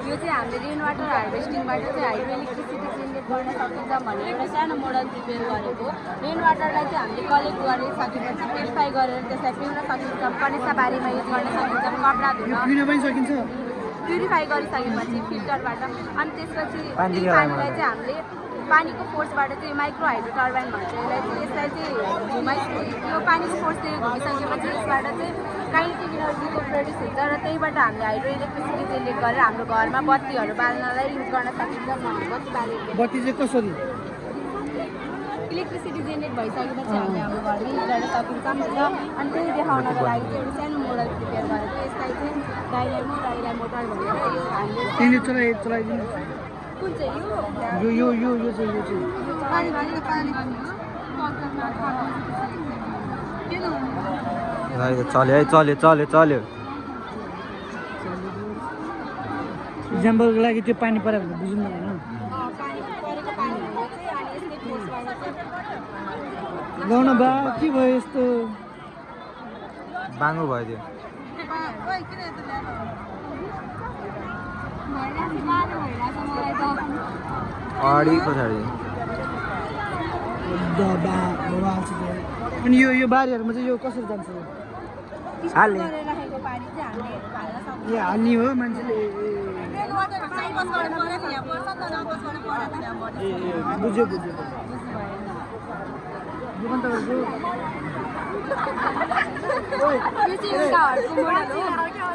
यो चाहिँ हामीले रेन वाटर हार्भेस्टिङबाट चाहिँ हाइड्रो इलेक्ट्रिसिटी जेनेरेट गर्न सकिन्छ भन्ने एउटा सानो मोडल प्रिपेयर गरेको। रेन वाटरलाई चाहिँ हामीले कलेक्ट गरिसकेपछि प्युरिफाई गरेर त्यसलाई पिउन सकिन्छ, कनेसा बारीमा युज गर्न सकिन्छ, कपडा धुन पिउन पनि सकिन्छ। प्युरिफाई गरिसकेपछि फिल्टरबाट अनि त्यसपछि पानीलाई चाहिँ हामीले पानीको फोर्सबाट चाहिँ माइक्रो हाइड्रो टर्बाइन भन्छ यसलाई चाहिँ यो पानीको फोर्सले घुमिसकेपछि यसबाट चाहिँ काइनेटिक इनर्जीको प्रड्युस हुन्छ र त्यहीबाट हामीले हाइड्रो इलेक्ट्रिसिटी जेनेरेट गरेर हाम्रो घरमा बत्तीहरू बाल्नलाई युज गर्न सकिन्छ। बत्ती बालेर बत्ती चाहिँ कसरी? इलेक्ट्रिसिटी जेनेरेट भइसकेपछि हामीले हाम्रो घरमा युज गर्न सकिन्छ अनि त्यही देखाउनको लागि चाहिँ एउटा सानो मोडल प्रिपेयर गरेको। यसलाई चाहिँ डाइलाई मोटर भनेर यो हामीले चलाइदिनु कुन चाहिँ यो चाहिँ चल्यो है चल्यो चल्यो चल्यो इक्जाम्पलको लागि त्यो पानी पऱ्यो भने बुझ्नु होइन गाउन बा के भयो यस्तो बाङ्गो भयो त्यो अगाडि पछाडि अनि यो बारीहरूमा चाहिँ यो कसरी जान्छ हाल्ने राखेको पानी चाहिँ हामीले हाल्न सक्छौँ। ए हाल्ने हो मान्छेले बुझ्यो दोकान तपाईँको यो चाहिँ एउटा हर्को मोडल हो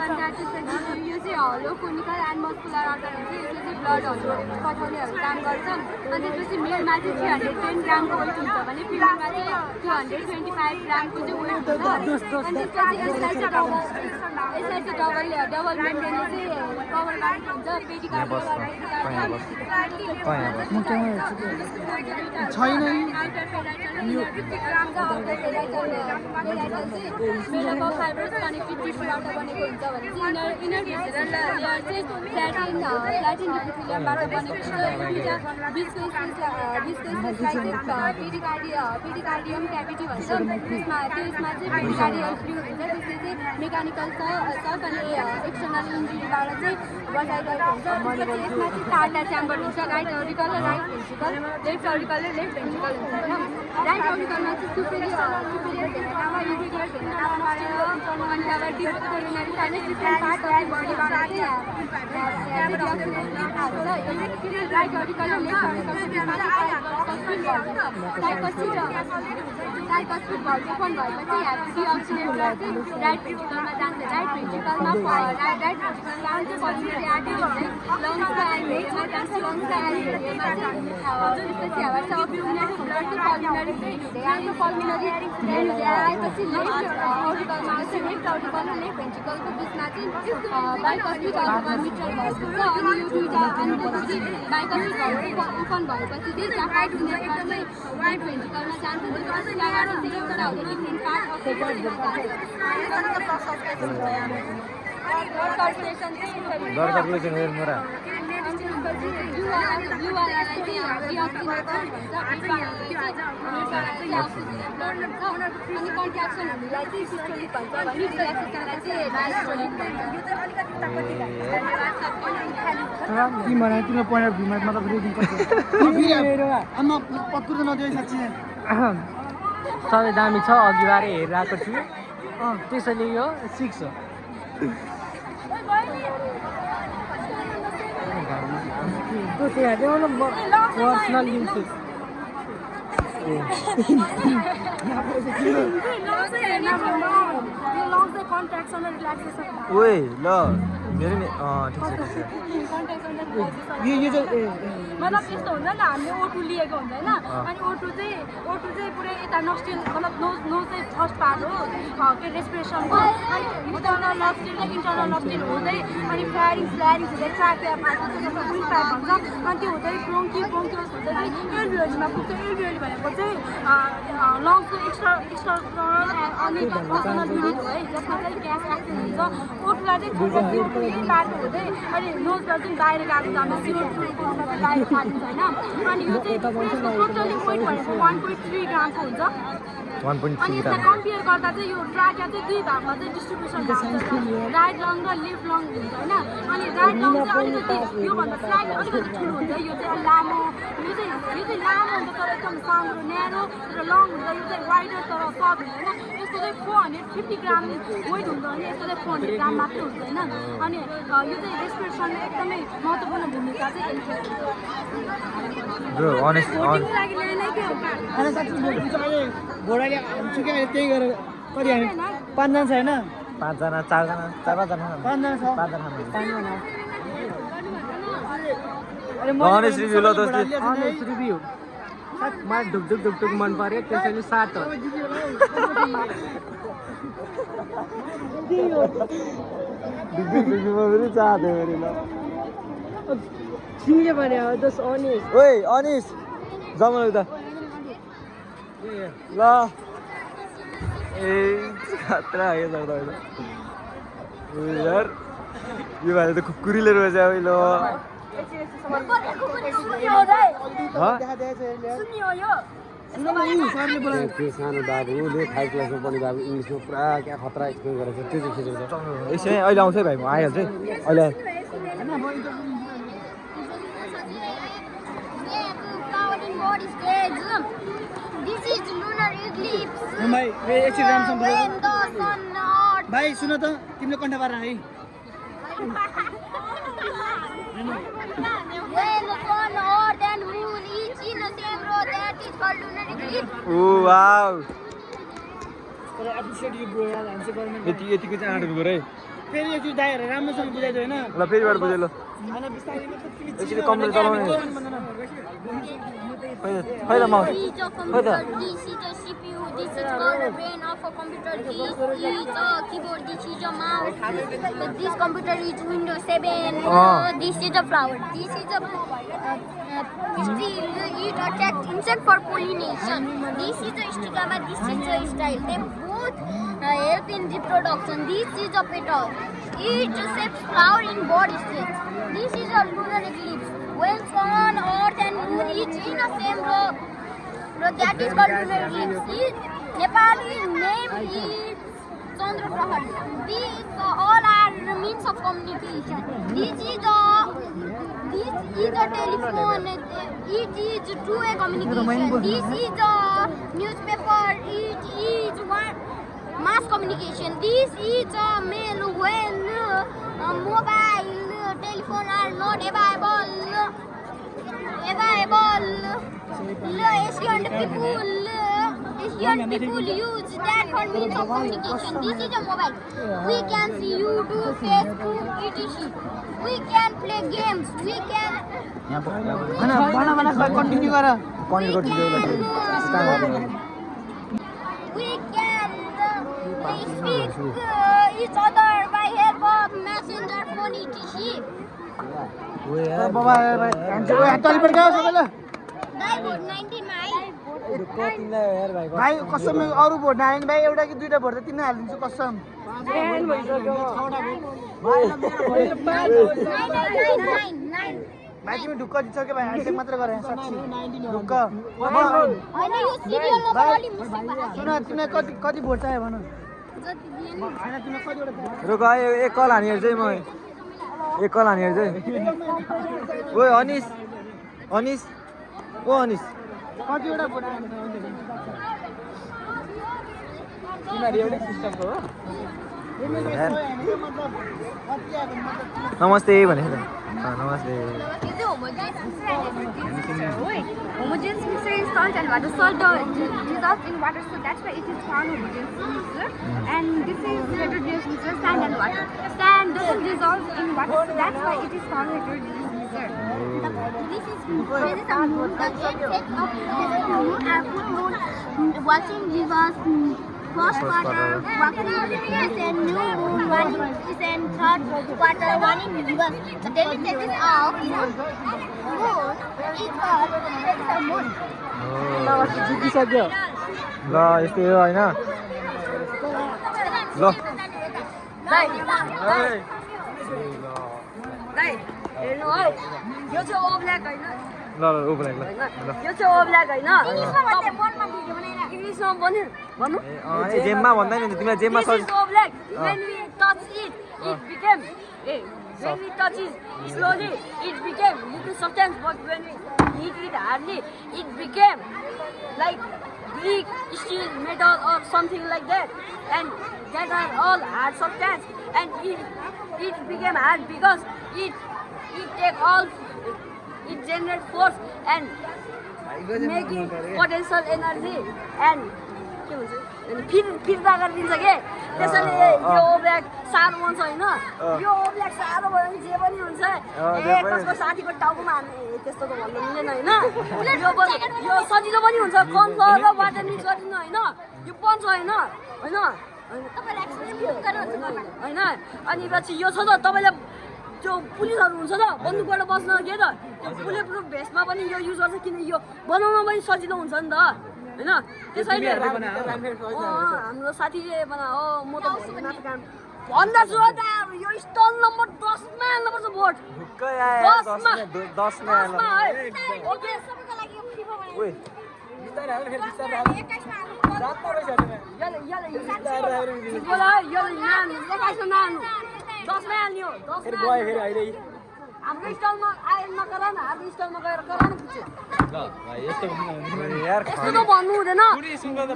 अनि त्यसपछि यो चाहिँ हलो कोनिकल एन्ड मस्कुलर अर्डर हुन्छ यसले चाहिँ ब्लडहरू पठाउनेहरू काम गर्छन् अनि त्यसपछि मेलमा चाहिँ 310 ग्रामको वेट हुन्छ भने फिमेलमा चाहिँ 225 ग्रामको चाहिँ वेट हुन्छ अनि त्यसपछि यसलाई चाहिँ डबल मेन्टेनले चाहिँ कभर गरेको हुन्छ पेडिकार्ड छैन मेलाको फाइबर्स कनेक्टिभिटीबाट बनेको हुन्छ भने चाहिँ इनर भिजुअल लेयर चाहिँ प्लाटिन इपिथेलियमबाट बनेको हुन्छ दुईटा बिचको स्पेसलाई चाहिँ पेडिकार्डियम क्याभिटी भन्छ त्यसमा चाहिँ पेडिकार्डियल फ्लुइड हुन्छ त्यसले चाहिँ मेकानिकल सक अनि एक्सटर्नल इन्जुरीबाट चाहिँ बचाइरहेको हुन्छ त्यसपछि यसमा चाहिँ चारवटा च्याम्बर हुन्छ राइट अरिकल र राइट भेन्ट्रिकल लेफ्ट अरिकल र लेफ्ट भेन्ट्रिकल हुन्छ होइन राइट अरिकलमा चाहिँ सुपेरियर अनि अब डिस्क्रिमिनेरी साइनस डिफ्रेन्ट पार्ट अफ बडीबाट चाहिँ राइट अरिकल र लेफ्ट साइकोस्पिड भल्भ ओपन भएपछि डिअक्सिडेन्टलाई चाहिँ राइट भेन्ट्रिकलमा जान्छ राइट भेन्ट्रिकलमा राइट भेन्ट्रिकलमा चाहिँ पल्मोनरी आर्टरी हुँदै लङ्सको एरियामा जान्छ लङ्सको एरियामा चाहिँ त्यसपछि हाम्रो चाहिँ अब्डोमिनल ब्लड चाहिँ पल्मोनरी चाहिँ हुँदै आयो पल्मोनरी हुँदै आएपछि लेफ्ट अरिकलमा आउँछ लेफ्ट अरिकल र लेफ्ट भेन्ट्रिकलको बिचमा चाहिँ बाइकस्पिड अथवा मिट्रल भल्भ हुन्छ अनि यो दुईवटा अनि त्यसपछि बाइकस्पिड भल्भ ओपन भएपछि चाहिँ राइट भेन्ट्रिकलमा चाहिँ राइट भेन्ट्रिकलमा जान्छ त्यसपछि लगाएर चाहिँ एउटा different part of the body तिम्रो पोइन्ट अफ भ्यूमा मतलब रेडिङ कति आमा पत्तुर नदिए साँच्ची सबै दामी छ अघि बारे हेरिरहेको थिएँ त्यसैले यो 6 हो पर्सनल युज ओए ल मेरो नि ठिक छ मतलब यस्तो हुन्छ नि हामीले ओटु लिएको हुन्छ होइन अनि ओटु चाहिँ पुरै यता नस्टिल मतलब नोज चाहिँ फर्स्ट पार्ट हो के रेस्पिरेसनको अनि इन्टरनल नस्टिल र इन्टरनल नस्टिल हुँदै अनि फ्ल्यारिङ्स हुँदै ट्राकिया पार्ट हुन्छ जस्तो ब्रिथ पार्ट भन्छ अनि त्यो हुँदै ब्रोङ्कियोस हुँदै चाहिँ एल्भियोलमा पुग्छ एल्भियोल भनेको चाहिँ लङ्सको एक्स्टर्नल अनि पर्सनल युनिट हो है जसमा चाहिँ ग्यास एक्सन हुन्छ ओटुलाई चाहिँ CO2 बाटो हुँदै अनि नोजबाट चाहिँ बाहिर गएको छ हाम्रो CO2 बाहिर फालिन्छ होइन अनि यो चाहिँ टोटली वेट भनेको 1.3 ग्रामको हुन्छ अनि यसलाई कम्पेयर गर्दा चाहिँ यो ट्राकिया चाहिँ दुई भागमा चाहिँ डिस्ट्रिब्युसन भएको छ राइट लङ र लेफ्ट लङ हुन्छ होइन अनि राइट लङ चाहिँ अलिकति योभन्दा स्लाइड अलिकति ठुलो हुन्छ यो चाहिँ लामो यो चाहिँ लामो हुन्छ तर एकदम सानो न्यारो र लङ हुन्छ यो चाहिँ वाइडर तर सर्ट हुन्छ होइन यसको चाहिँ 450 ग्राम वेट हुन्छ भने यसको चाहिँ 400 ग्राम मात्रै हुन्छ होइन अनि यो चाहिँ रेस्पिरेसनमा एकदमै महत्त्वपूर्ण भूमिका चाहिँ घोडाले हाल्छु क्या त्यही गरेर कति हामी 5 जना छ होइन 5 जना 4 जना 5 जना 5 जना छ 5 जना अनेस्ट रिभ्यू ल दोस्ती अनेस्ट रिभ्यू मलाई ढुक मन पर्यो त्यसैले 7 हो ढुक पनि चाहदै गरे ल तिमीले भने हो दस अनिस ओइ अनिस जमल उता ल ए खतरा है जाउँदा यार यो भाइ त कुकुरीले रहेछ है ल त्यो सानो बाबुले 5 क्लासमा पढ्ने बाबु इङ्ग्लिसमा पुरा क्या खतरा एक्सप्लेन गरेको छ त्यो चाहिँ खिचेको छ यसै अहिले आउँछ है भाइ म आइहाल्छ है अहिले floured in body stage. This is lunar eclipse. भाइ एकछिन राम्रोसँग बुझाउ When the sun not भाइ सुन त तिम्रो कण्ठ पार है when the sun, earth and moon each in the same row, that is called lunar eclipse. Oh wow तर एप्रिसिएट यु ब्रो यार हामी चाहिँ गभर्नमेन्ट यतिको चाहिँ आँट गरे फेरि एकचोटि दाइहरु राम्रोसँग बुझाइदियो हैन ल फेरिबाट बुझे ल हैन बिस्तारै मतलब तिमी यसरी कम्प्युटर चलाउने फाइदा mouse This is a computer, this is a CPU, this is called the brain of a computer, this is a keyboard, this is a mouse, but this computer is Windows 7, this is a flower, this is a steel, it attracts insect for pollination, this is a stigma, this is a style, they both help in reproduction, this is a petal, it shapes flower in body stage, this is a lunar eclipse, when sun, earth and moon each in the same row, that is called lunar eclipse. Nepali name is Chandra Prahar. These all are means of communication. This is a telephone. It is two-way communication. This is a newspaper. It is one mass communication. This is a mail when mobile telephone are not available. Asian people use that for means of communication. This is a mobile. We can see YouTube, Facebook, etc. We can play games. We can. बना continue गर We can speak each other by help of messenger phone, etc. बाबा भाइ तलिपट गयो सबैले Guy vote 90 mile. भाइ कसम अरु vote नहाल्ने भाइ एउटा कि दुईटा भोट त तिमीले हालिदिन्छु कसम भाइ तिमी ढुक्क जित्छौ भाइ ह्यान्डसेक मात्र गरे साच्ची ढुक्क सुन तिमीलाई कति भोट चाहियो भन हैन तिमीलाई कतिवटा भोट रुक एक कल हानिहेर्छु है म एक कल हानिहेर्छु है ओए अनिस अनिस ओ अनिस कतिवटा भोट आयो तिमीहरू एउटै सिस्टमको हो नमस्ते भनेको नमस्ते Homogeneous mixture is salt and water. Salt dissolves in water, so that's why it is called homogeneous mixture. And this is heterogeneous mixture, sand and water. Sand doesn't dissolve in water, so that's why it is called heterogeneous mixture. This is a moon. The effect of full moon, watching rivers, first quarter, walking rivers, and new moon, one and third quarter, running rivers. The daily practice of moon is called practice of moon. जितिसक्यो ल यस्तै हो हैन ल हेर्नु है यो चाहिँ ओब्ल्याक हैन ल ल उब्ल्याक ल यो चाहिँ ओब्ल्याक हैन इङ्ग्लिसमा भन्नु भन्नु ए जेममा भन्दैन नि तिमीले जेममा This is oblak. When we touch it, it became. When we touch it slowly, it became little substance. But when we heat it hardly, it became like brick, steel, metal, or something like that. And that are all hard substance. And it became hard because it generates force and making potential energy and. फिर्ता गरिदिन्छ के त्यसैले यो ओब्ल्याक साह्रो हुन्छ होइन यो ओब्ल्याक साह्रो भयो भने जे पनि हुन्छ कसको साथीको टाउकोमा हान्ने त्यस्तो त भन्नु मिलेन होइन यो सजिलो पनि हुन्छ कन्स र वाटर मिक्स गरिदिनु होइन यो बन्छ होइन होइन होइन अनि पछि यो छ त तपाईँले त्यो पुलिसहरू हुन्छ त बन्दुकबाट बस्न के त त्यो बुलेट प्रुफ भेस्टमा पनि यो युज गर्छ किन यो बनाउन पनि सजिलो हुन्छ नि त हैन त्यसैले हाम्रो साथीले बनाओ म त भन्दा छु त यो स्टल नम्बर 10 मा हाल्नुपर्छ भोट ढुक्क यार 10 मा ओके सबैको लागि यो फ्री भयो ओए बिस्तारै हाल फेरि बिस्तारै हाल 21 मा जात्ता रहेछ यो नानु 10 मा हाल्नु 10 मा हाल्नु फेरि गयो फेरि अहिले हाम्रो स्टलमा आएर नगर न हाम्रो स्टलमा गएर गर न पछि यार यस्तो त भन्नु हुँदैन म त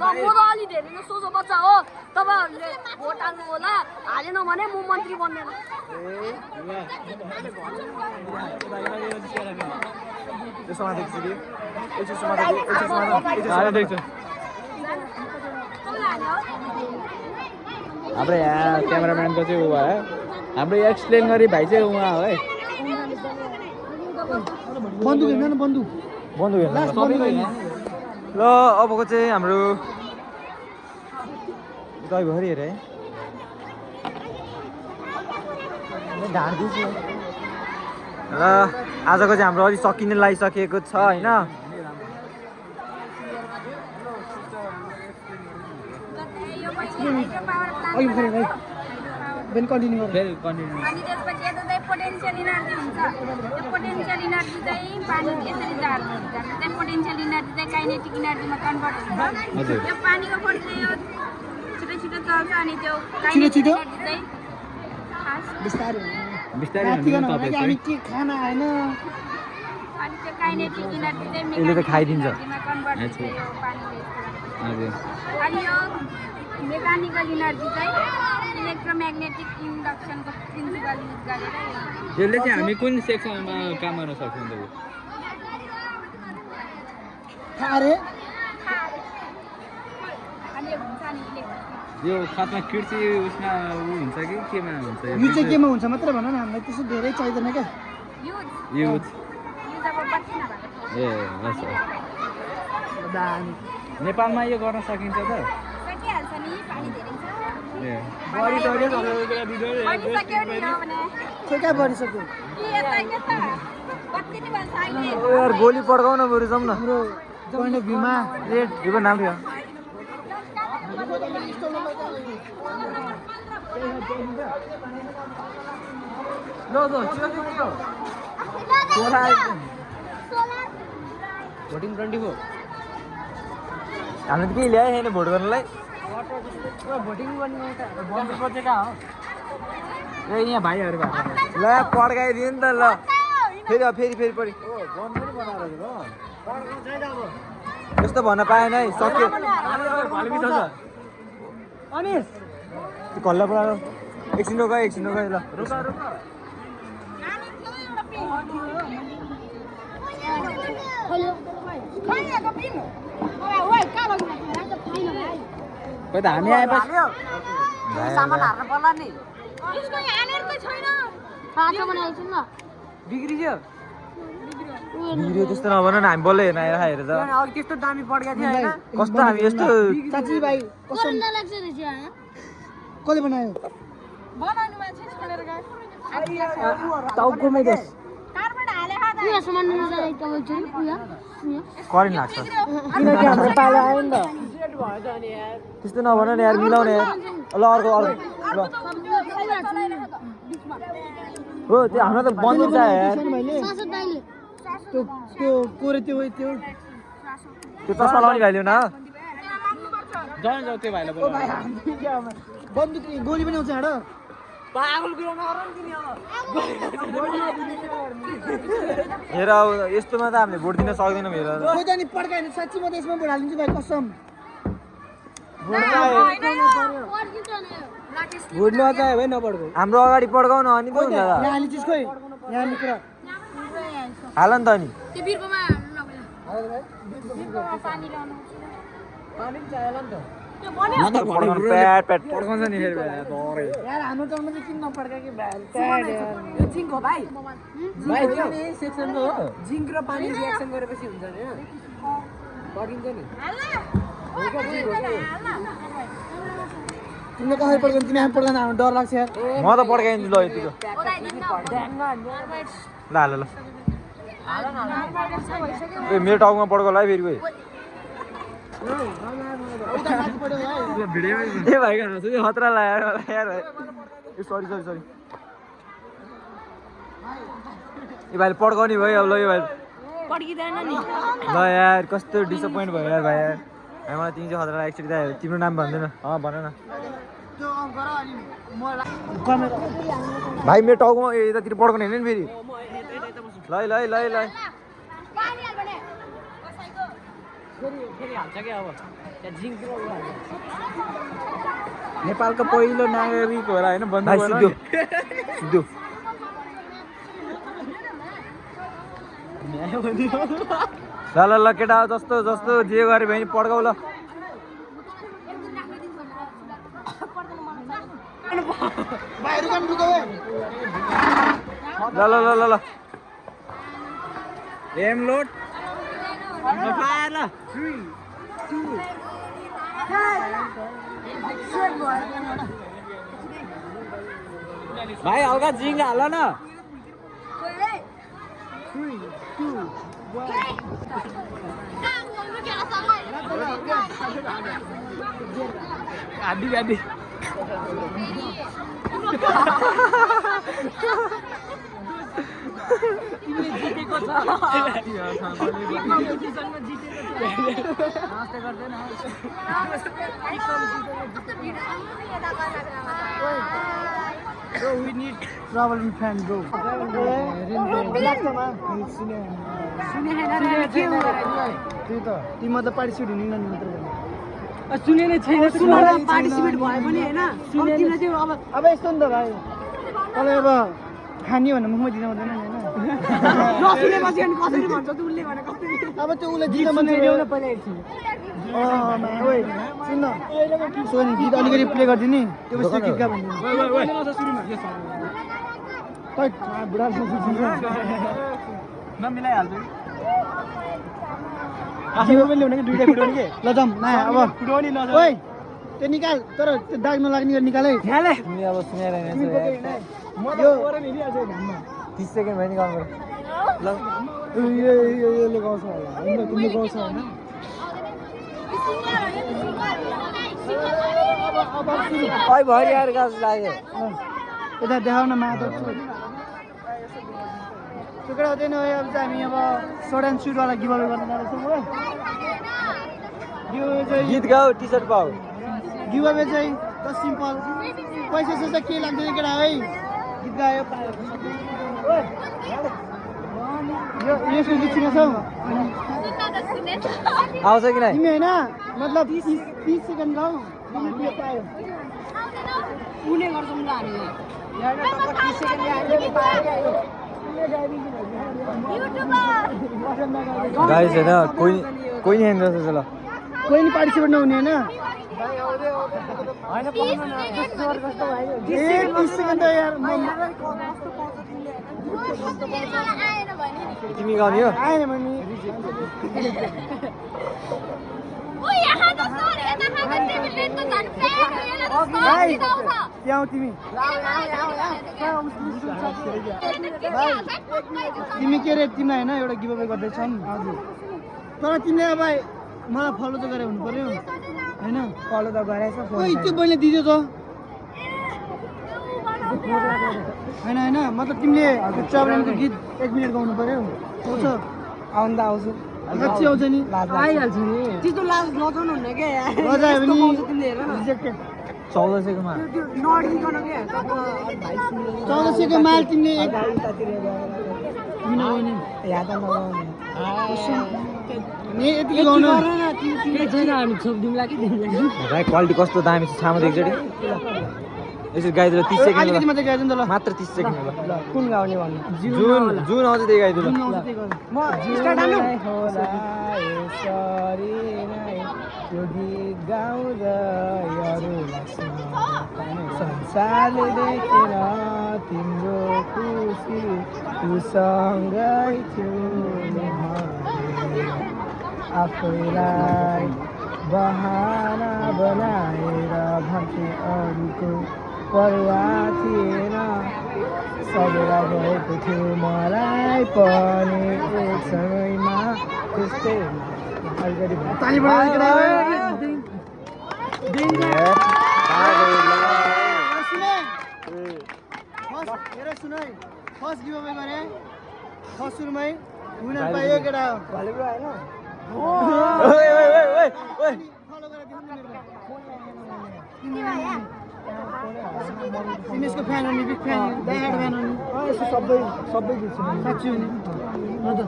अलि धेरै न सोझो बच्चा हो तपाईहरुले भोट हाल्नु होला हालेन भने म मन्त्री बन्दैन त्यसमा देख्छु कि यसमा देख्छु हाम्रो यहाँ क्यामेराम्यानको चाहिँ उ भयो हाम्रो एक्सप्लेन गरी भाइ चाहिँ उहाँ हो है बन्दुक हेर्न न बन्दुक हेर्नु ल अबको चाहिँ हाम्रो दहीभरि हेरे है र आजको चाहिँ हाम्रो अलिक सकिने लागिसकेको छ होइन अनि त्यसपछि यता चाहिँ पोटेन्सियल इनर्जी हुन्छ त्यो पोटेन्सियल इनर्जी चाहिँ पानी यसरी झार्नु चाहिँ पोटेन्सियल इनर्जी चाहिँ काइनेटिक इनर्जीमा कन्भर्ट हुन्छ यो पानीको फोर्सले यो छिटो छिटो चल्छ अनि त्यो काइनेटिक इनर्जी चाहिँ बिस्तारै हामी के खाना हैन अनि त्यो काइनेटिक इनर्जी चाहिँ यसले त खाइदिन्छ कन्भर्ट हुन्छ यो पानीले हजुर अनि यो मेकानिकल इनर्जी चाहिँ इलेक्ट्रोम्याग्नेटिक इन्डक्सनको प्रिन्सिपल युज गरेर यसले चाहिँ हामी कुन सेक्सनमा काम गर्न सक्छौँ त अरे अनि यो हुन्छ नि इलेक्ट्रिक यो खासमा कृषि उसमा उ हुन्छ कि केमा हुन्छ यो चाहिँ केमा हुन्छ मात्र भन न हामीलाई त्यस्तो धेरै चाहिदैन क्या युज अब बच्ची नभएको ए हस् नेपालमा यो गर्न सकिन्छ त सकिहाल्छ नि पानी धेरै छ ए बढिसक्यो नि हो भने ठेका बढिसक्यो के यता के त कति नि भन्छ अहिले यार गोली पड्काउन बरु जाउँ न हाम्रो पोइन्ट अफ भ्यूमा रेड यो नाम थियो भोटिङ 24 हामीले त केही ल्याए छैन भोट गर्नलाई भोटिङ गर्ने ए यहाँ भाइहरू ल पड्काइदियो नि त ल फेरि पढि यस्तो भन्न पाएन है सक्यो अनिस कल्ला पढाएर एकछिन रोक ल खै त हामी आएपछि सामान हार्न पर्ला नि यसको यहाँ हानेरकै छैन खाजा बनाएको छु न बिग्रियो त्यस्तो नभन न हामी बल्ल हेर्न आएर हेर त अघि त्यस्तो दामी पड्केको थियो हैन कस्तो हामी यस्तो चाची भाइ कसम लाग्छ रहेछ यहाँ कसले बनायो बनाउनु मान्छे छोडेर गयो टाउकोमै दस कार्बन हाले खादा उयो सामान नजाने तपाईँ चाहिँ उयो करेन्ट लाग्छ किनकि हाम्रो पालो आयो नि त त्यस्तो नभन न यार मिलाउने यार ल अर्को ल हो त्यो हाम्रो त बन्द छ यार त्यो कोरे त्यो चस्मा लाउने भाइले न जाऊ त्यो भाइलाई बोल बन्दुक गोली पनि आउँछ हाड हेर यस्तोमा त हामीले भोट दिन सक्दैनौँ हेर खोइ त नि पड्कायो भने साँच्ची म त यसमा भोट हालिदिन्छु भाइ कसम भोट नचाह्यो भाइ नपड्काउ हाम्रो अगाडि पड्काउ न अनि यहाँ हाल्ने चिज खोइ यहाँ हाल्ने कुरा हाल नि त अनि त्यो बिर्कोमा बिर्कोमा पानी ल्याउनु पानी पनि चाहियो होला नि त प्याट पड्काउँछ नि फेरि यार हाम्रो ठाउँमा चाहिँ किन नपड्का कि भाइ यो जिङ्क हो भाइ भाइ त्यो नि सेक्सनको हो जिङ्क र पानी रिएक्सन गरेपछि हुन्छ नि पड्किन्छ नि तिमीले कसरी पड्काउनु तिमी हामी पड्काउनु हाम्रो डर लाग्छ यार म त पड्काइदिन्छु ल यतिको ल ए मेरो टाउकोमा पड्काउला है फेरि कोही ए भाइ हाँसु चाहिँ खतरा लाग्यो यार भाइ ए सरी ए भाइले पड्काउने भयो अब ल यो भाइ पड्किदैन नि ल यार कस्तो डिसपोइन्ट भयो यार भाइ यार मलाई तिमी चाहिँ खतरा एक्चुअली दाइ तिम्रो नाम भन्दैन भन न भाइ मेरो टाउकोमा यतातिर पड्काउने होइन नि फेरि ल नेपालको पहिलो नागरिक होला होइन बन्द सिद्धु ल केटा जस्तो जस्तो जे गरे भने पड्काउ ल ल एम लोड ल भाइ हल्का जिङ हाल न गाडी जितेको छ Bro, we need traveling fan, bro. ती मतलब पार्टिसिपेट हुने नि मात्र सुनेन छैन पार्टिसिपेट भयो पनि हैन तिमीले चाहिँ अब यस्तो नि त भाइ तपाईँ अब खानी भन्नु मुखमा दिन हुँदैन नि हैन नसुनेपछि अनि कसरी भन्छ त उसले भने कसरी अब त्यो उसले दिन मन ल्याउन पहिला एकछिन ओइ सुन न सोनी गीत अलिकति प्ले गरिदिने त्यो पछि गीत गा भन्नु बुढा नमिलाइहाल्छु आफैले पनि ल्याउने कि दुईटा फुटाउने के ल जाम न अब फुटाउने न ओइ त्यो निकाल तर त्यो दाग नलाग्ने गरी निकाल है न्याले तिमी अब सुनाइरहेको म त गरे नि हिँडिहाल्छु घाममा 30 सेकेन्ड भयो नि काम गर ल यो गाउँछ होला हैन तिमीले गाउँछ हैन ओइ भरि यार गाछ लाग्यो यता देखाउन मातो टुक्रा हुँदैन अब चाहिँ हामी अब सर्ट एन्ड स्विट वाला गिभअवे गर्न जाँदैछौँ हो गीत गाऊ टी सर्ट पाऊ गिभअवे चाहिँ त सिम्पल पैसा सैसा के लाग्दैन केटा है गीत गायो यो गीत सुनेछौ आउँछ कि नै तिमी हैन मतलब 30 सेकेन्ड गाऊ तिमीले पायो कुने गर्छौँ ल हामीले यहाँ टक्क 30 सेकेन्ड हामीले पायो गाइस हैन कोही नि हेर्नु रहेछ ल कोही नि पार्टिसिपेट नहुने हैन हैन पाउन न स्वर कस्तो भयो 30 सेकेन्ड त यार तिमी गाउने हो आएन भने त्यहाँ तिमी तिमी के रे तिमीलाई होइन एउटा गिभअवे गर्दैछन् हजुर तर तिमीले अब मलाई फलो त गरे हुनु पर्यो होइन फलो त गरेछ खोइ त्यो बहिनीले दिदियो त होइन होइन मतलब तिमीले ट्राभलिङको गीत 1 मिनट गाउनु पर्यो आउँछ आउँदा आउँछु साँच्ची आउँछ नि आइहाल्छु नि त्यस्तो लाज लजाउनु हुन्न क्या लजायो भने तिमीले हेर न रिजेक्टेड 1400 को मा नडिकन क्या 1400 को माल तिमीले एक याद नगर्नु नि यति गाउनु तिमीले छैन हामी छोप्दिउँला कि तिमीले भाइ क्वालिटी कस्तो दामी छ छाम एकचोटी यसो गाइदिनु 30 सेकेन्ड अलिकति मात्रै गाइदिनु त ल मात्र 30 सेकेन्ड ल कुन गाउने भन्नु जुन आउँछ त्यही गाइदिनु म स्टार्ट हाल्नु सरी नै यो गीत गाउँदा संसारले देखेर तिम्रो खुसी तुसँगै थियो आफैलाई बहाना बनाएर भन्थे अरूको परवाह थिएन सबैलाई भएको थियो मलाई पनि एक समयमा त्यस्तै फर्स्ट गिभअवे गरे फर्स्ट सुरुमै विनर पाइयो केटा भले ब्रो हैन फलो गरेर दिनु नि मेरो इमेजको फ्यान हो नि बिग फ्यान डाइहार्ड फ्यान हो नि यस्तो सबै गीत सुन्नु साँच्ची हो नि हजुर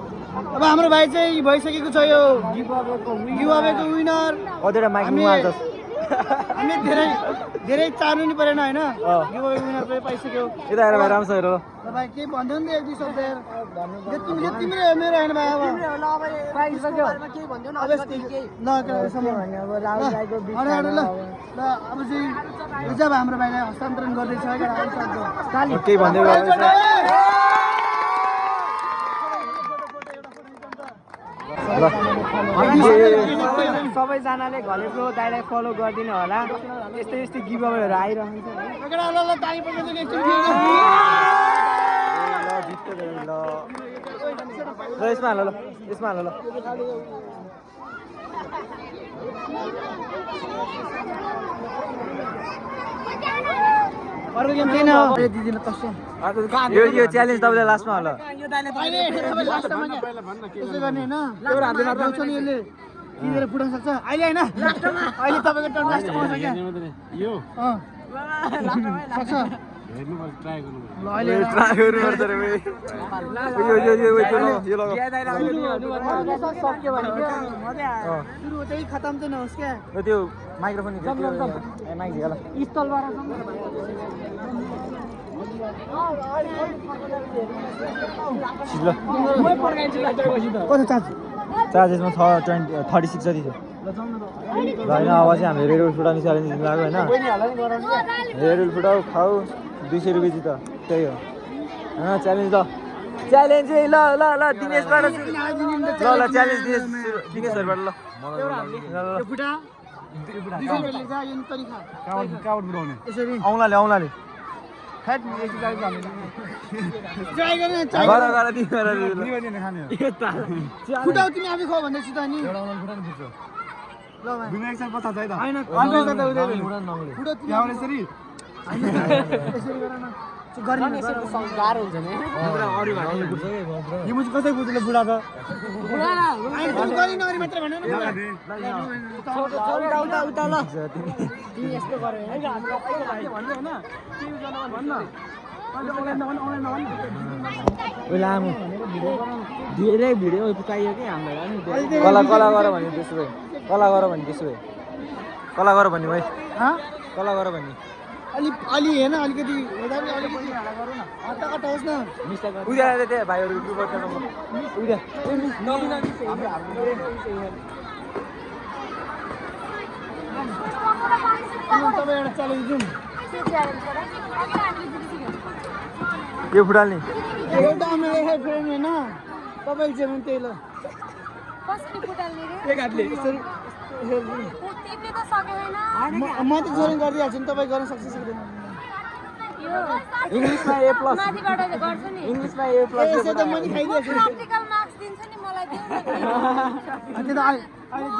अब हाम्रो भाइ चाहिँ भइसकेको छ यो गिभअवेको विनर हामी धेरै चार्नु नि परेन होइन गिभअवे विनर पनि पाइसक्यो यता आएर भाइ राम्रो छ हेर ल भाइ केही भन्दैन नि एक दुई शब्द यार यो तिम्रो हो मेरो होइन भाइ अब पाइसक्यो अब ल अब चाहिँ हिजो अब हाम्रो भाइलाई हस्तान्तरण गर्दैछ केही भन्दै सबैजनाले घलेको दाइलाई फलो गरिदिनु होला यस्तै यस्तै गिभअवेहरू आइरहन्छ यसमा हाल ल यसमा हाल ल अर्को गेम छैन दिदीले कस्तो यो च्यालेन्ज तपाईँले लास्टमा होला त्यसो गर्ने होइन ल्याउँछ नि यसले किनेर फुटाउन सक्छ अहिले होइन अहिले तपाईँको टर्न लास्टमा आउँछ क्या यो सक्छ ल अहिले ट्राई गर्नुपर्छ रे भाइ यो लगा सक्यो भने सुरु चाहिँ खतम चाहिँ नहोस् क्या त्यो माइक्रोफोन माइक झिका ल स्थलबाट चार्ज यसमा छ 36 जति छ ल होइन अब चाहिँ हामीले रेड फुटाउने च्यालेन्ज दिनु लाग्यो होइन रेड फुटाऊ खाऊ 200 रुपियाँ जित त्यही हो होइन च्यालेन्ज च्यालेन्ज ल ल ल दिनेशबाट ल ल च्यालेन्ज दिनेशहरूबाट ल औँलाले फुटाउ तिमी आफै खाऊ भन्दैछु त नि गाह्रो हुन्छ नि कसै बुझ्नु बुढा त लामो धेरै भिडियो चाहियो कि हामीलाई कला गर भने त्यसो भए कला गर भने भाइ कला गर भने अलि हेर्न अलिकति हट्टा होस् न उद्या त्यही भाइहरू उद्या तपाईँ एउटा च्यालेन्ज दिउँ यो फुटाल्ने एउटा हाम्रो रेखा फ्रेन्ड होइन तपाईँको चाहिँ पनि त्यही ल म त जोइन गरिदिइहाल्छु नि तपाईँ गर्न सक्छ सक्दैन इङ्ग्लिसमा A+ इङ्ग्लिसमा A+ यसो त म नि खाइदिइहाल्छु प्र्याक्टिकल मार्क्स दिन्छ नि मलाई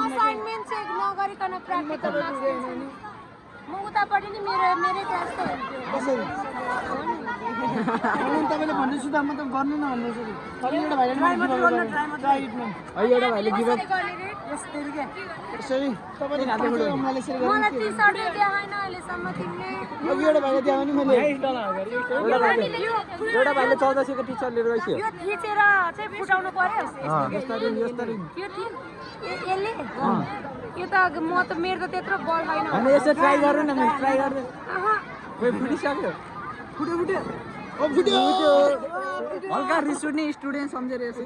असाइनमेन्ट चेक नगरिकन प्र्याक्टिकल मार्क्स दिन्छ नि म उतापट्टि नि मेरै क्लास त कसरी तपाईँले भन्दैछु त म त गर्नु न भन्दैछु एउटा भाइले एउटा भाइले गिभ अप यसरी तपाईँले मलाई यसरी मलाई टी-सर्ट दिए हैन अहिलेसम्म तिमीले अघि एउटा भाइले दिए भने मैले एउटा भाइले 1400 को टी-सर्ट लिएर गइसक्यो यो थिचेर चाहिँ फुटाउनु पर्यो यसले यो त म त मेरो त त्यत्रो बल हैन अनि यसो ट्राई गर्नु न ट्राई गर्नु ओइ फुटिसक्यो फुट्यो हल्का रिस उठ्ने स्टुडेन्ट सम्झेर यसो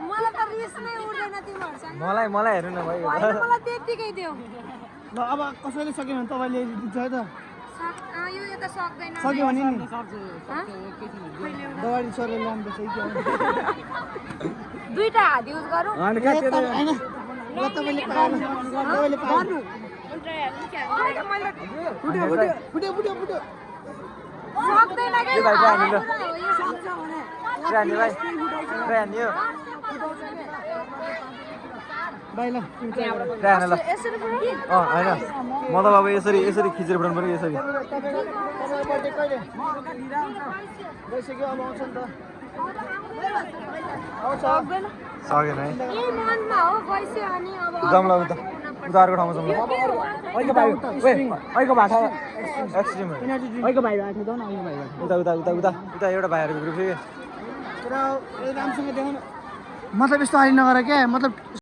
मलाई त रिस नै उड्दैन तिमीहरुसँग मलाई हेर्नु न भाइ मलाई त्यतिकै देऊ ल अब कसैले सक्यो भने तपाईले दिन्छ है त यो त सक्दैन सक्यो भने नि दवाडी छोडेर ल्याउँदैछ कि दुईटा हात युज गरौँ हैन ल तपाईले पाउनु फुट्यो सक्दैन के भाइ हामी ल ट्रानी भाइ ट्रानी हो भाइ ल ट्रानी ल हैन मतलब अब यसरी खिचेर फुटाउनु पर्यो यसरी गइसक्यो अब आउँछ नि त सक्दैन सकेन है यही मनमा हो गइसक्यो अनि अब जाउँला उता उता अर्को ठाउँमा जाउँ एक्सट्रिम उता उता उता उता उता एउटा भाइहरूको ग्रुप मतलब यस्तो अहिले नगर क्या मतलब